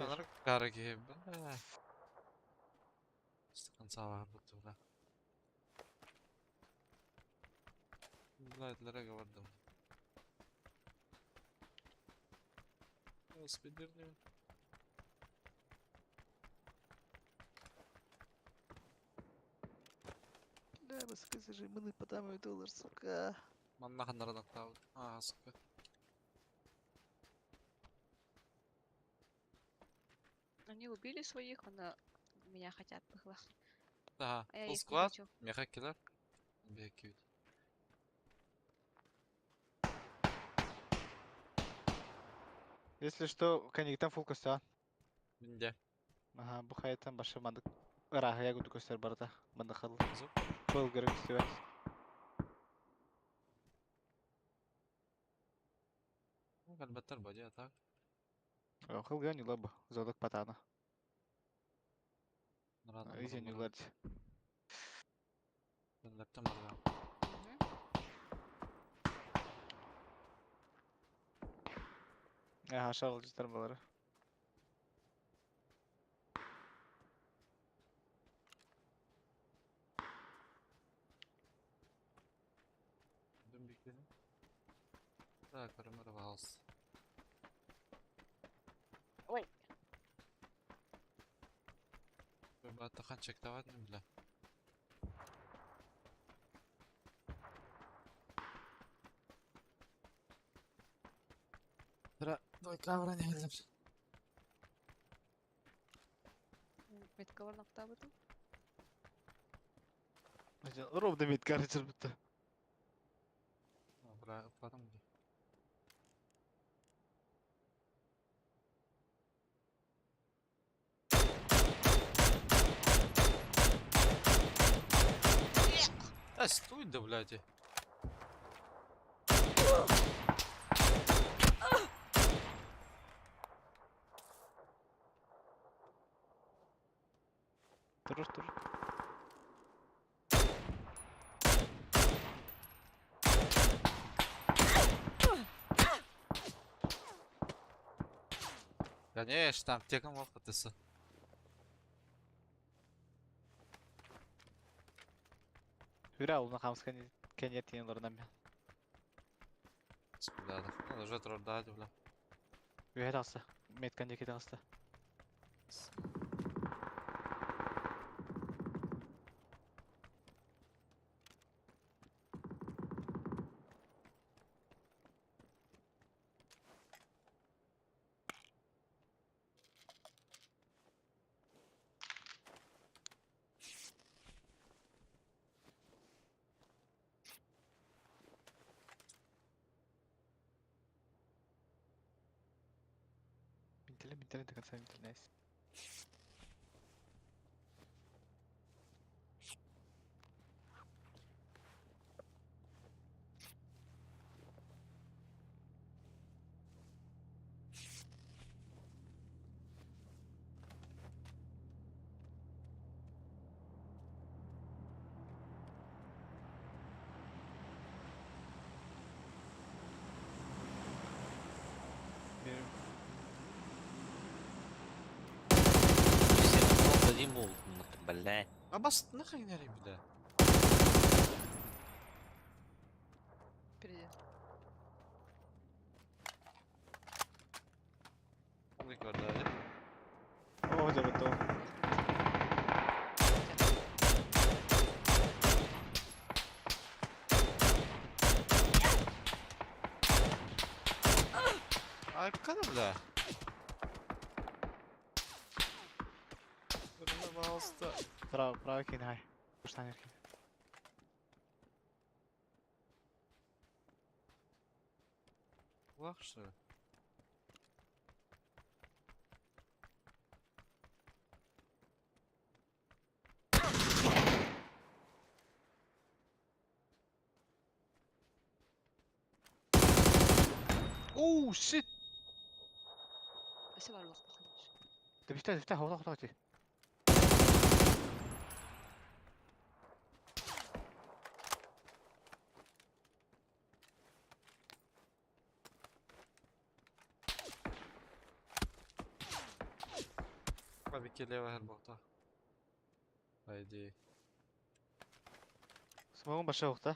Алар караги. Бля. Стакан сава бутты бля. Бля, этлерге бардым. Спидернем. Бля, скажи, мы подамай доллар, сука. Манна ханнара ноктабы. А, сука. Они убили своих, но меня хотят быхлах. Да, А я фул их не склад. хочу. Меха киллер. Бекют. Если что, коньяктан фул костя. Минде. Ага, бу хаяттан башы мандык. Ыраха я гуду көстер барда. Мандык хал. Зуп. Был керек истебет. Әлбәттер бадия так. Хылган юла бу. Зодок патана. Нұрады. Изен юлар. Ләптен барда. Ага, шарл житар балары. Дүн бекені. Так, көрімір балс. Баттахан чектават не бля. Тра, двойка вроде не Метка бар нақтабытым. Ровно метка арычыр бітті. Бра, потом где? Да стой, да, блядь. Тур, тур. Конечно, там те кому охотятся. Хүрэ улна хамс кенет тиен лорнам. Бля, да. Ну, уже трудать, бля. Үһэ тахса. Меткан диэки таҕыста. Вентиля, вентиля до конца, вентиля, найс. Берем. Все на блядь. А бас нахуй не бля. Впереди. О, где то. А когда, бля? Пожалуйста. Право, право кинай. Штанер кинь. Лах, что ли? Оу, shit! Спасибо, Орлов, походишь. Да бифта, бифта, хода, хода, ти. Бабики левая борта. По идее. Смогу большой ухта.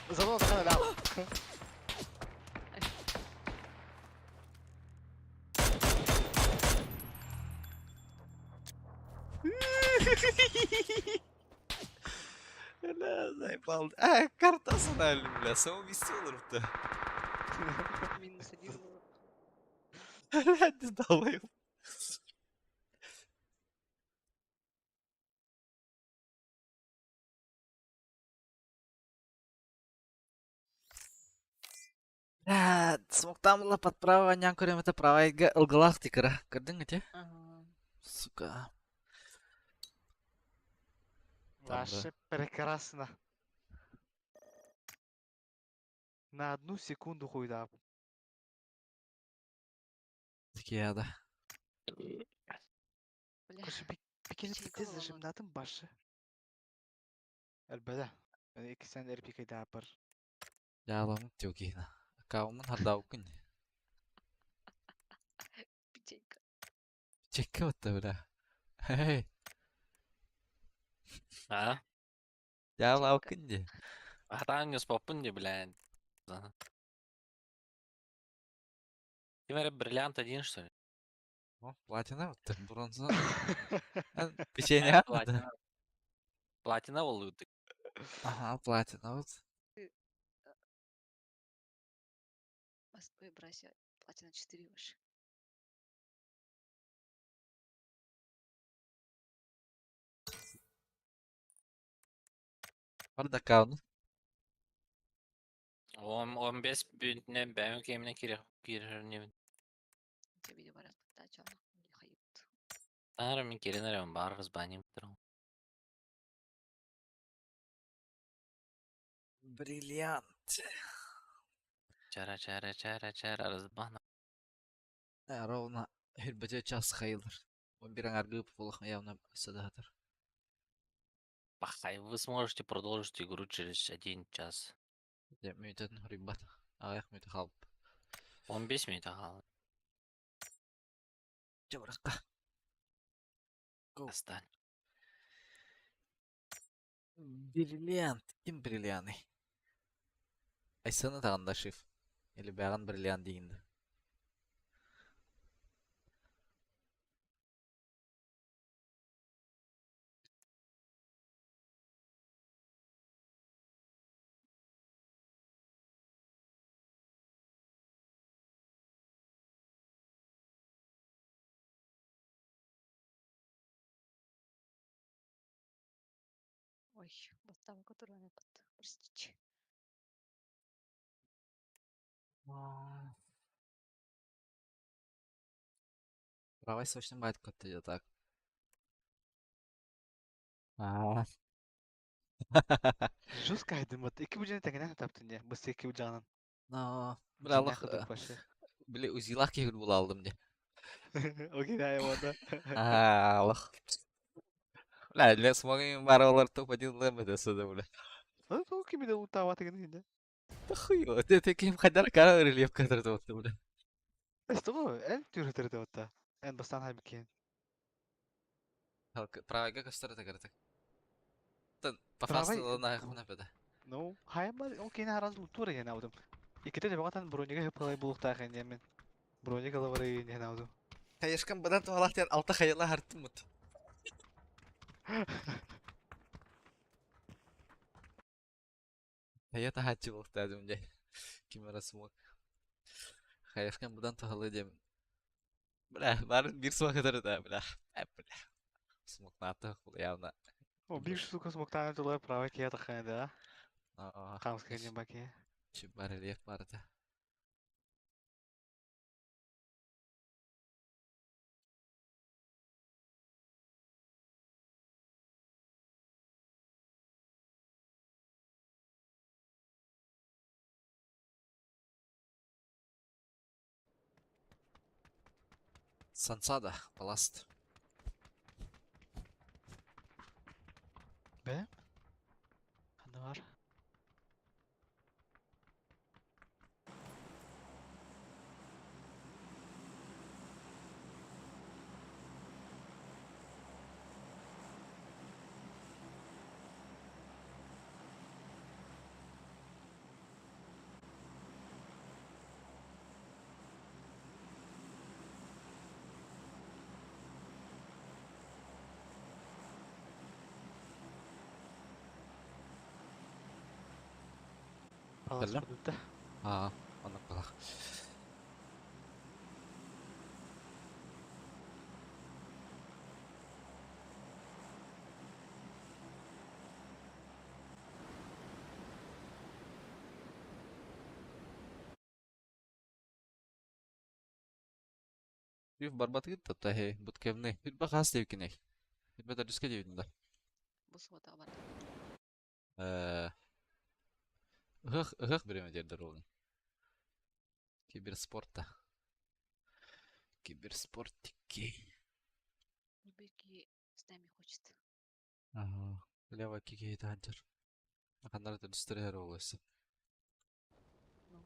Забыл, да, Бля, заебал. А, карта сунали, бля, самоубийство да. Минус один было. Бля, не долбоёб. Бля, смоктамла под право нянкурем это право галактика, Көрдің те? Ага. Сука. Там, да. Ваше прекрасно. На одну секунду хуй да. Такие, да. Бля. Короче, бикени Печенька пиздец баллон. зажимнатым башы. Әлбәдә. Ики сән РПК да бар. Яламын тёкина. Каумын хардау күн. Печенька. Чекка батта, бля. Эй, А? Дьаабыл күн дии. Хатаан не споппун ди, блядь. Ким эрэ бриллиант один, что ли? О, платина вот, бронза. Печенье. Платина. Платина болуут. Ага, платина вот. Ой, братья, платина 4 ваши. Бардакаун. 15 бүтүнэн бэйэм кэминэн киирэр Тебе барат дача хайыт. Таар мин киирэн эрэ баар разбаним туран. Бриллиант. Чара чара чара чара разбана. Ровно хирбете час хайылыр. Он бир аңаргы полох явно садахатыр. Пахай, вы сможете продолжить игру через один час. Дьэ, мүйтетін хурибат. Аяқ мүйті қалып. 15 минут ага. Жабыраққа. Go. Достань. Бриллиант. Ким бриллианы? Айсана тағанда шиф. Или бәғін бриллиант дегенді. Ой, вот там, который она под. Простите. Правай сочный байт көтті так. Аа. Жестко айдым вот. Икки бүжені тәңінен таптын не. Бысы икки бүжанын. Но, бля, Аллах, вообще. бля, узилах кегір була алдым де. Окей, да, вот. Аа, Аллах. Бля, для смогин бар олар топ один лэм это сюда, бля. Ну, то кими де лутава деген енді. Да хуй его, ты ким хадар кара рельеф который вот, бля. Эсто, эн түрі отта. Эн бастан хайбикен. Правайга көстөр так. Тын, по фасту на хна беда. Ну, хайма, окей, на раз лутура я наудым. Иките де багатан бронига хыпалай булуктах енді мен. Бронига лавары не наудым. Хаешкан бадан туалахтен алты хайла хартымыт. Хая тахачы булуктадым де. Ким смог. Хаешкан бадан тухалы дем. Бля, бар бир смог да, бля. Бля. Смог наты явно. О, бир сука смоктан тулай права кия таханы да. Аа. Камска не баки. Чип бар рельеф бар да. Сансада, балласт. Бе? Ханы бар. Палас Бәлем? кудутта. Аа, оны балах. Үф барбат гит та хе, бут кемне. Үт бахас деп кине. Үт бата дүске деп да. Бу суота бар. Э. Ыхых, ыхых биреме дердер ол. Киберспортта. Киберспортики. Бирки с нами хочет. Ага. Лева кики таджар. Хандар да дүстер хер олысы. Ну.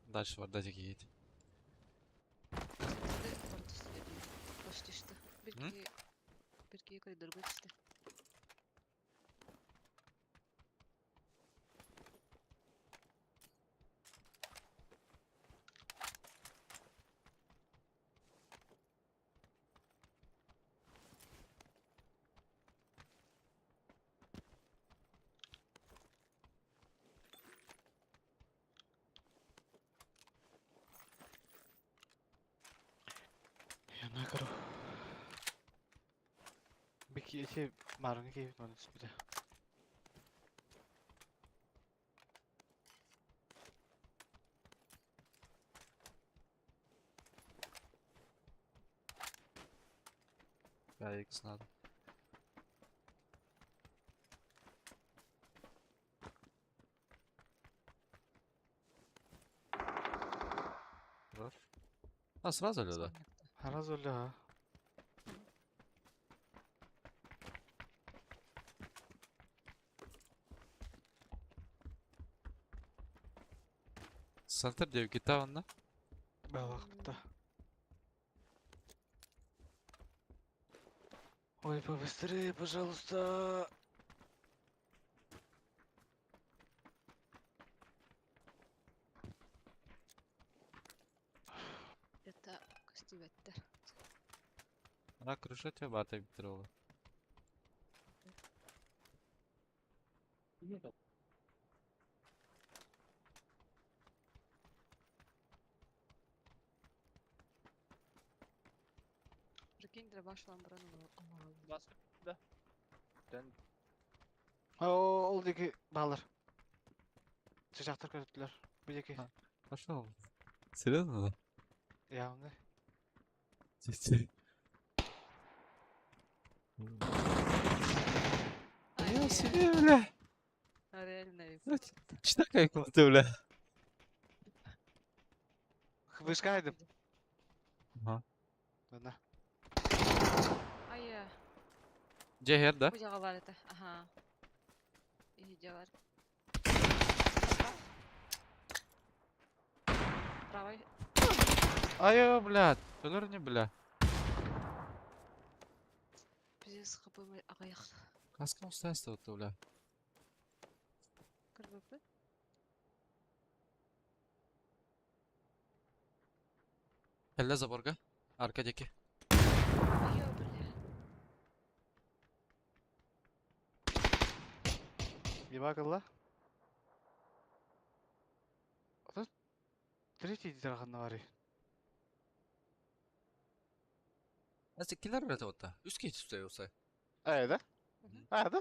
Дальше бар да кики. Почти что. М? Бирки бирки коридорга түсті. Я накару. Бики эти марны кейбит маны түспүтэ. Да, X надо. Раз. А, сразу ли, да? Сразу ли, а? Центр 9 онна. Балакта. Ой, побыстрее, пожалуйста. Это көстүбэттэр. Она крыша тебя бата битрола. Прикинь, дробаш ламбран оҥороллор. Баска да. Тен Ол диэки баалар. Чычахтар көрөттүлэр. Бу диэки. Пошел. Серьезно, да? Явно. Тихо. Я себе, бля. А реально Ну, Читай, как ты, бля. Вышка айдым. Ага. Ладно. Ая, Джегер, да? бу жаҕа баар этэ. Аха. Иһидьэ бар. Правый. Ай, блядь. Төлөр не, бля. Пиздец хапым аҕыйах. Каска устайся, вот, бля. Көрбөппүн. Кэллэ заборга. Арка диэки. Айо, бля. Ебакалла. Тут третий дираханна бары. Nasıl килер бля вот Үске түсті осай. Э, да? Мгм. А, да?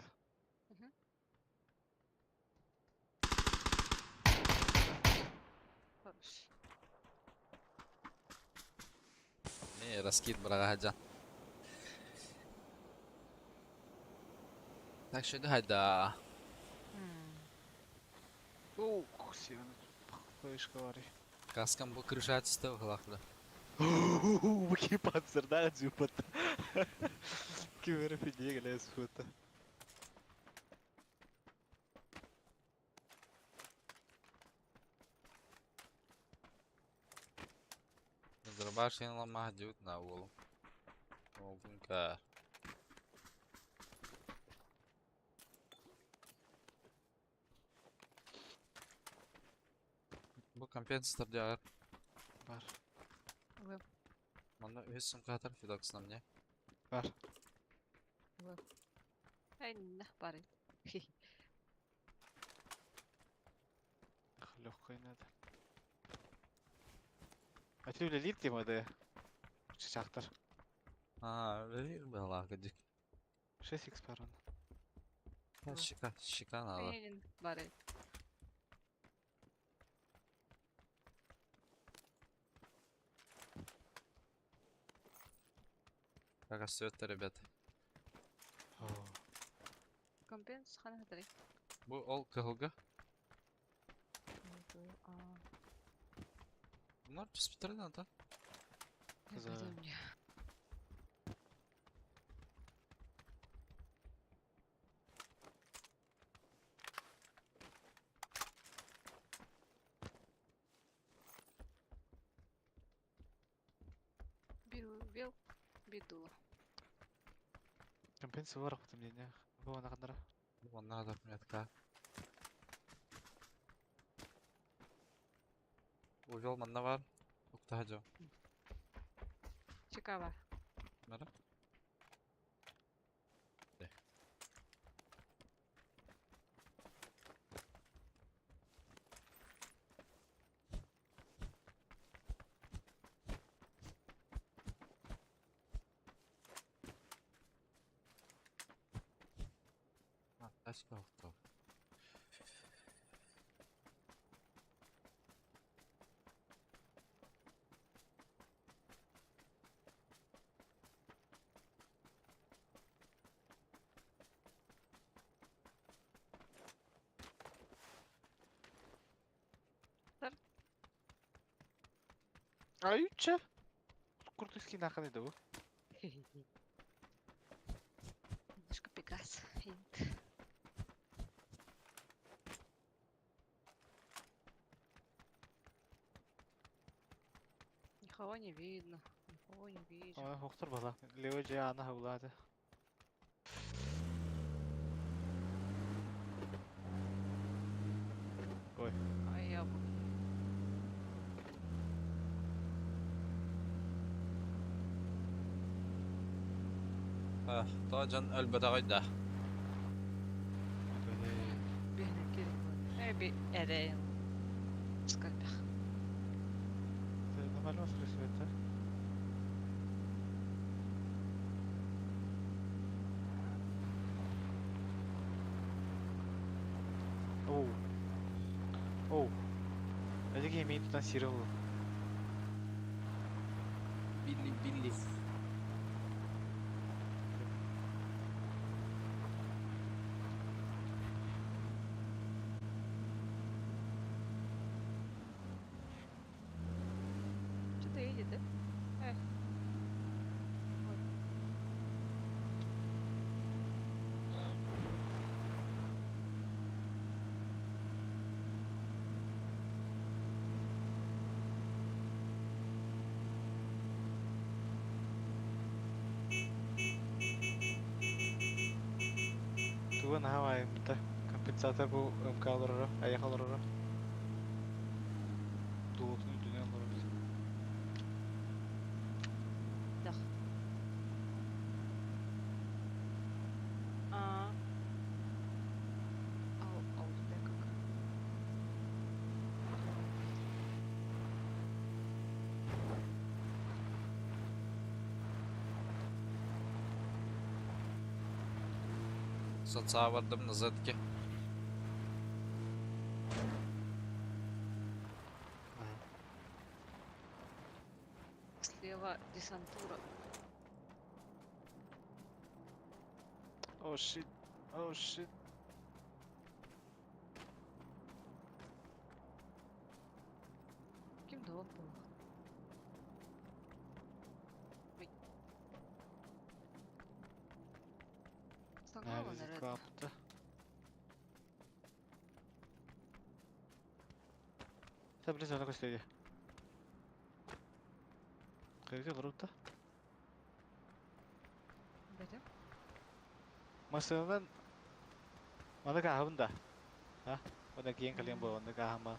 Хорош. Не, раскид браға хаджан. Так что хайда. Ух, сен вышка бары. Каскам бу крыша түсті қылақлы. Бу панцирда дзюпат. Кимер фидеге лес фута. Дробаш ламах дют на уолу. Олдунка. Бу компенсатор дягар. Бар. Уэп. Манна үс катар фидокс на мне. Бар. Айна бар. Легкая надо. А ты үлелит тема да? Чычахтар. А, верир была гадик. 6 х паран. Щека, щека надо. Айнин бар. Как остается, ребята? Компенс хана хатары. Бу ол кылга. Bunlar түспүтөр да. За- Бил, бил, Син биир дуло. Компенсия бар потом день. Бу ана кандара. Манна да метка. Увел манна бар. Уктаха жо. Чекава. Мара? А, тачка охто. Ай, че? Куртуски наханы да бу. Немножко Пегас. Хинт. Никого не видно. Никого не вижу. Ой, хохтор бала. Лево же ана хавлады. Ой. Ай, я буду. Тоожон өлбөтөҕөй да. Бихне кирин. Эй, би эрейн. Скальпах. Нормально слышно. Оу. Оу. Это имеет тансировал. Билли, Билли. Что-то едет, да? Эй. Ой. Туга нахавай мта. Компенсатор бу МК алыры, аяк алыры. Дулутун дүнә алыры. Да. А. А, у тебя как? Соца бардым на зетке. Слева десантура. О, shit. О, shit. Ким дом был? Ой. Саңа Nerede kaptı? Tabi зона көстөйдү. Кайда группа? Бәдем? Масынан Маны кахабын да. Ha? Оны кийин кален бо, оны кахама.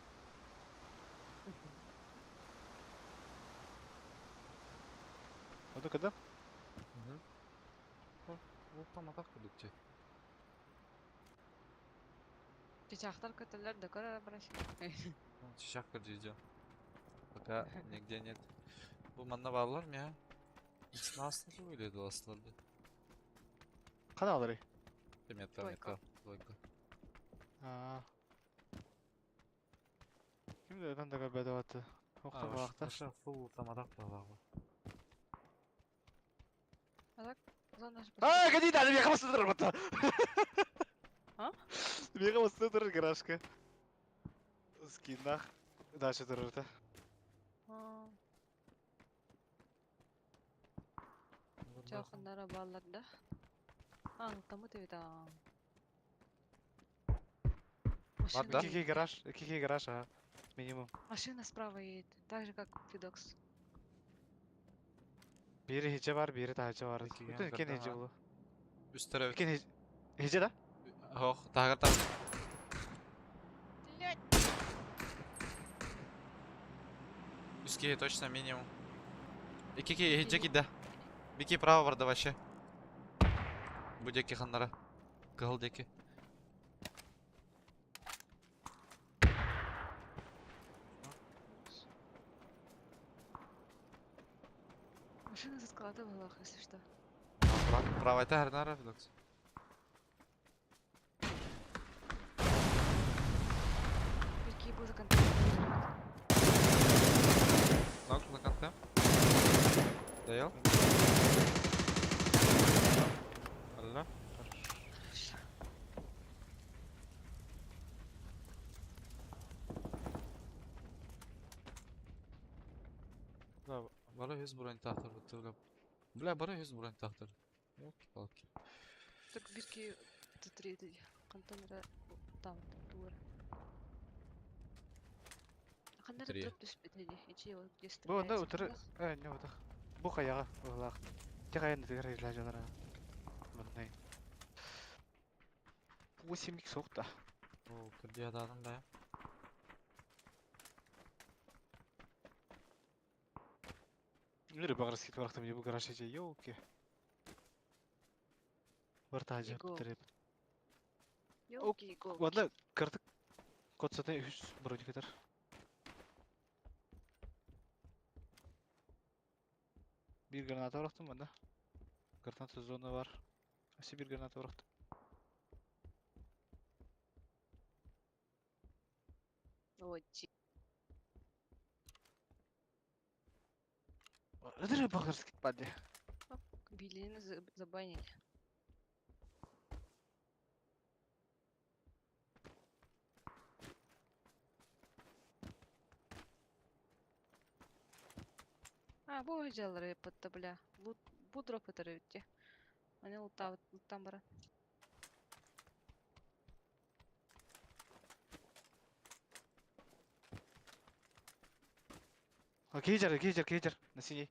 Оду када? Там атак кудукче. Чичахтар көтөлөр да көрө бараш. Чичак кырдыйдё. Пока нигде нет. Бу манна барлар mı ya? X nasıl öyle aslında? Кана алары? Метка, Двойка. метка, двойка. Аа. Ким да öтөн да бәдәваты. Хохтор бакта. Аша фул там атак бар. Зона ж Аа, годи да, меха басты бата. А? Меха басты турар гаражка. Скинах. Дальше турар да. Чахыннара балларда. А, тамы тебе там. Бар да? Машина, Кики гараж, кики гараж, ага. Минимум. машина справа едет, так же как Фидокс. Бири хиче бар, бири таһыча бар. Киген Бүтүн кен көрдө, хиче а? булу. Үстөрө Кен хиче да? Ох, тагыр тагыр. Блядь! Үс киһи точно минимум. Икки киһи иһирдьэ киирдэ. Бики право барда вообще. Бу диэки ханнара. Кыһыл диэки. Машина за склада была, если что. Право это Арнара Федокс. Бирки был за контейнер. Нок на конте. Доел. Алло. Хорошо. Да, бары үс бронь тахтар бутты, бля. Бля, бары үс бронь тахтар. Ёлки-палки. Так бирки тут контейнера там тур. Ханнары Три. туруп түспүт ини. Ичи ол где Бу онда стреляется утыры... булах. Э, не утах. Бу хаяга, булах. Те хаян дигер илажалара. Мындай. 8 икс соқта. О, кірде адамым да. Нүрі бағыр скит барақтым, не бу гараж ече, ёлки. Бар тажа Его. бітіріп. Ёлки иголки. Ладно, картык котсаты үс броник етер. Bir граната барақтым, мында. Граната зона бар. Asi bir граната барақтым. Ой, чи. Өдірі бағыр скит бади. Билини забанили. А, бу жалары пытта, бля. Лут, бу дроп өтөрү Аны лутабыт, луттан бара. Кейджер, кейджер, кейджер. На синий.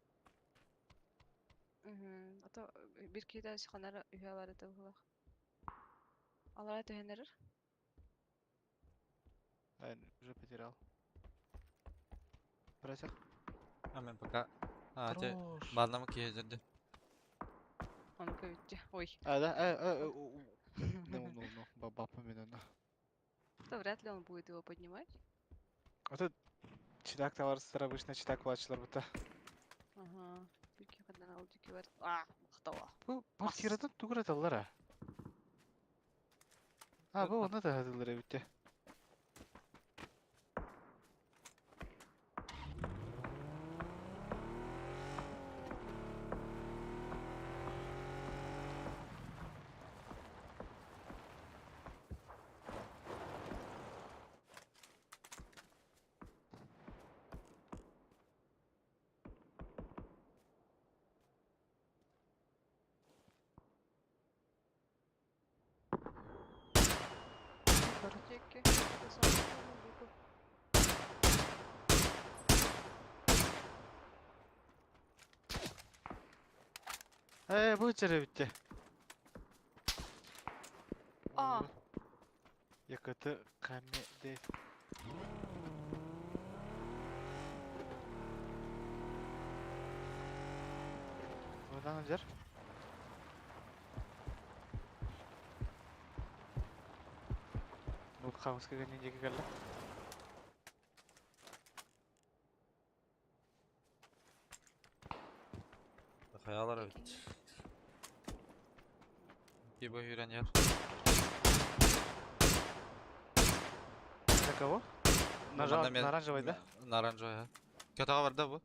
Мгм. А то бир киһи ханара үһэ бар этэ быһылаах. Алара түһэнэрэр. Ай, уже потерял. Братья. А мен пока. А, те. Хорош. Барнамы кие жерде. Аны көбүттэ. Ой. А, да, э, э, э, Ну, ну, ну, баба поминана. То вряд ли он будет его поднимать. А тут читак товарыстар обычно читак плачылар бұта. Ага. Бир киһи ханнан ол дьүкү бар. А, мактала. Бу квартирадан тугур аталлар а. А, бу оны да аталлар битте. Диэки. Это самое буквы. Э, бу жере битте. А. Якыты каме де. Одан жер. Бу хаоска гәнен жеке келді. Хаялар evet. Ки бу хүрен ер. На кого? На, на оранжевый, да? На оранжевый, а. Катага бар да бу?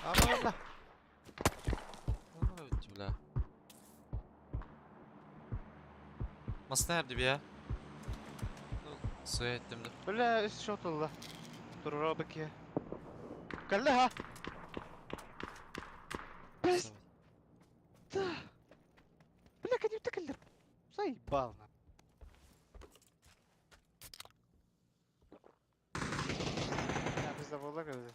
А, бар да. Ой, бля. Масна erdi ya. Suya ettim de. Бля, үс шот oldu. Dur bakayım. Калла ха. Бля, Бля, кадим текелдер. Заебал на. Я пизда болла көрді.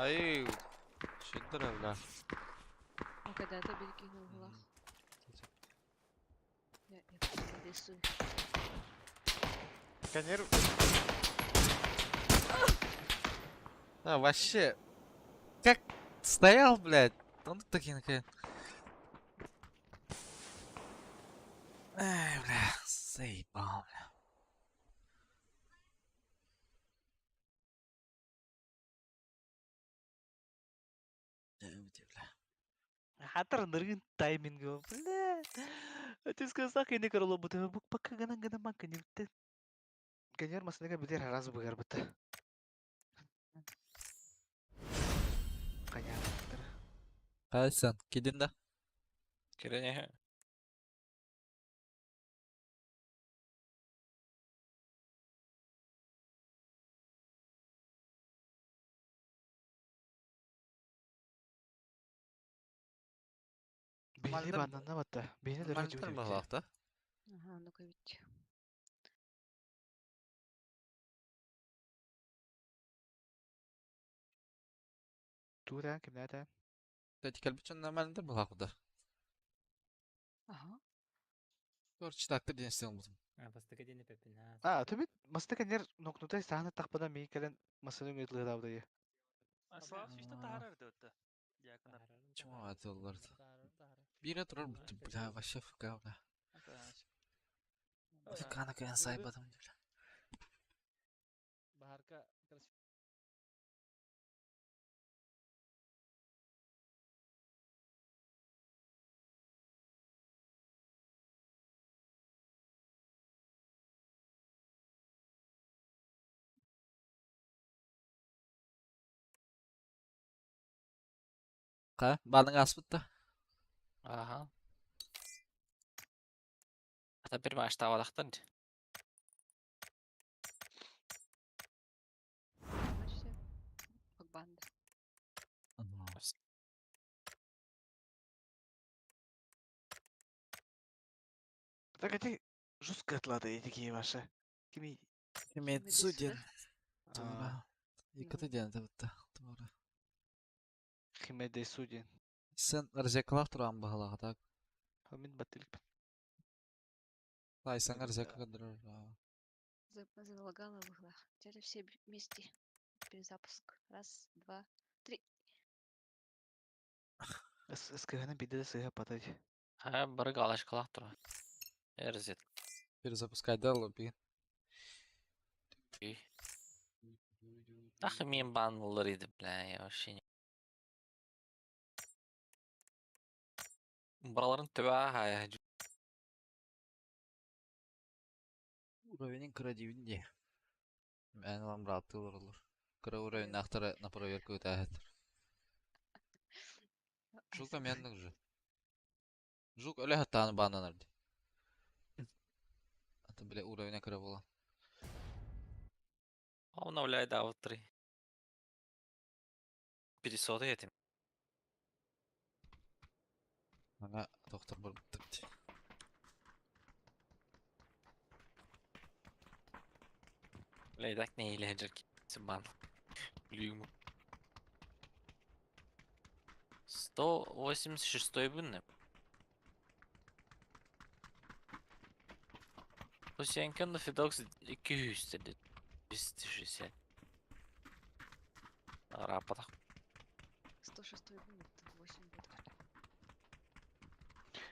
Ай, шүддэр бля. Ну, когда-то перекинул углах. Я рисую. Сканер. Да, вообще. Как стоял, блядь, он такие такая. Эй, бля, заебал, бля. Хатыр ныргын тайминг, бля. Ты сказал, я не королу буду бук пока гана гана манка не битте. Сканер масныга битер раз быгар битте. Понятно. Кайсан, кидин да? Кирене. Бейни бананна батта. Бейни дөрө Нормально баһалаах да? Ага, ну-ка ведь. Тура кимнәтә? Кстати, кэлбичен нормально баһалаах да. Ага. Короче, так ты день сделал. Бастыка дени пепина. А, ты бит мастыка нер нокнутай сааны тақпадан мей кэлен масының өтлі Слава сүйті тахарар дөтті. Дьяконар. Чего атылар? Бире турар бутты, бля, вообще фк, бля. Фк на сайбадым, бля. Баһарка Ка, баның аспытта. Ага. Ата бир маш тавалахтан. Вообще, как банда. Так эти жестко отлады эти кие ваши. Кими? Имеет ден. А. Тура. Икаты ден табытта. Тура. Химеде суден. Сен рзеклах туран баһалаах так. Мин баттылык. Ай, сен рзека кадыр. Залагала в углах. Теперь все вместе. Перезапуск. Раз, два, три. СКГ-ны биде сыга патать. Ha, бары галашкалах тура. Эрзет. Перезапускать да, лобби. Ах, мен банлар иди, бля, я вообще не. Браларын төбә ха. Уровень крадивинде. Мен вам брат olur. Кыра уровень нахтара на проверку өтәһәт. Жук меннік же. Жук өле хаттаны бананар ди. Ата биле уровень кыра була. Обновляй да вот три. Пересоты этим. Ана доктор бар битти. Лейдак не иләҗер бан. Блюм. 186 бүнне. Bu senin Fidox 200 dedi. 260. Рапата. 106 будет, 8 будет.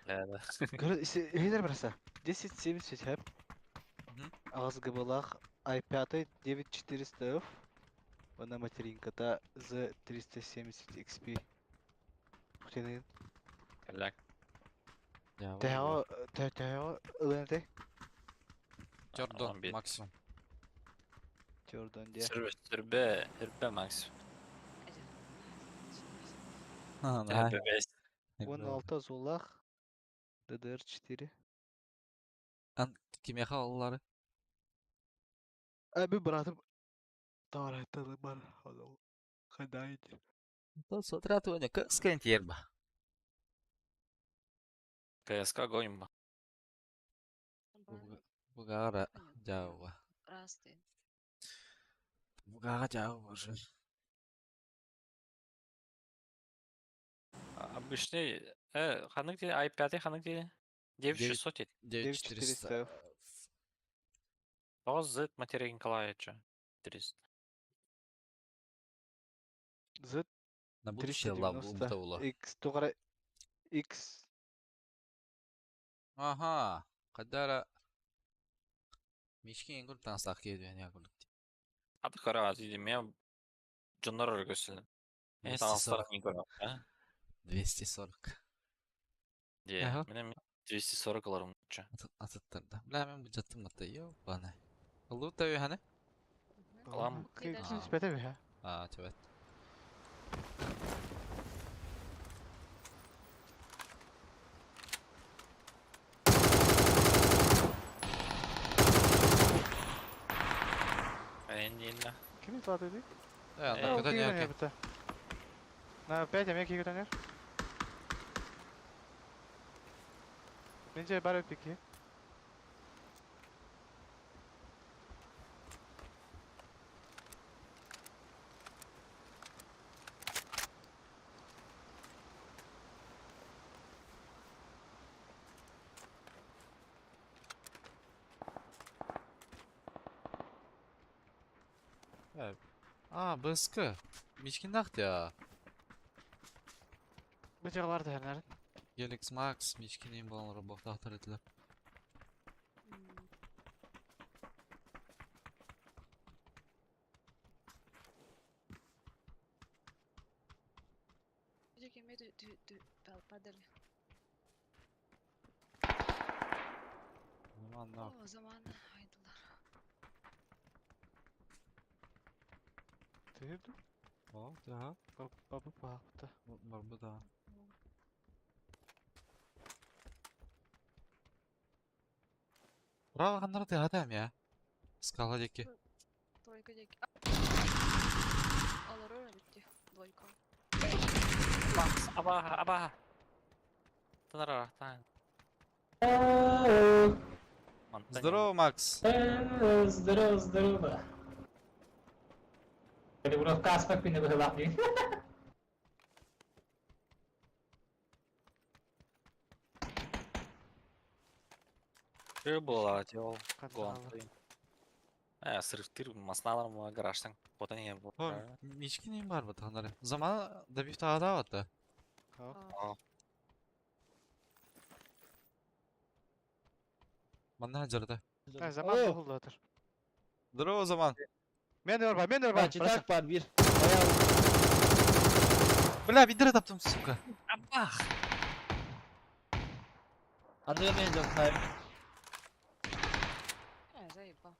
Да, да. Видер браса. 1070 хэп. Ағыз гыбылах i5 9400F. Она материнка та Z370 XP. Хтенин. Калак. Тэхо тэхо ылынты. Jordan максимум. Jordan де. Сүрбе, сүрбе, сүрбе максимум. А, да. Сүрбе бес. 16 зулах. DDR4. Ан кимеха аллары. Abi братым. Таратылы бар. Хадайте. То смотря то не скантирба. КСК гоним. Бугара жауа. Раз ты. Бугара жауа уже. Обычный, ханнык диэн, i5 ханнык диэн? 9600 дед. 9400. Тоҕо Z Материя Николаевича? 300. Z На будущее 390 була. X тугара X Аха. Кадара Мишки ең көп таныстақ келді я күлік. Аты қара, дейді, мен дьоннор өргөсүн. Мен таҥастарын көрөм, а? 240. Дии, Аха. мен 240 ыларым нучча. Атыттарда. Бля, мен бу жаттым атта. Йо, бана. Лут таби ханы? Алам. Спете бе. А, чебет. Эннинна. Ким тлады ди? Да, Э, на куда не не бita. На 5 эме киги тонер. Менже бар пики. А, БСК. Мишкин нахт я. Бу жагалар да хернер. Геликс Макс, Мишкин ең балалар работа етілер. Падали. Заман нах. О, заман айдылар. Тыды. О, да. Бабы бакта. Бар бу да. Браво, ханнар ты адам я. Скала деки. Тройка деки. Алар битти. Двойка. Макс, аба, аба. Танара, тан. Здорово, Макс. Здорово, здорово. Каспар пинэ быһылаах дии. Ты была, делал. Гон. Срывтыр, масналар ма гаражтан. Вот они был. О, Мишкин ең бар бу ханнар. Заман да бифта ада атта. Манна жарда. Заман болду атыр. Здорово, Заман. Мен де бар, мен де бар. Читак бар бир. Бля, бидре таптым, сука. Абах! Аны мен жок сайым. Заебал.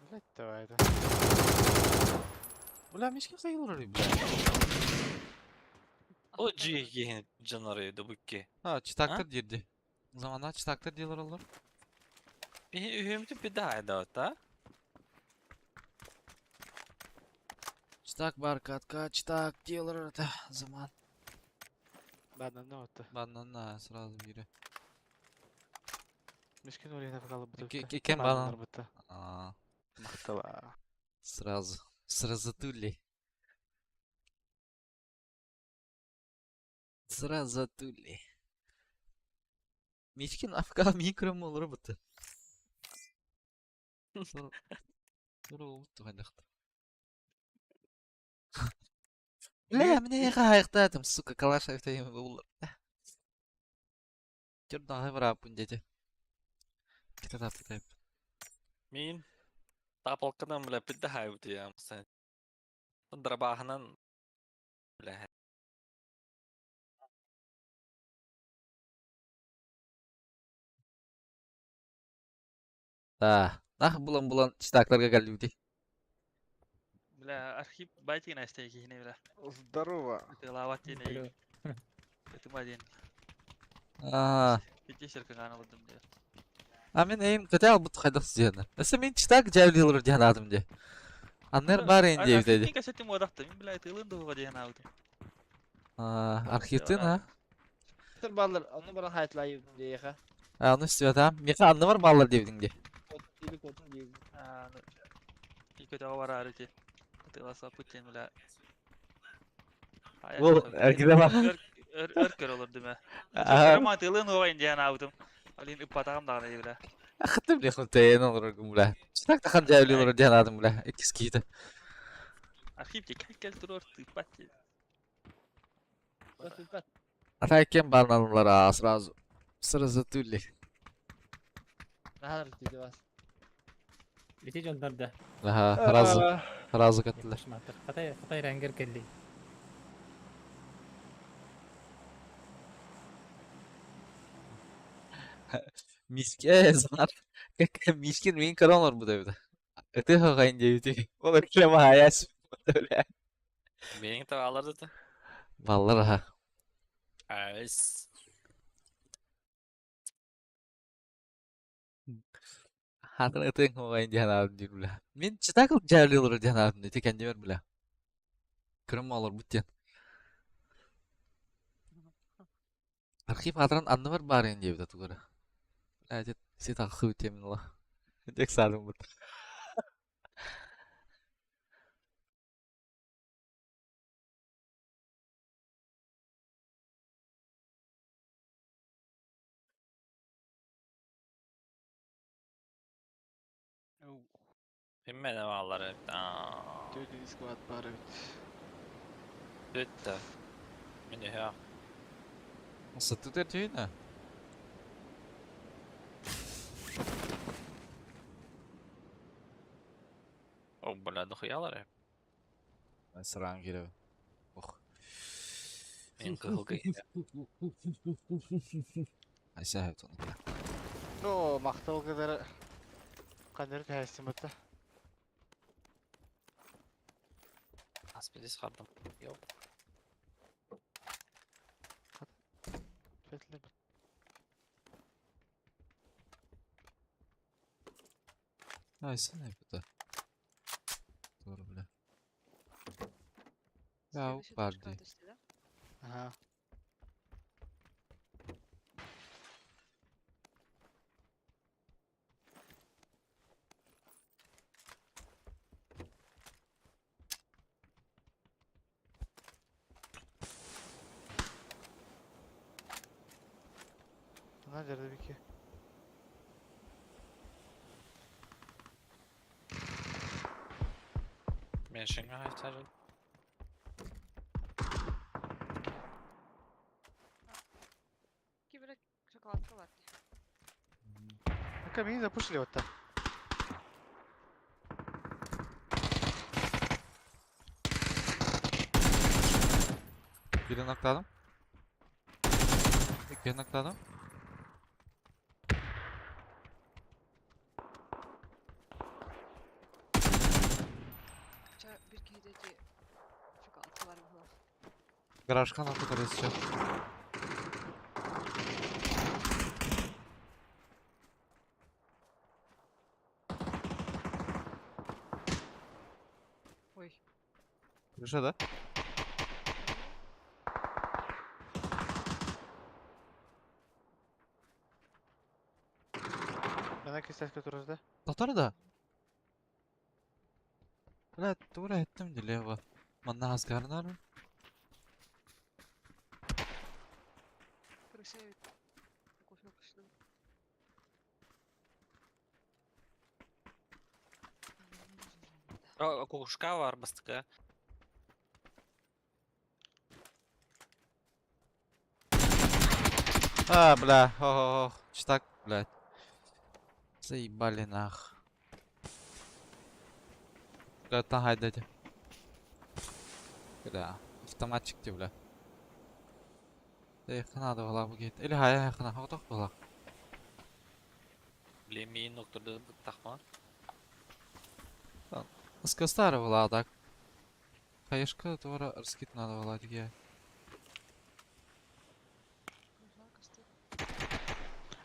Блять, давай это. Бля, Мишкин хайылыр, бля. О, джи, жанары, дубукки. А, читактыр дирди. Заманда читактыр дилер олар. Үһүмтү беда да, та? Читак бар, катка, читак дилер, это заман. Ладно, ну вот. Ладно, на, сразу бире. Мишкин улина факалы буту. Кем банан? А, Мактала. сразу. Сразу тули. Сразу тули. Мишкин афка микро мол роботы. Бля, мне хайхта сука, калаш айфтайым был. Черного врапун, дети. Кита тап. Мин тапалканан бля пидда хайбыт я масан. Драбаханан бля. Да, нах булан булан читакларга галюди. Бля, архип байтин астейки не бля. Здорово. Это лават не. Это мадин. А, Пяти канал дым де. а мен эйм кыта албыт хайдах сиена. Эсе мен читак жавлилыр диэн адым де. Аннер бар эн деп деди. Архиптин кассетин модахты. Мен бля, тылын дуға деген алды. А, архивтин ha. Тыр баллар, аны баран хайтлайып дейха. А, аны үстү атам. Меха анны бар баллар дебдиң де. Отун диби, отун диби. А, ну. Көтөҕө бараары ити. Атыыласпыт диэн бля. Ол эргилэ Өр өр өр көрө олордум ээ. Көрөм атыылыан уоҕайын диэн аабытым. Алин ыппатаҕым даҕаны дии бля. Ахтым бля хунтайын олороргум бля. Чытак тахан дьээбили олорор диэн аатым бля. Иккис киһитэ. Архив дии кэл кэл туруор тыыппат дии. Тыыппат. А кем бананлар сразу. Сразу тули. Наһаа тиийдэ бас. Ити дьоннор да. Аха, сразу. Сразу каттылар. Хатай хатай рангер келли. Миске знар. Как мискин мин коронор бу дебит. Ыты хагайн дебит. Ол эклема хаяс. Менің табалар да. Баллар аха. Айс. Хатын ытын хагайн диэн аадым диир бля. Мин читакыл дьээбили олорор диэн аадым ити кэннибэр бля. Көрөм олорбут диэн. Архив аатыран анныбар баарыйын диэбитэ тугара. Бля, дед сит архив темнила. Дек саадым бут. Киммен алар. Төрдүн склад бар эбит. Бүттэ. Мен үһэ. Сатытыр түйүнэ. О, бля, дохуялар. Сыраан кирэбин. Ох. Мен кыһылга Айса хэп тону. Ну, мактал кадar каныр тәһәсин бутта. Аспидис хардым. Йоп. Фетле. Айса не бу Doğru бля. Ya Следующая бар точка дии. түстэ да? Ага. Bunlar nerede bir ki? Мен шыңа айтар. Кибер шоколадка бар. Ну-ка, меня запушили вот так. Birini akladım. Birini akladım. Ча бир киһи шоколадка бар буолла. Гаражка нахуй сейчас. Ой. Крыша, да? Bana кристалл который да? Татар да. Бля, тура еттим лево. Манна асгарнар. Крыша кофе пошли. Кукушка бар бастыка. А, бля, хо-хо-хо. Читак, блядь. Заебали нах. Бля, там хайдайте. Бля, автоматчик ти, бля. Эй, хана да була бу гет. Или хая хана, хотох була. Блин, мин нокторды тахма. Скастары була так. Хаешка тура раскид надо була диге.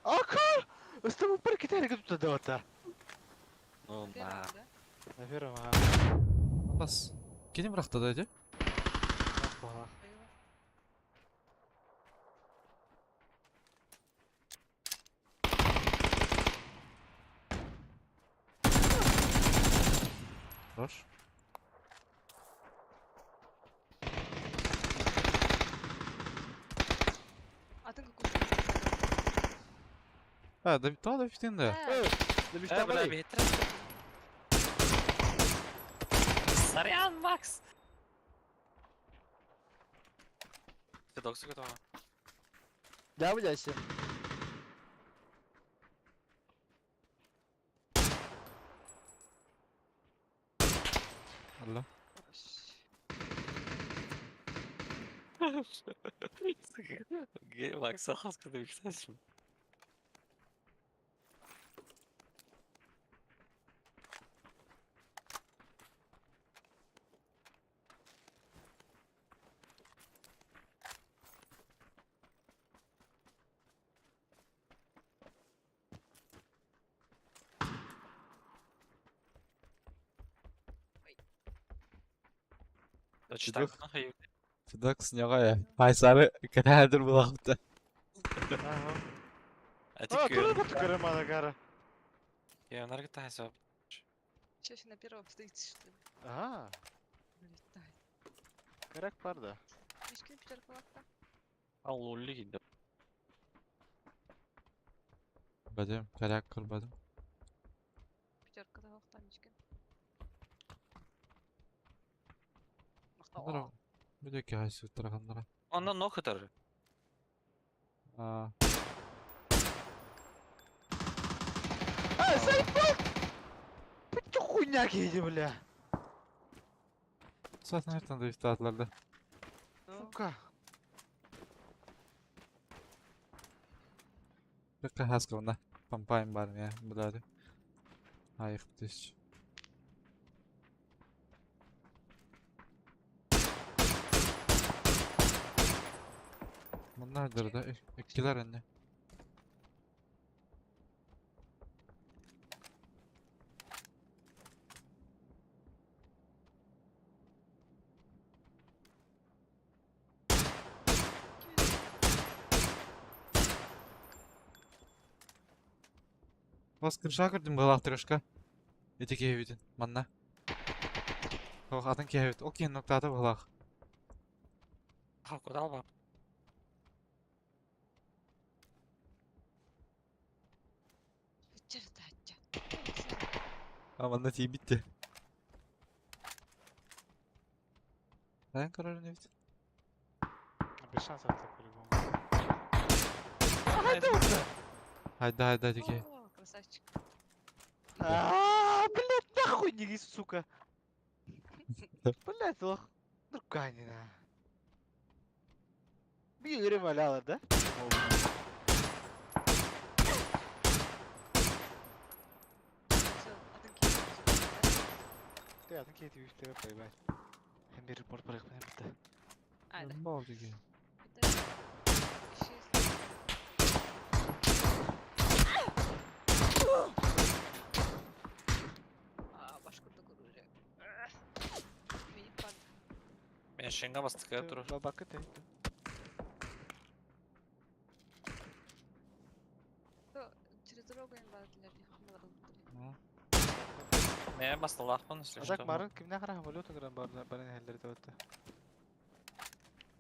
Ака! Ыстым упыр кетер тут да Ну, на. На первом, ага. Бас. Кенем рахта да эти? Ага. Хорош. Атын какой? А, да, то да фитин да. Э, бля, бихиттер. Сорян, Макс! Ты доксу готова? Да, блядь. Алло. Макс, خلاص كنت مكتشف. Чудок. Чудок снегая. Айсары кәнәдер булакты. А, куда ты карамана гара? Я нарготайся. Чаще на первом стоит, что ли? Ага. Вылетает. Коряк бар да. Мишкин пятерка лапта. Алло, лиги, да. Бадым, коряк кырбадым. Пятерка лапта, Мишкин. Здорово. Бүдөккө хайсы турганнара. Онно нохытар. А, А, заебал! Ты хуйня кейди, бля. Сатын эртен да ифтатларды. Сука. Бекке хаскабына. Помпайм бар я, билады. Айык тиш. Bunlardır da ikkiler önüne. Бас кырша көрдүм балактырышка. Эти кебитин, манна. Ох, атын кебит. Ол кен ноктаты балак. А, куда ба? А манна тибитти. Sen kararını bit. Без шансов так по-любому. Haydi haydi haydi ki. О, красавчик. А, блядь, нахуй не сука. Блядь, лох. Другая Bir валяла, да? Все, атын кебит. Ты, атын кейти үстебе поебать. Hem bir report bırakmayı bitti. А, да. Болду ki. Это еще если... А, башку такой уже. Мини пад. Мен шинга бастык тур. Бабакы ты. Через дорогу им бардылар, хамалар. Мен бастылахпын, если Азак что. марын кимне кара валюта грам бар барын хеллери табатты.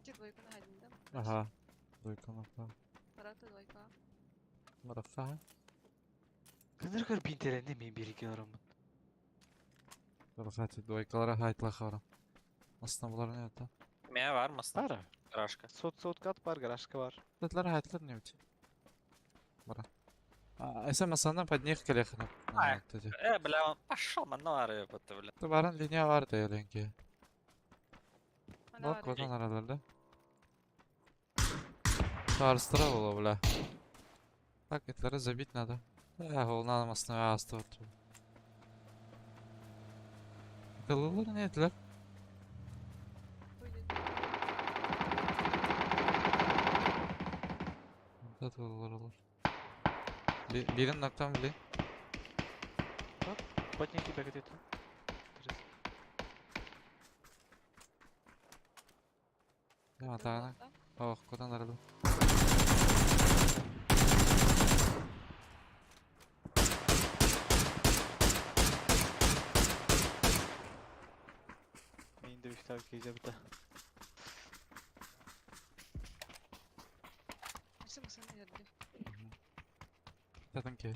Где двойку на один, да? Aha. Duykan apa. Барата двойка. Marafa. Кындыр көр бинтеренде мен бир килограмм. Marafa duykalara haytla xaram. Aslında bunlar ne hatta? Мен бар масты. Бар. Рашка. Сот сот кат бар, гаражка бар. Dediler haytlar ne biçim? Bara. Esa masandan под них kelехне. А, Э, бля, он пошел, манна ебать, бля. Баран линия var diyelim ki. Она Bak vatan aralarda. Tarıstıra ola бля. Так, этлere забить надо. Да, ол алмасына асты отыр. Kıllılar ne ettiler? Tatlılar olur. Birin noktam bile. Подники бегает это. Ya tane. Oh, kodan aradı. Так, киирбитэ. Өссө массыына иһэрдэ. Татын киһи.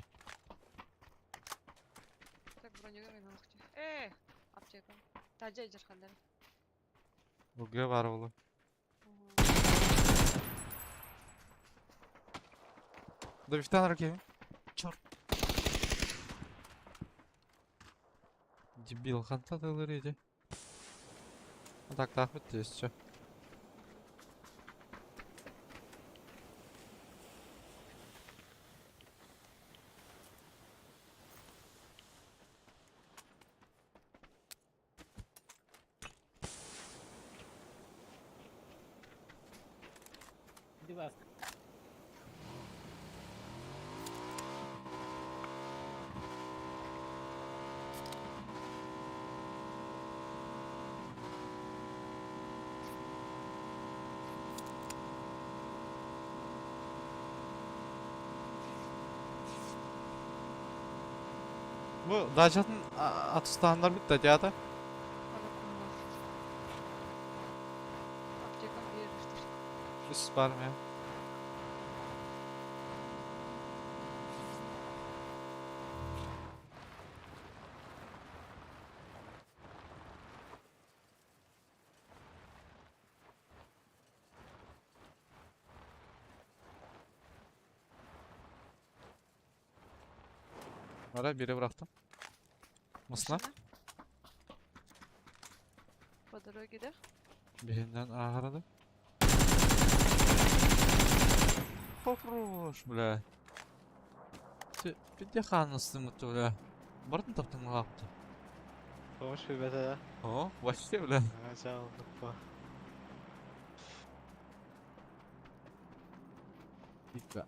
Так, бронюга мен охчу. Э, аптека. Тажа жархандар. Буга бар болу. Да бифтан ракеви. Черт. Дебил, ханта тылыр иди. Так, так, вот здесь все. Иди вас. Bu Dajat'ın atıştanlar bitti театр. Аптекам биэрбиштер. Үс бар ме. Ara biri bıraktım. Mısına? По дороге, да? Birinden aradı. Хорош, бля. Ты пидехан мытты, бля. Бардын таптың лапты. Помощь ребята, да? О, вообще, бля. Ага, Битва.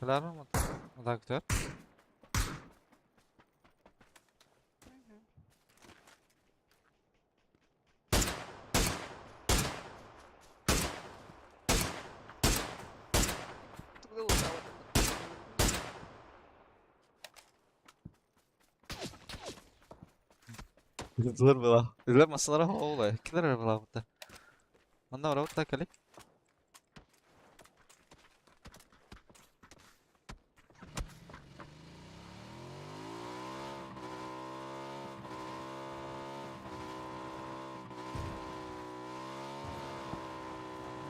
Кылар ма? Доктор. Тугда утаа Зор была. Үле масалара хоолай. Килер была бутта. Манда ора бутта кали.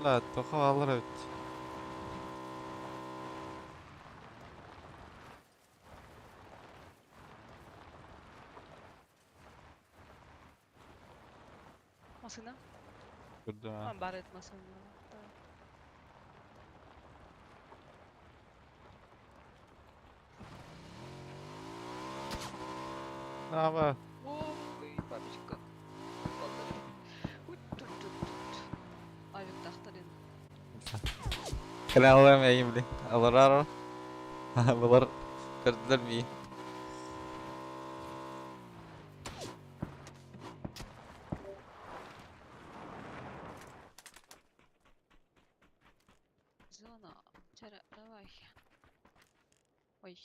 Ла, тоха алар өт. Масына? Көрдүм. А, бар эт масына. Аба. Ой, бабочка. Авик тахтарин. Калалам эйимли. Алар Булар көрдүлөр ми. Зона. Чара, давай. Ой.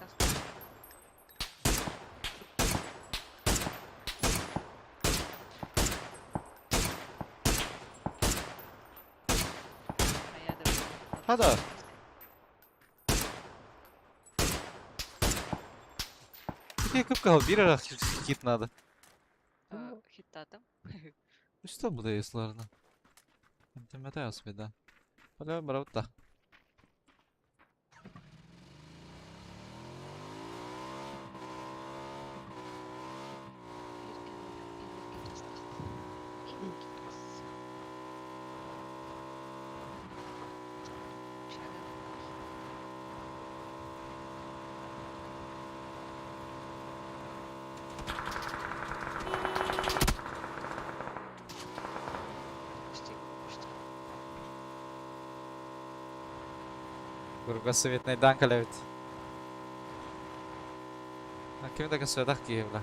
Так. Хада. Тебе көп кал бир ара хит надо. Хиттатым. Что буде если Интимете осведа. Бля, бравта. Кругосветнайдаан кэлэбит. Кими да көстүбэтэх киһи бля.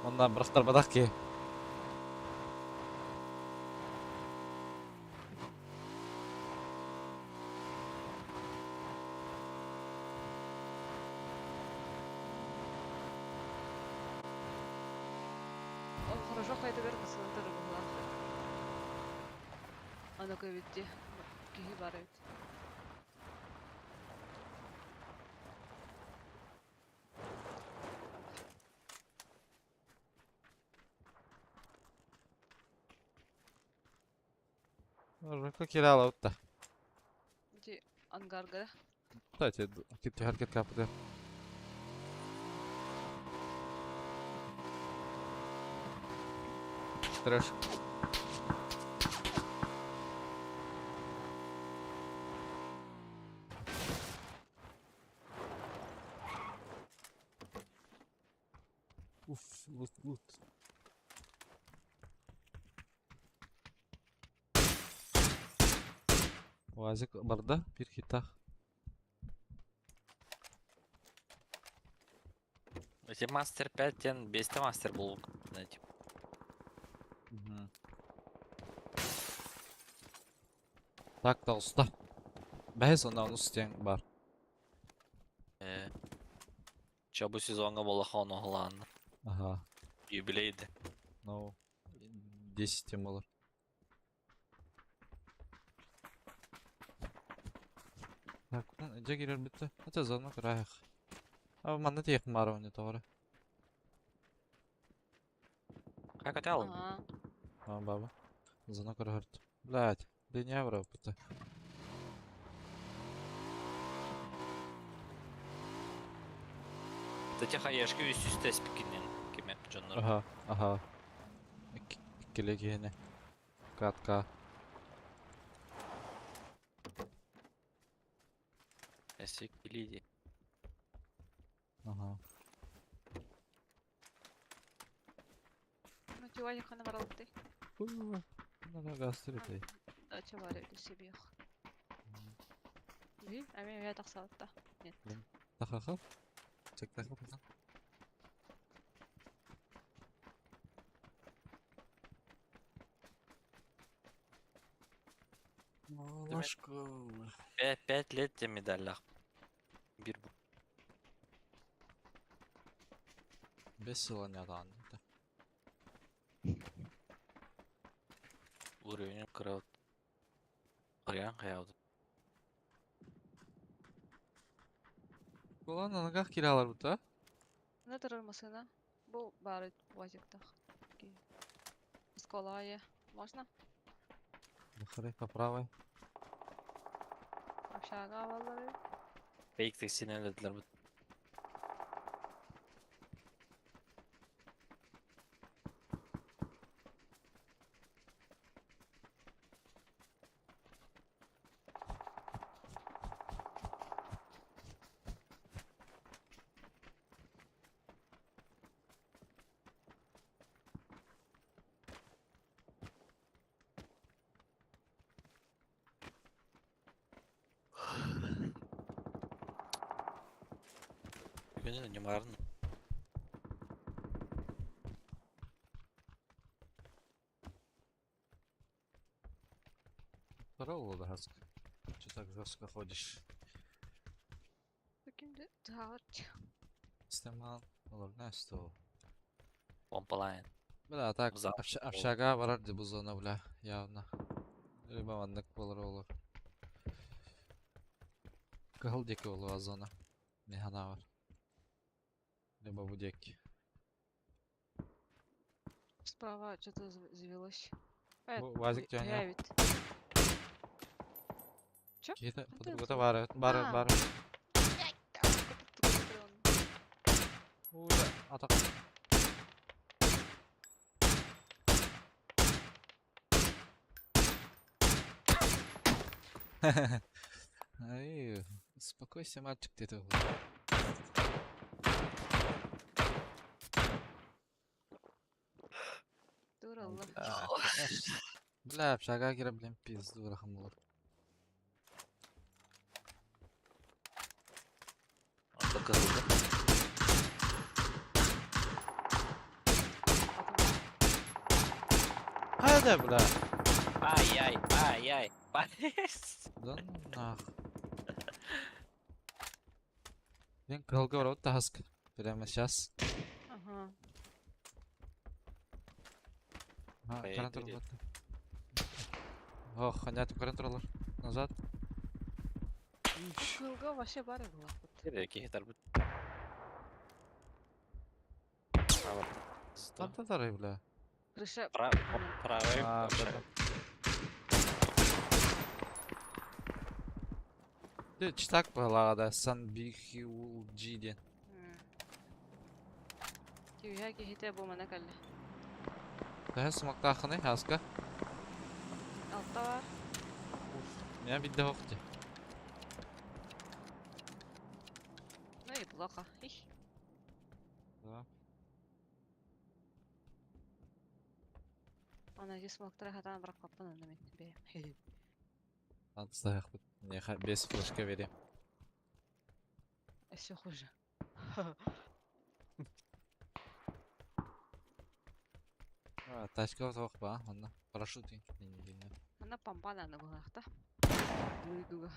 Онно бырахтарбатах киһи. Ол хорошо хайдыгар кысылын турубулаах. Аны көбүтти киһи бар эбит. Рыка кирала утта. Ити ангарга. Кстати, китти hareket kapıda. Трэш. Уф, лут, лут. Уазик барда, бир хитах. Эти мастер 5 тен, бесте мастер был, знаете. Так да уста. Бәһес онна онус диэн бар. Э. Чо бу сезонга буолла оһолаан. Ага. Юбилейді. Ну, 10 болар. Так, дьэ киирэр бүттэ. Это зона кыраах. А манна тиэх маар оны тоҕо. Как хотел? Ага. А, баба. Зона кыраһарт. Блядь, линия бара бүттэ. Кстати, хаешки үс үстэ спикинен кеме дьоннор. Ага, ага. Иккиле киһини. Катка. Эсик билиди. Ага. Ну, чего я хана баралты. Надо газ тридей. Да, чего я себе. Би, а меня тахсалта. Нет. Тахаха. Чек тахаха. Ложку. 5 лет те медалях. Бир бу. Бес сыл не Уровень кырат. Кырян каяуды. Кулан анагах киралар бута. Не турар машина. Бу бары уазиктах. Сколая. Можно? Бахары по правой. Общага валлары. Фейк тексин өлөдүлөр бу. Бүгүн не марын. Здорово, Ладогаск. Че так жестко ходишь? Таким да. Стемал. Олар не Помпалайн. Бля, так, За- общага барар ди бу зона, бля, явно. Либо маннык болар олар. Кыһыл диэки болуа зона. Механа бар. Либо бу диэки. Справа что-то завелось. Вазик тяня. ведь. Чё? Киһитэ Хантан подругата баар, бар, А. бар. Уля, атак. Ай, успокойся, мальчик, где-то. Дуралла. Бля, общага кира, блин, пизду ырахан болар. Онто кыһылга. Хайда, бля? Ай-яй, ай-яй. Да нах. Мен кыһылга барабыт таһаска. Прямо сейчас. Ага. А, көрөн турбат. Ох, ханятым көрөн туралар. Назад. Кыһылга вообще бар было. Киһи тарбыт. Там тарай, бля. Крыша. Правый. А, да, да. Читак была, да, Сан Бихиул Джи диэн. Киһи киһитэ бу мана кэллэ. Төһө смоктаахыный, Аска? Алта бар. Меня бидде хохти. Ну и плохо. Их. Да. Ана здесь смоктара хатан бірақ каппын онда мен. Бе. Антыстаяқпыт. Неха без флешка берем. Все хуже. А, тачка тоқ ба, онна. Парашют не. Ана пампана на булахта. Дуйдуга.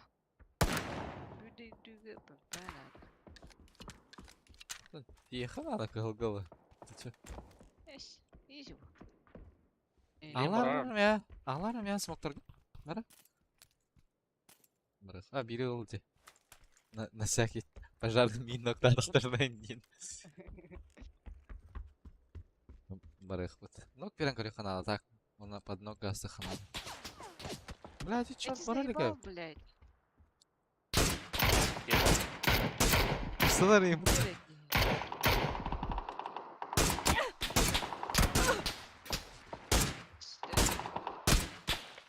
Дуйдуга пампана. Тихо надо кылгылы. Ты чё? Эш, изи. Аларым я. Аларым я смоктар. Бара. Бара. А, бири олды. На всякий пожарный мин ноктарықтардан Барых вот. Ну, перен көрі ханада так. Она под ног гасты ханада. Бля, ты чё, Эти бара заебал, блядь. Что им?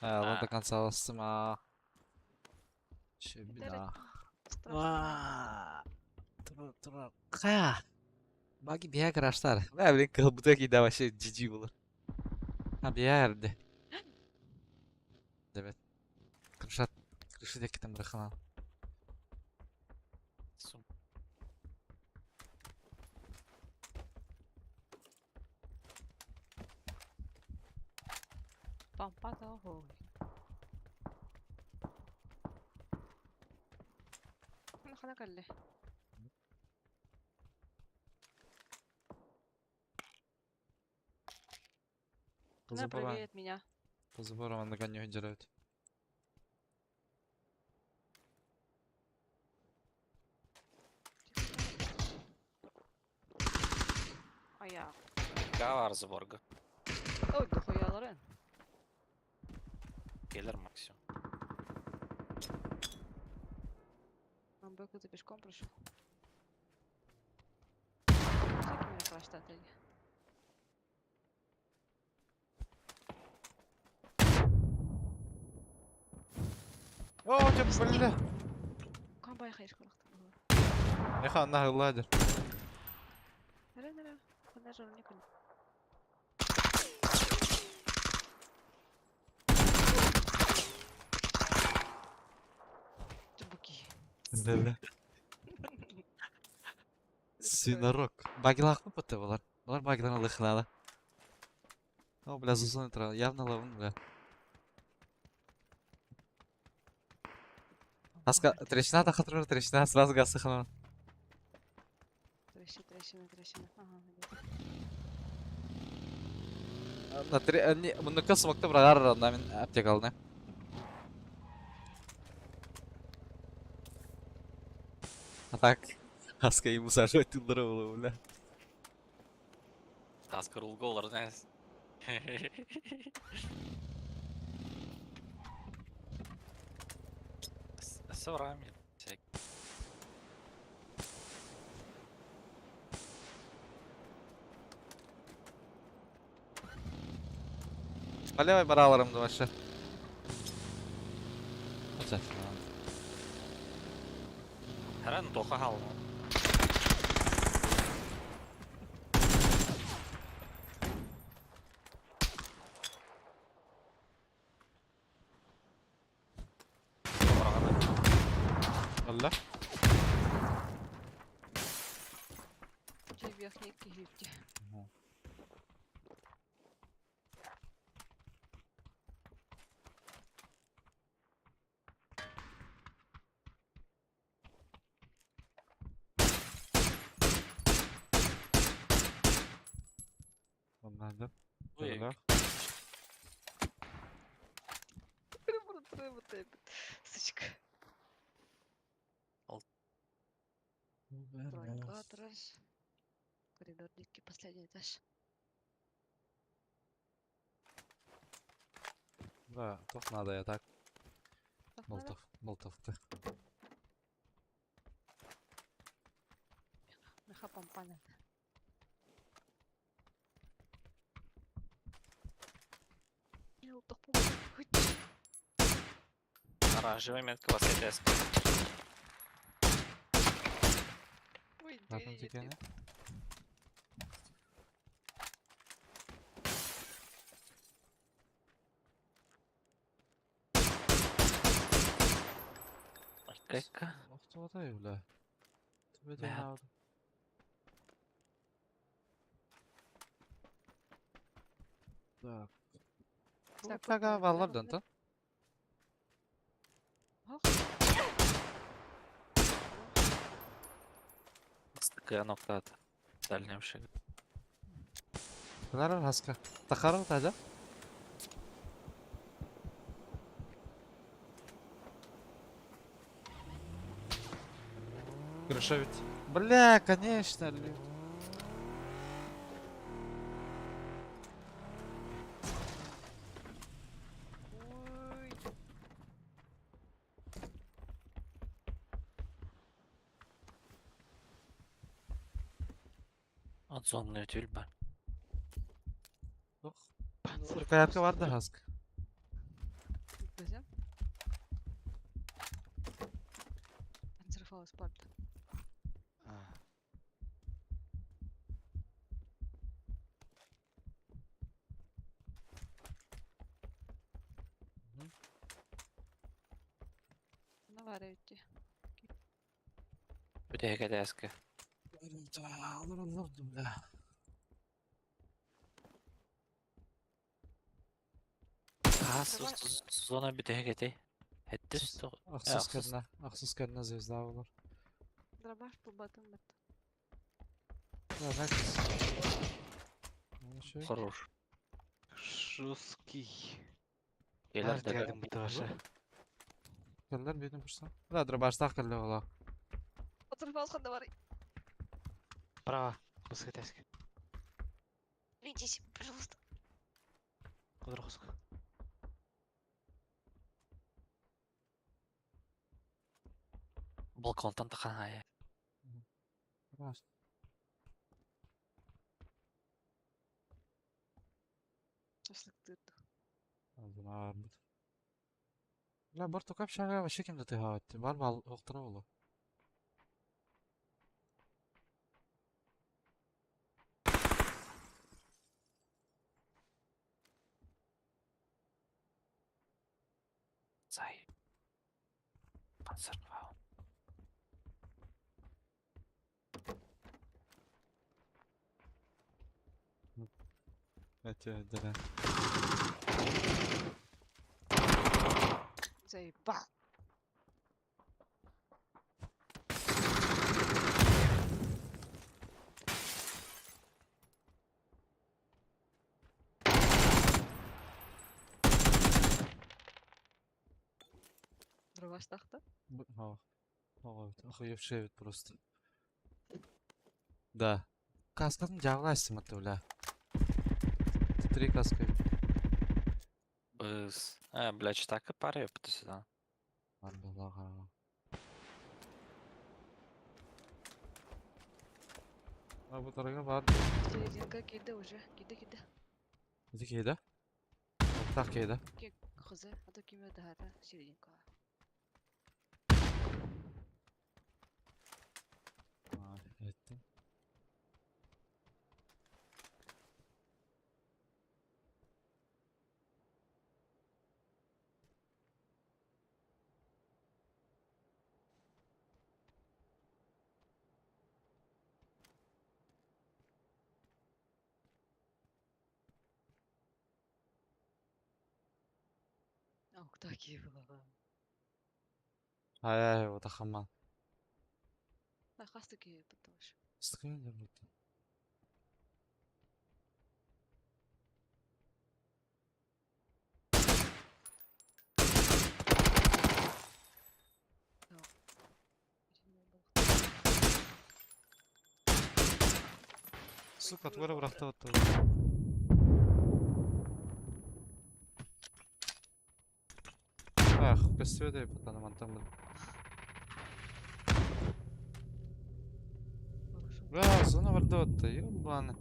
А, ладно, до конца алыстым, а. Че беда. Тура, тура. Ха! Баги бия краштар. Бля, блин, кылбыта кида вообще GG булыр. Ha bir yerde. Evet. Kırşat. Kırşat ekitим bırakın Сум. Пампата ой. Ну хана кэллэ. Она проверит меня. По заборам она не удирает. А я. Гавар заборга. Ой, дохуя Лорен. Келлер максимум. Он бы кто-то пешком прошел. Всякими проштатели. О, тебя бля. Камбай хайш калахта. Еха, на ладер. Нара нара. Куда же он никуда? Чубуки. Да-да. Свинорог. Багилах mı pıtı bunlar? Bunlar багиларын лыхнала. О, бля, зузун это явно ловын, бля. Аска, трещина та хатыр, трещина сразу гасы хана. Трещина, трещина, трещина. Ага, На три, не, муннука смокта брагар на мен аптека алны. А так, Аска ему сажать тылдыра бля. Аска рулголар, знаешь. Сорами. По левой бараларым вообще. Оце. Харан тоха хал. Алла. Дьэ верхний киһирди. Оннардым. Ой, Сучка. Тройка, трэш. Коридор дикий, последний этаж. Да, тох надо я так. Тох надо? Болтов, болтовты. Меха помпана. Оранжевая метка вас ЭТС. Ой, Латын двери текені. Кайка. Охтуотай, бля. Тебе Мә. надо. Так. Так, Тага вот, баллар да, дантан. Такая ноктат. Дальнем шаг. Bunlar haska. Takarım taca. Крыша ведь. Бля, конечно, лю. Ой. От зонный тюльба. Порядка vardı hask. Зачем? Панцерфауст барда. Навара идти. Бүтэһик ЭТС-ка. Бля. Аас зона бүтэһик этэй. Хэттис Ахсыз кәрнә, ахсыз кәрнә звезда olur. Дробаш был батым бат. Да, знаете. Şey. Хорош. Жесткий. Келер Дядям буташа. Кәлләр битен пырса. Да, дробаштақ кәллә була. Панцерфауст ханда бар. Право. Бысхытаска. Идите, пожалуйста. Кудрохск. Балконтан тахана. Раз. Шашлык тырды. Azına bit. La бар токап шага вообще кемде тыгат. Бар бал октыра болу. Сай. Панцерфау. Evet, evet, Заебал. Дробаш тахта? Ha. Evet, охуевший вид просто. Да. Каскатын жабылайсың мытты, бля. Три каска. Быз. А, бля, читака пара ёпта сюда. Бар А bu tarafa var. Серединка киді уже. Киді киді. Bizi keyda. Так keyda. Хызы, а то киме дагата серединка. Ettim. Ауктаа киһи буолаҕа. Ай-ай, вот хаман. Хас да киһи потому Скрин работа. Сука, тварь бырахта Ах, көстүө патана мантан бил. Бля, зона барда отта, ёбаны.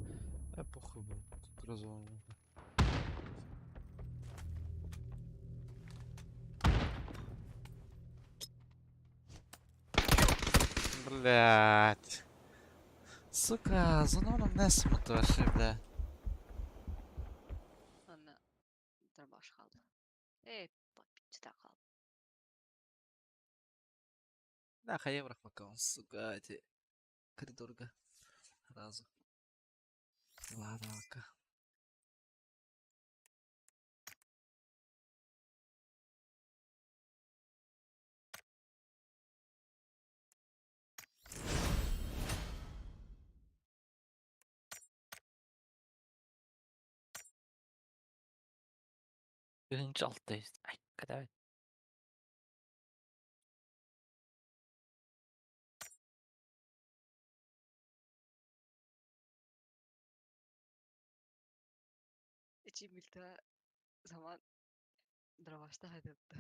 Э, похуй был. Тут разумно. Блять. Сука, зона не смыт вообще, бля. Анна дробаш хаалла. Ээ, папичта хаалла. Да, хайа бырахпакка, сука, эти коридорга. Сразу. Ладно, пока. Birinci alttayız. Ay kadar. Эчи милта заман дробашта хайдатта.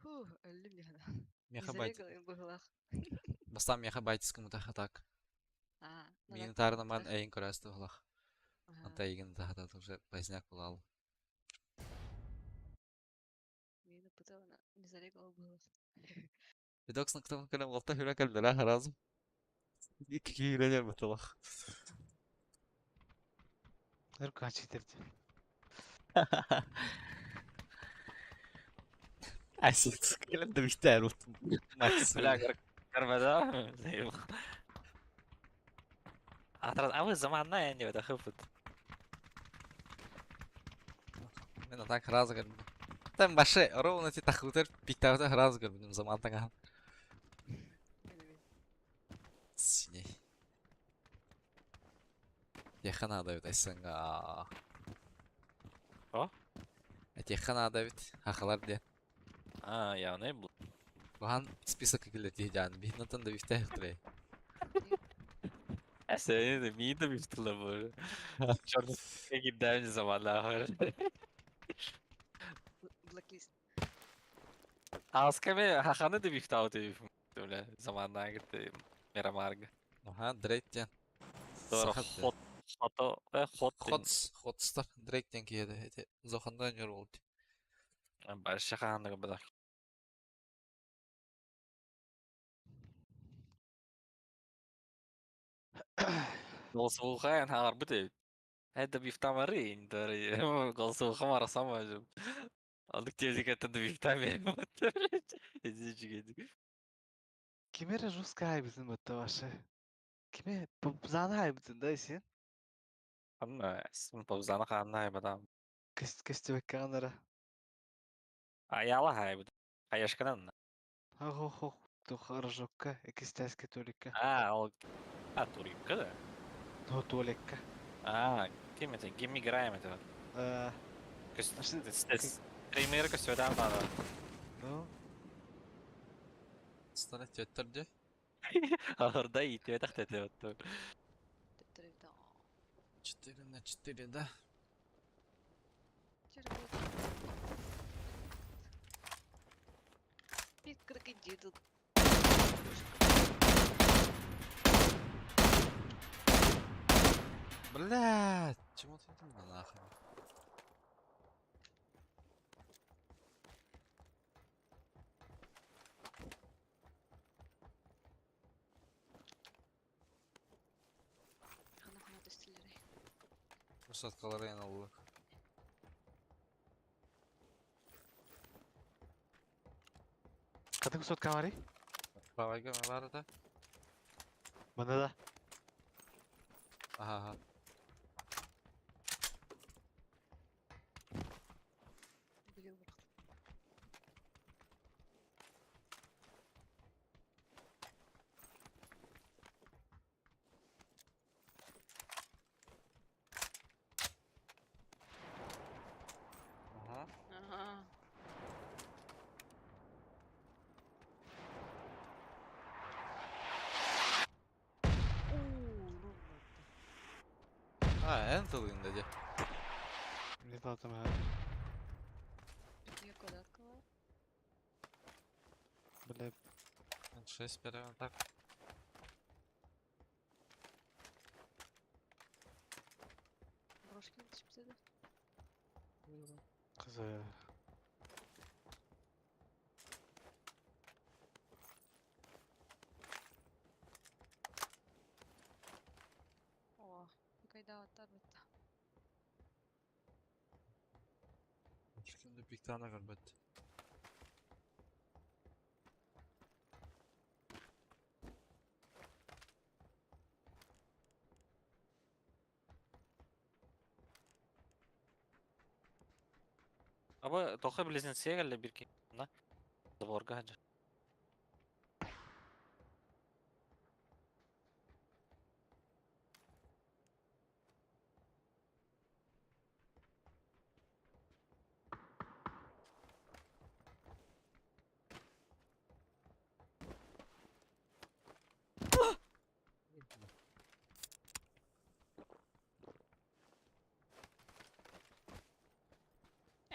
Ху, өллүм дьаһана. Меха байт. быһылах. Бастан меха байтискым утаха так. Аа, Мин тарнаман эйин көрәсті булах. Анта эйген тахата уже поздняк булал. Мин пыталана не зарегала быһылах. Видоксны кытын көлем алта хүрә кәлделәр харазым. Ике кийләнер бутылах. Ыр читерди. Айсыз көлем дә битәр ут. Макс. Бля, карбада. Атрас, а вы заманна я не это хыпыт. Мен атак разы көрдüm. Там башы ровно ти тахутер пиктавта разы көрдüm заман таңа. Синий. Яхана да бит айсанга. О? Этехана да бит хахалар де. А, я не был. Бухан список килде жан. Бихнатан да бифте хтре. Эсе, ми да бифтла бу. Черный гидән заманна. Блэклист. Аскаме хаханы да бифтау ти. Бля, заманна гите Мирамарга. Аха, Дрейктен. Дора хот хото хот. Хотс, хотстар Дрейктен киеде. Эти зохандан юр болду. Башы хаханы бада. Голосуха хагар бите. Это бифтамары, дори голосуха марасама. Алдык телек это бифтаме. Иди Кимере жестко айбытын бутта башы. Киме заны айбытын да сен? Анна, син паузаны ханна айбадам. Кестебек канара. Аяла хайбыт. Хаяшканан. Хо хо тух рожокка, экистәске толикка. А, ол А, турикка да? Ну, толикка. А, ким это? Гимми играем это. Э, Стример көсөдөн бара. Ну, Стана теттер Аларда итеп тахтете отто. 4 на 4, да? Пик крокодил. Блядь, чему ты думал нахуй? Хана хана төстүләр. Fırsat yanıldı. Kadın сотка бар Правайга ме бар да? Мына да. Ага, ага. А, эн тылын да де. Не знаю, там. Я квадраткова. Бля, 6 первым так. Брошки түспүтэ. Кызы. О, кайда аттар битта. Şimdi bir tane görбөт. Аба тоха близнецы келли бир ки. На. Заборга хаджа.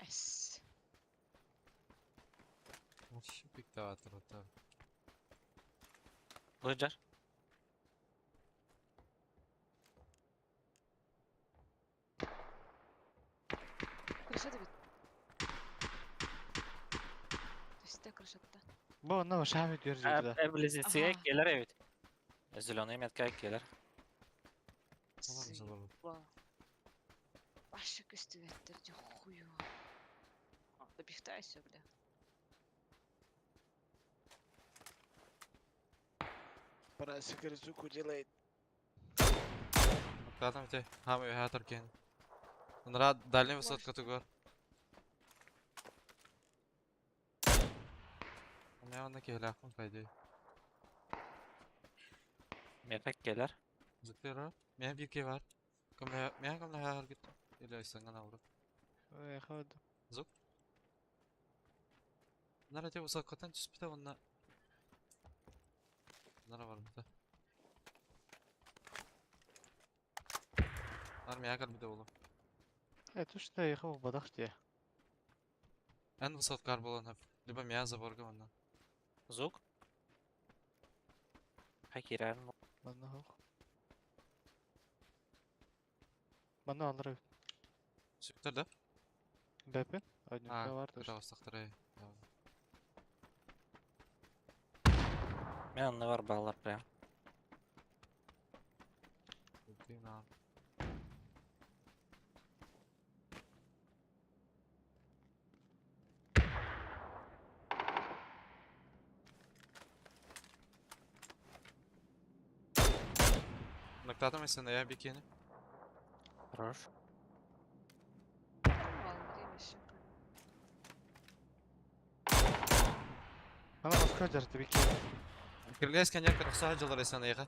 Эс. Bir tane atar. Лыджар. Крыша да бит. Түстэ крышатта. Бу онно шаби дүйөр да. Э, близнецы Ага. келер эбит. Зеленый метка келер. Зыба. Башы көстүбэттер дьэ хую. Да бихтайся, бля. Пора суку делает. Катам те. Хам хатар кен. Нра дальний высотка тугор. Меня он на по идее. Метка келер. Зыктыра. Меня бирке бар. Ком меня ком на гит. Или айсаңан авры. Ой, ход. Зук. Нара те высоткатан түспүтэ онна. Нара бар бу. Нар меня кал бите болу. Э, туш та ехал бадах те. Эн высоткар болан хап. Либо меня заборга онна. Звук. Хакирар. Манна хох. Манна алыр. Сүктөр да? Бәпен? Однюка А, бар. куда бастактыр. Мен анны бар балалар прям. Ноктатым эсен я бикени. Хорош. Ана баска жарты бики. Киргез коньяк рөхсә жылар эсен яга.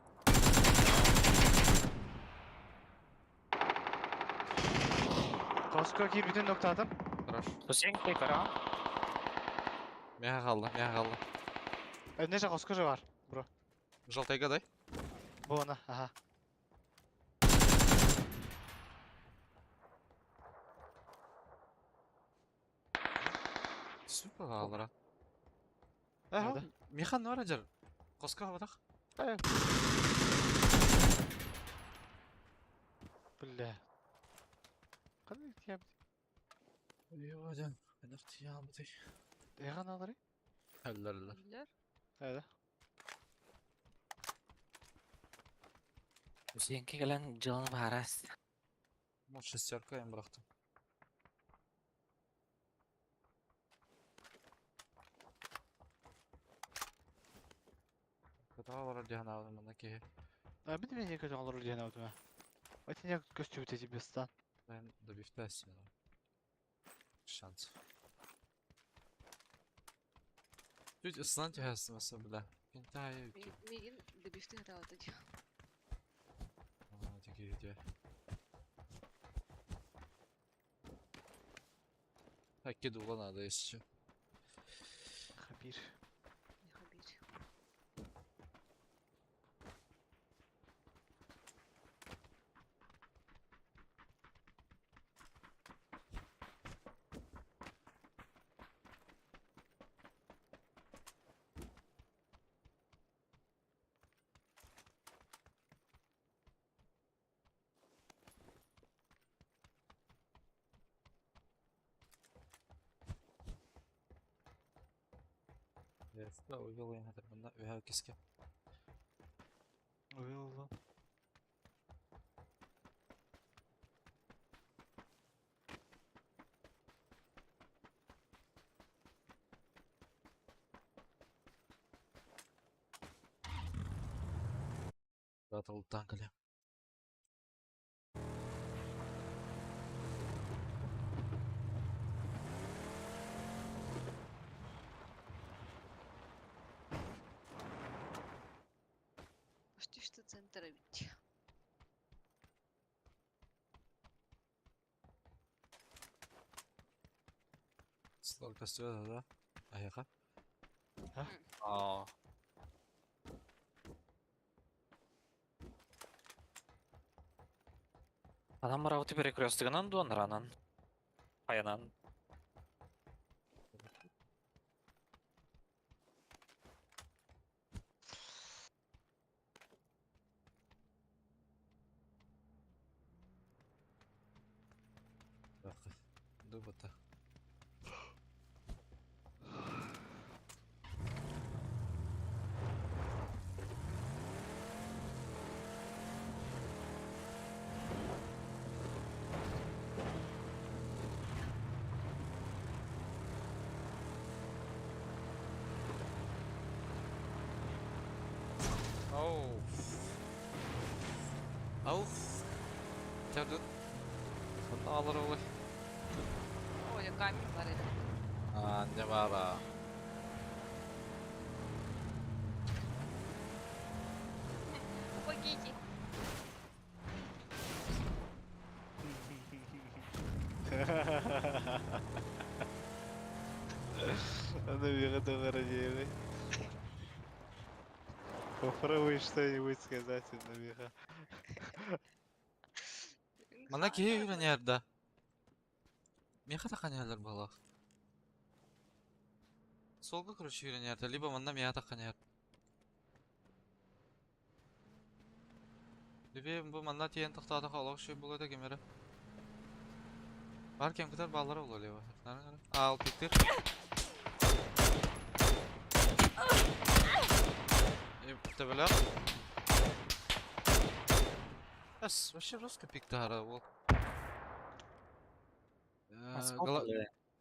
Коска ки бүтүн ноктатым. Хорош. Хусейн кей кара. Меха қалды, меха қалды. Неше коска же бар, бро. Желтайга дай. Бу ана, ага. Супер алра. Э, меха нора жар. Коска бадах. Бля. Кандай тиям? Йо, жан. Мен тиям бу. Эган алыры? Аллар. Билер. Эде. Хусейн кей келен жылын барас. Мо шестерка эм бырактым. Ката алар дихан алдым мына ки. А бит мен екі алыр дихан алдым. Айтын я көстүбүт эти бестан. Мен добивтәс. Шанс. Чуть ыслан тяхасы маса бля. Пинтай. Мигин добивты хатаата дьэ. А, тики где. Так, кидула надо еще. Хабир. Не хабир. Резко увел я на мында үһә киске. Увел. Батыл танкале. Почти что центр ведь. Слор костюм, да? Аяqa. Аа. Адам барабыты перекрестыгынан дуанранан. Аянан. Дубата. Ауф. Ауф. Тәрді. Сонда алыр олай. Ой, камень бар edi. А, не бара. Помогите. Она мега Попробуй что-нибудь сказать, Набиха. Мана кие үйренер да. Меха тақанерлер бала. Солга, короче, үйренерді, либо манна меха тақанер. Либо бу манна тиен тоқтады қалақ шөй болады кемері. Бар кем күтер балалар olur либо. Ал пиктир. Төбелер. Эс, вообще жестко пикті ара ол.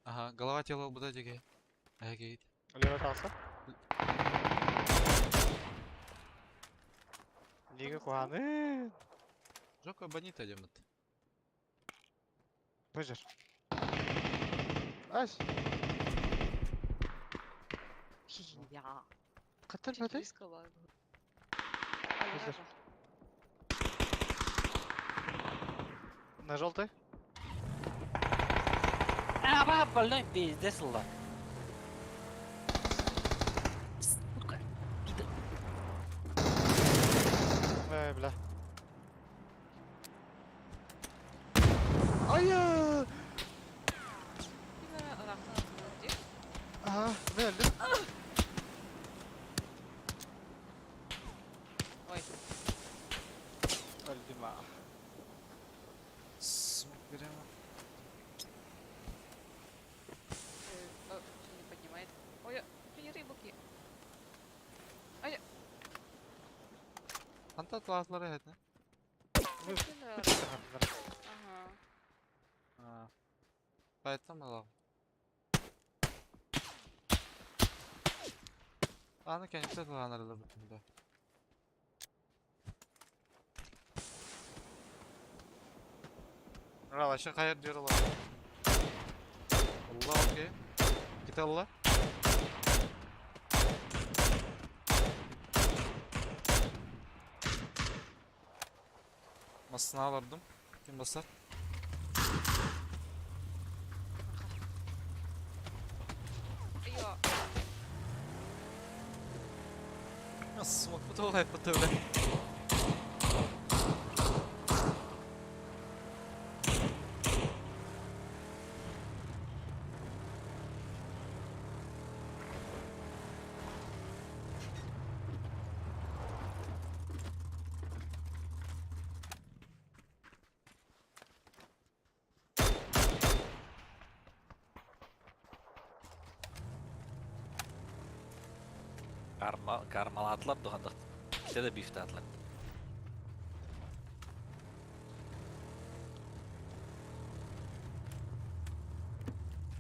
Ага, голова тело буда деге. Эгейт. Лево талса. Неге қуаны? Жока бонита демет. Быжыр. Ась. Я. Қаттар Чуть бәді? близко ладно. Быжыр. На желтый? А, больной пиздец, ла. Сука. Ай, бля. Ай! Ага, мен öldüm. Ой. Öldüm ha. Смок берем. Не поднимает. Ой, рыбуки. Ай. Анта тлатлары хәтне. Ага. Поэтому мала. Аны кәнекте тланырды бөтендә. Рала, вообще қайыр жер олар. Allah окей. Кете алла. Masını alırdım. Kim basar? Йо. Ya smoke bu da bu da öyle. Карма, кармалаатылар дуһандах. Ите да бифтаатылар.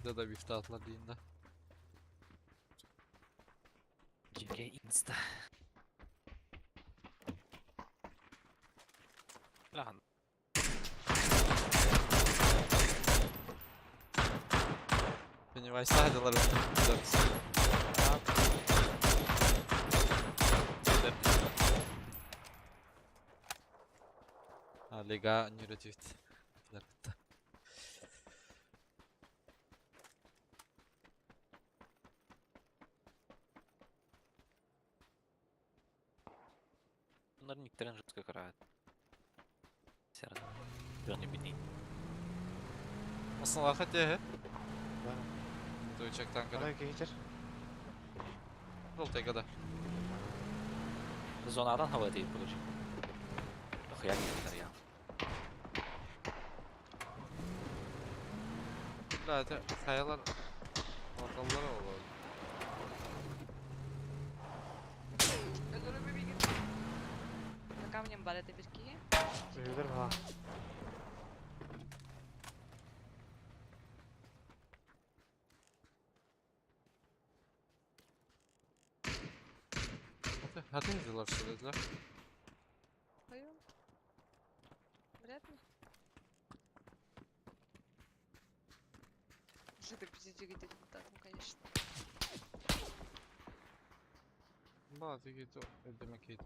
Да да бифтаатылар дейін да. Жеке инста. Лахан. Pennywise haydalar Лига нюротивит. Bunların никтерин жестко карает. Серый. Не бедный. Осналар хотя, Туйчактан Ана көрө. киһитер. Жолтай гада. Зонадан хава дейт короче. Хуя не я. Да, это хаялар. Орталар олар. Өлөрү бигин. На камнем бар это бирки. Өйүлөр ха. Хаты dediler что dediler. Hayır. Вряд ли. Если ты депутатом, конечно. Ба, тиги то demek ki.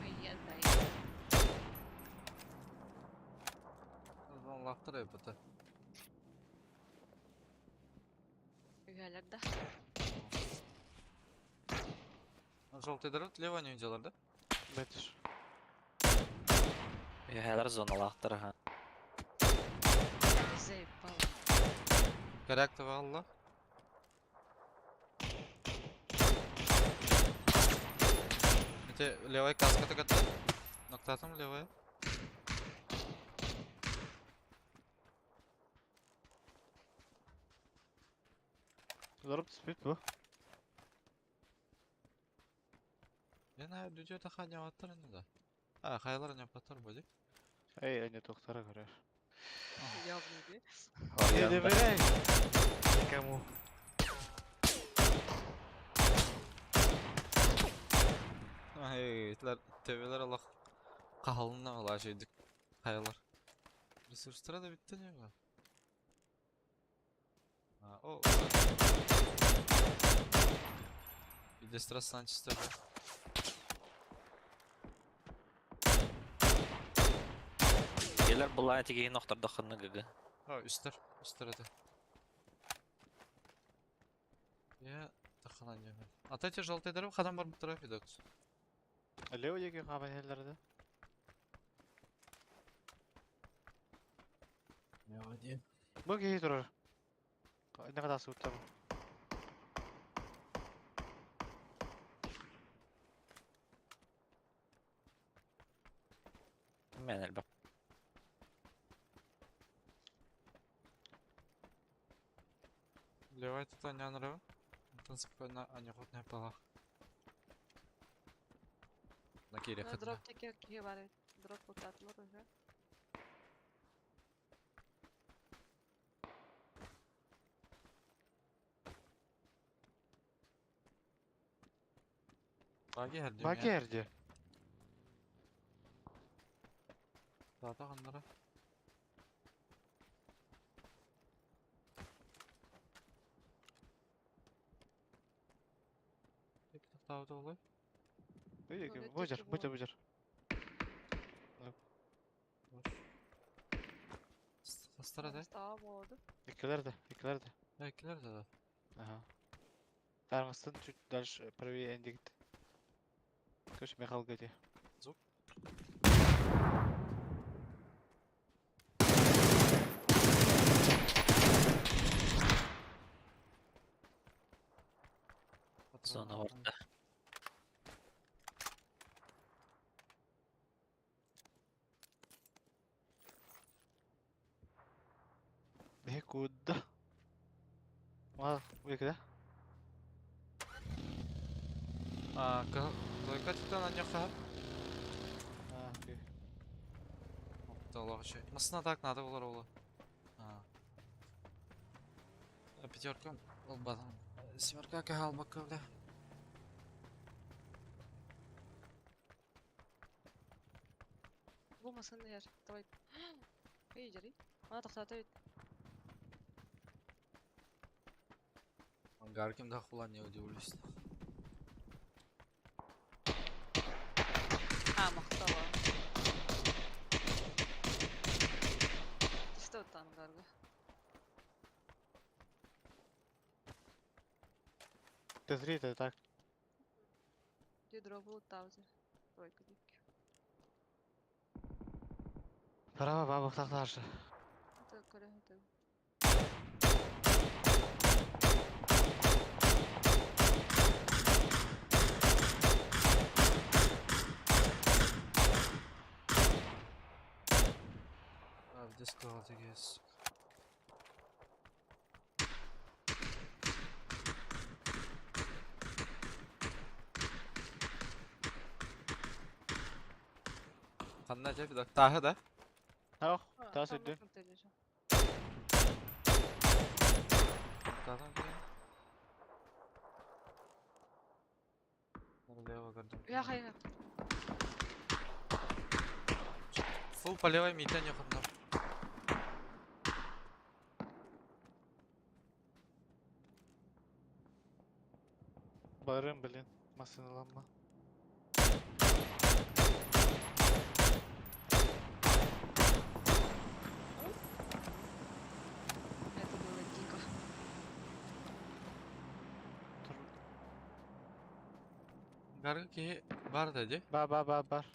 Ой, я дай. Лақтыр эбите. Üyeler да. Желтый дыры лево не делар, да? Бетиш. Хәләр зоналахтыр ха. Заебал. Корректно валла. Это левая каска так это. Ноктатым левая. Дроп түспүт бу. Я дүдө таха не аттар не да. А, хайлар не паттар боди. Эй, не тоқтара көрөр. Явно, да? Не доверяй никому. Ай, итлер төбелер Аллах кахалына ола şeydik. Хайлар. Ресурстара да битти не ба? А, о. Бидестра Санчес Келер булай тиги нохтар дахыны гыгы. А, үстер, үстер это. Я таханан жемен. Ата эти желтый дыры хадан бар бутыра фидокс. Лео деге кабан хеллерде. Бу киһи турар. Не кадасы уттар. Мен элбек. Левая тут аня нрава. Принципе, на аня хот не палах. На кире Ну, хат. дроп теке киһи бар. Дроп утатлар уже. Баги herdi. Баки эрди. Зата ханнара. Тахтауда олай. Бужар, бужар, бужар. Хастара да. Става болду. Икилер да, икилер да. Икилер да. Ага. Тармастан чуть дальше правее эндигит. Короче, Михаил где? Звук. Зона барда. Бе куда? Ма, выйка, да? А, двойка титан аньяха. А, окей. Талах еще. Масына так надо было ролла. А. Пятерка. Албатан. Семерка кахал бакка, бля. Бу масын ер. Давай. Эй, жари. Ана тоқтата бит. Ангарким да хула не удивлюсь. А, мақтала. Что там, Гарга? Т3 это так. Где дробу таузер? Тройка дикки. Право, бабах тахтаршы. Это коля, это. А, в Discord, I guess. Ханна жа бидак тахы да? Ах, тас өддүн. Тахы да. Лево гордон. Я хайга. Фул по левой мите не ханна. Барым, блин. Масыналанма. Это было дико. Гаргы ки бар да ди. Ба, ба, ба, бар.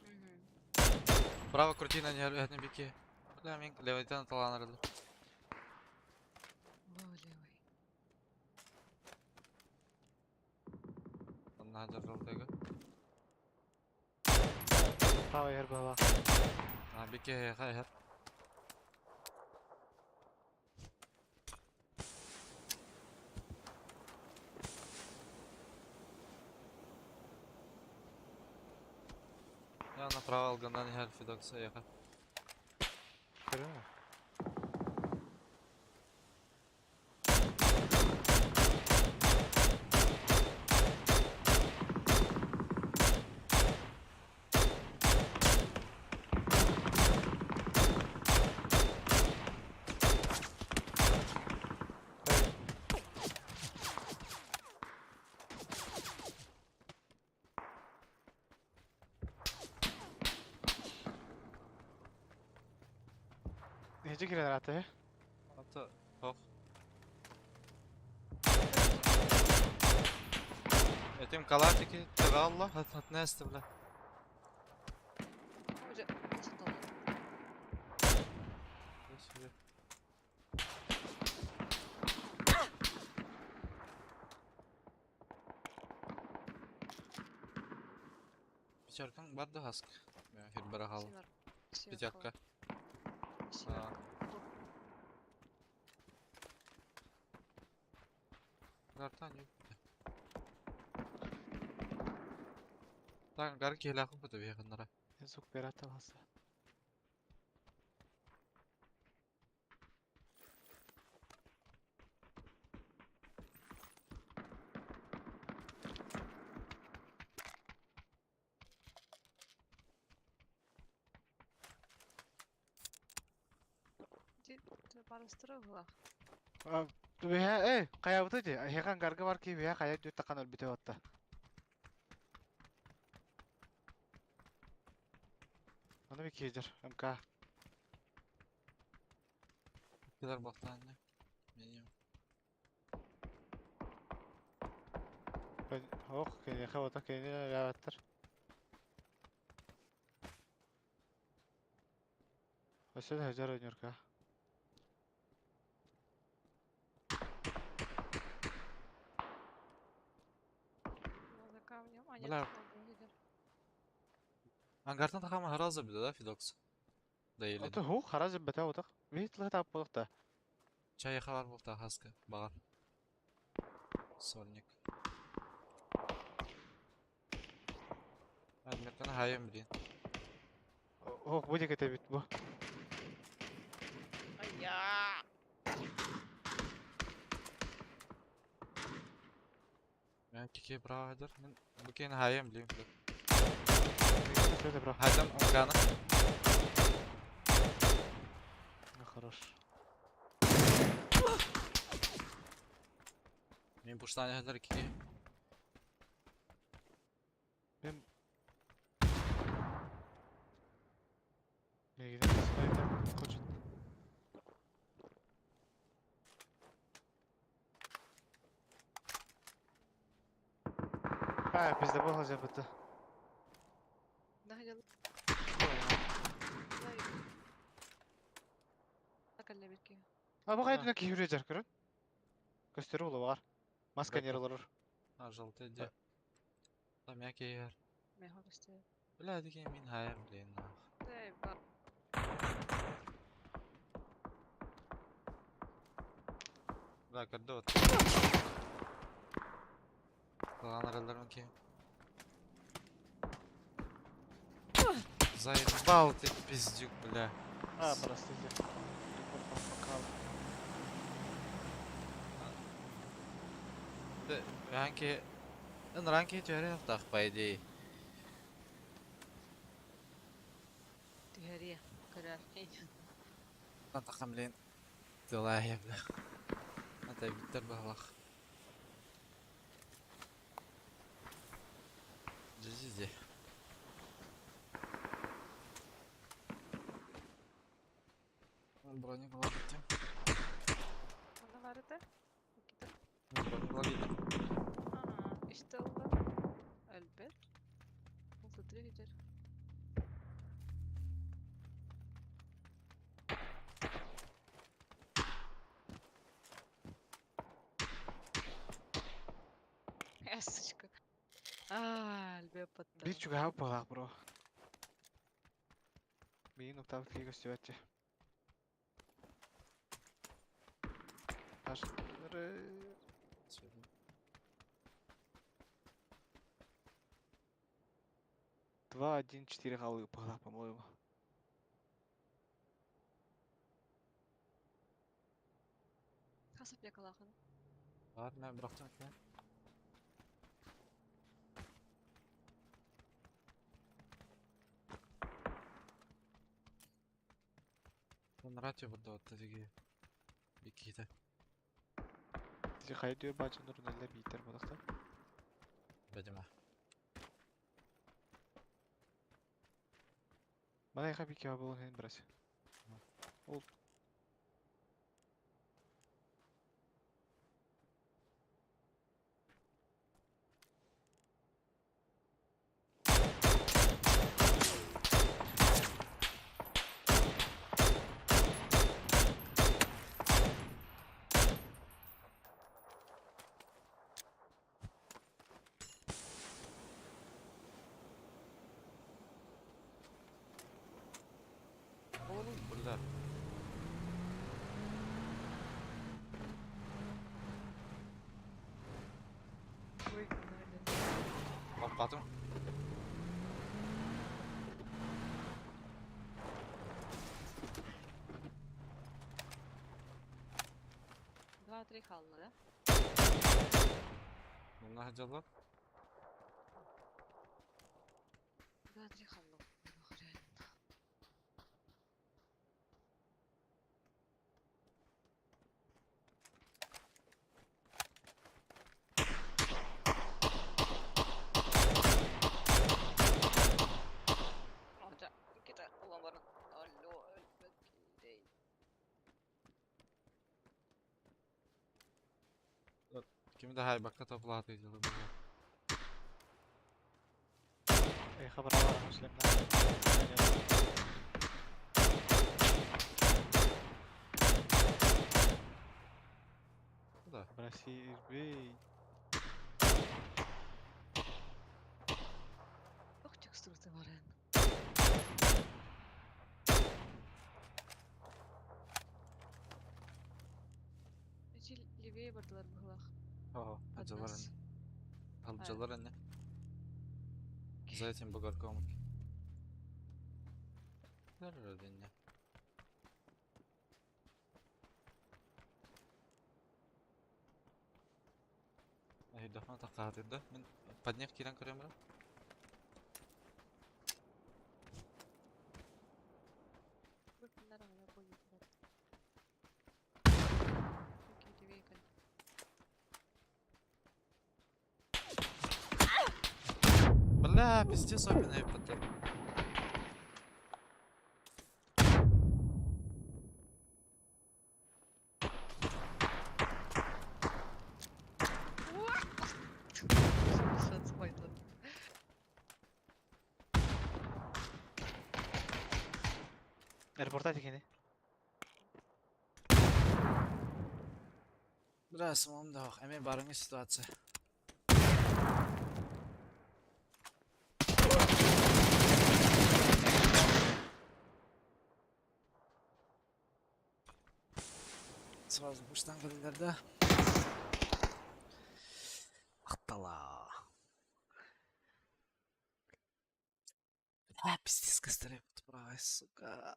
Право крути на не бики. Бля, мен левый тан таланырды. О, левый. Онна жарылдыгы. Право ер бала. А бики хай хай. Я направо алгандан хәл фидокса яха. Көрөм. Нече кирен раты? Ата, хох. Этим калатики тебе Allah hat hat neste бля. Уже читал. Пятеркаң бар да хаск. Мен хир бара хал. Семерка. Пятерка. Семерка. Гартан yok. Так, гар келахын бу тебе якыннара. Звук берат аласы. Барыстыры була. Бэхэ, эй, каябыты ди. Хехан гарга бар ки бэхэ кая дүт такан өлбүтө батта. Аны би кейдер, МК. Килер бактан не. Меню. Ох, кенеха бата кене ляваттыр. Өсөл хажар өнөркө. Ангартан тахама хараза бida да Фидокс. Да елен. Ото ху харазы бата отак. Бит лата болта. Чай хабар болта хаска. Багар. Сольник. Адмирканы хайым блин. Ох, будет это бит бу. Мен кике браадыр. Мен букен хайым блин. Это бро. Хайдам анганы. Ну хорош. Мен пуштан хәлләр кике. Мен Мегиден снайпер хочет. А, пизда был забыто. Наһыйдал. Акаллабирки. А bu kaydı ki yürüyecek көрün. Gösteri ola var. Маска не олар. А, желтый де. Там яки яр. Мехор исте. Бля, деген мен хайым блин. нах. Дай ба. Бля, кырды вот. Кылган аралар ки. Заебал ты, пиздюк, бля. А, простите. Ранки... Ранки теория так, по идее. Түһәрия. Көрөр. Атакам, блин. Дела я, бля. Ата биттер балах. Джизи. Броник ловите. Онда бар ите. Броник ловите. Ага, иште олар. Әлбәт. Ул триггер. Эсочка. А, әлбәт патта. Bir чуга балак бро. Мин октав ки gösterdi. Таш. Два, один, четыре голы была, по-моему. Хасап якалахан. Ладно, бирок экен. Радио burada отта диги. Бикиде. Хайдıyor бачыныр нелер битер балакта. Видимо. Мана яха бики болон хен брась. Ол Oğlum бля. Ой, Лаппатым. Два, три халла, да? Мына жалар. Два, три халла. Реально. Ата, кета, улан Алло, әлбәт килдей. Кимде хайбакка топлаты дела бля. Эй, хабар алар шлемна. Да. Браси бей. Ох, текстуры бар. Левее бардылар быһылаах. Ого, От дьалар нас. ини. Халдьалар ини. За этим бугорком. Динне. Өйдөхмө тақаатырда. Мин поднев кирен көрөм бра. Бу кинилэр аҕала буолуохтар. Окей, левее кэл. Бля, пиздец, обина еппетер. Шанс пайдалан. Аэропорта дигени. Бля, самом да, эми барыңы ситуация. Сразу буштан кэлдилэр да. Аттала. Бля, пиздец, костереп, сука.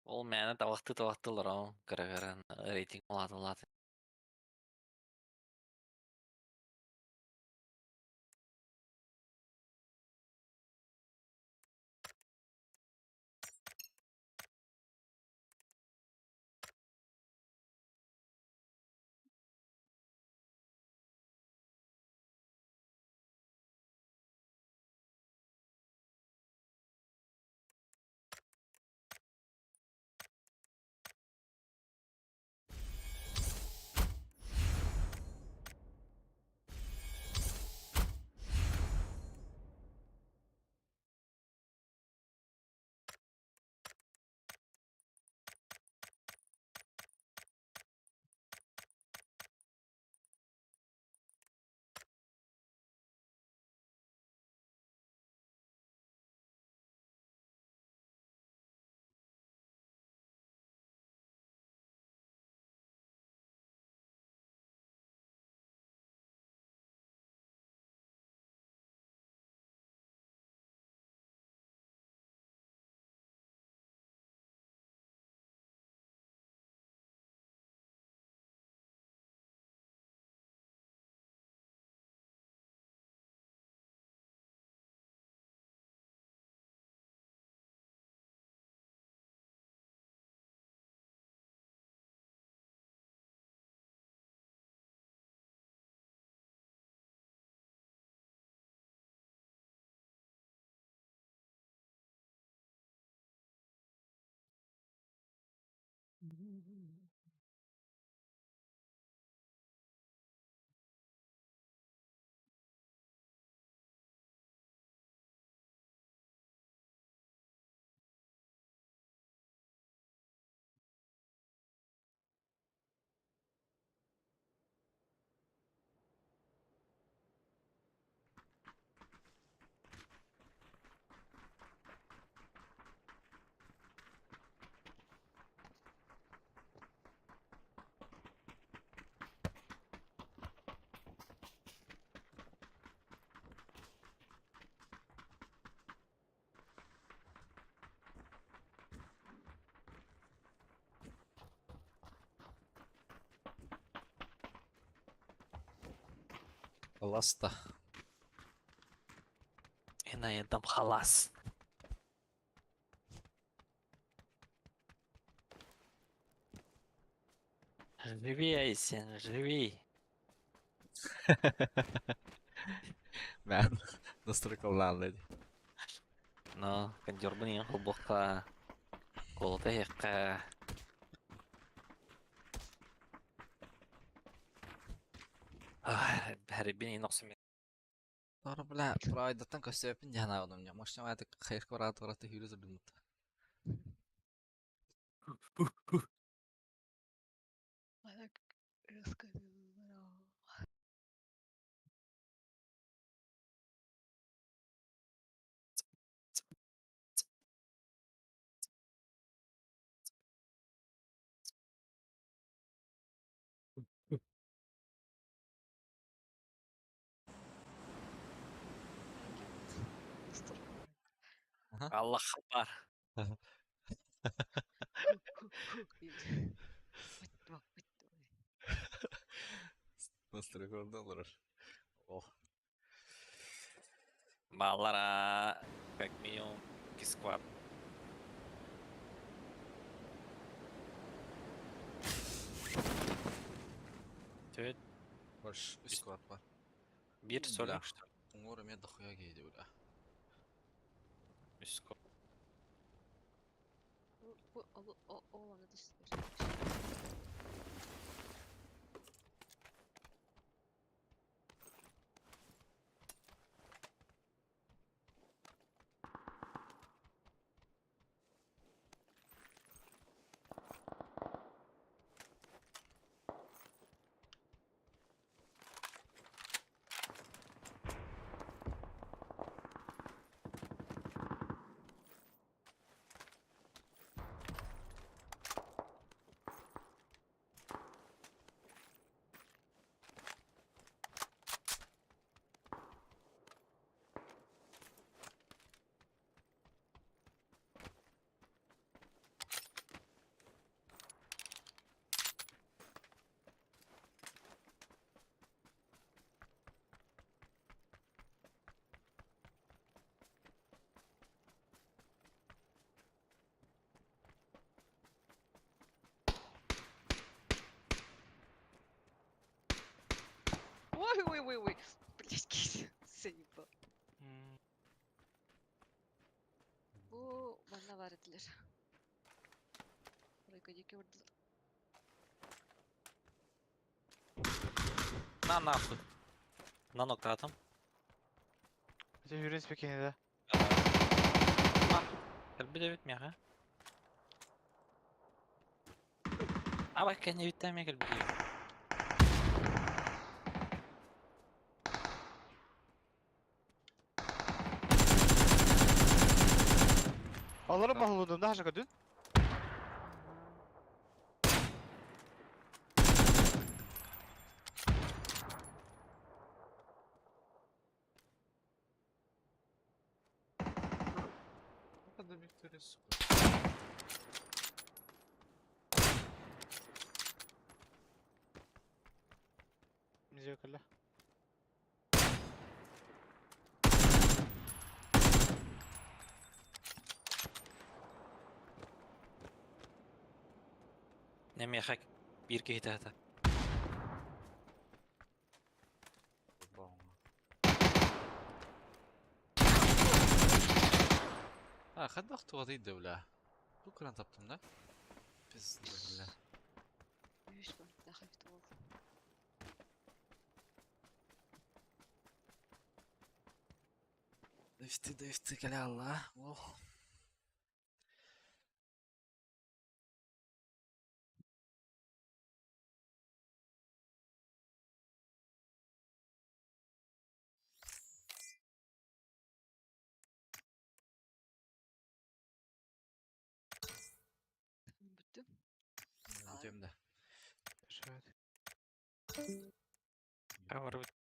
Ол мээнэ табахты табахтылар ол кыра-кыран рейтинг улаатылааты. Ласта. И на этом халас. Живи, Айсен, живи. Мен настройкалаан леди. Но, кондербын ең холбохка. Колота хекка. Харибин иноксум. Тора бля, прайдаттан көстөпүн жана одум. Мошна вайты хайр корат кораты хүрү зүрдүмүт. Она рассказывала. Allah бар. Настройкаларда олорор. Ох. Баллара как минимум кискват. Төт Больше үс склад бар. бир Бля. сольник что ли? Уңор эме дохуя кейди бля. Үс склад. Ол аны түстүлэр. Ой, ой, ой, ой. Блять, кись. Заебал. Бу манна бар этилер. Оройго диэки бардылар. На нахуй. На ноктатым. Хотя юрин спекини да. Кэлби бит миэхэ. Аба кэннэ бүттэ эмиэ кэлби. Алары баһылыдым да хаша көдүн. Это Виктория, сука. Мизекалла. Не миэхэ биир киһи тэһэтэ. А, хаддах туғады бля. Бу кран таптым да? Пизда, бля. Үс бар, дахайт ол. Дэвти, дэвти, каля Алла. Ох. Бүттүм. Бүтем да. Шöyle. Бар бит.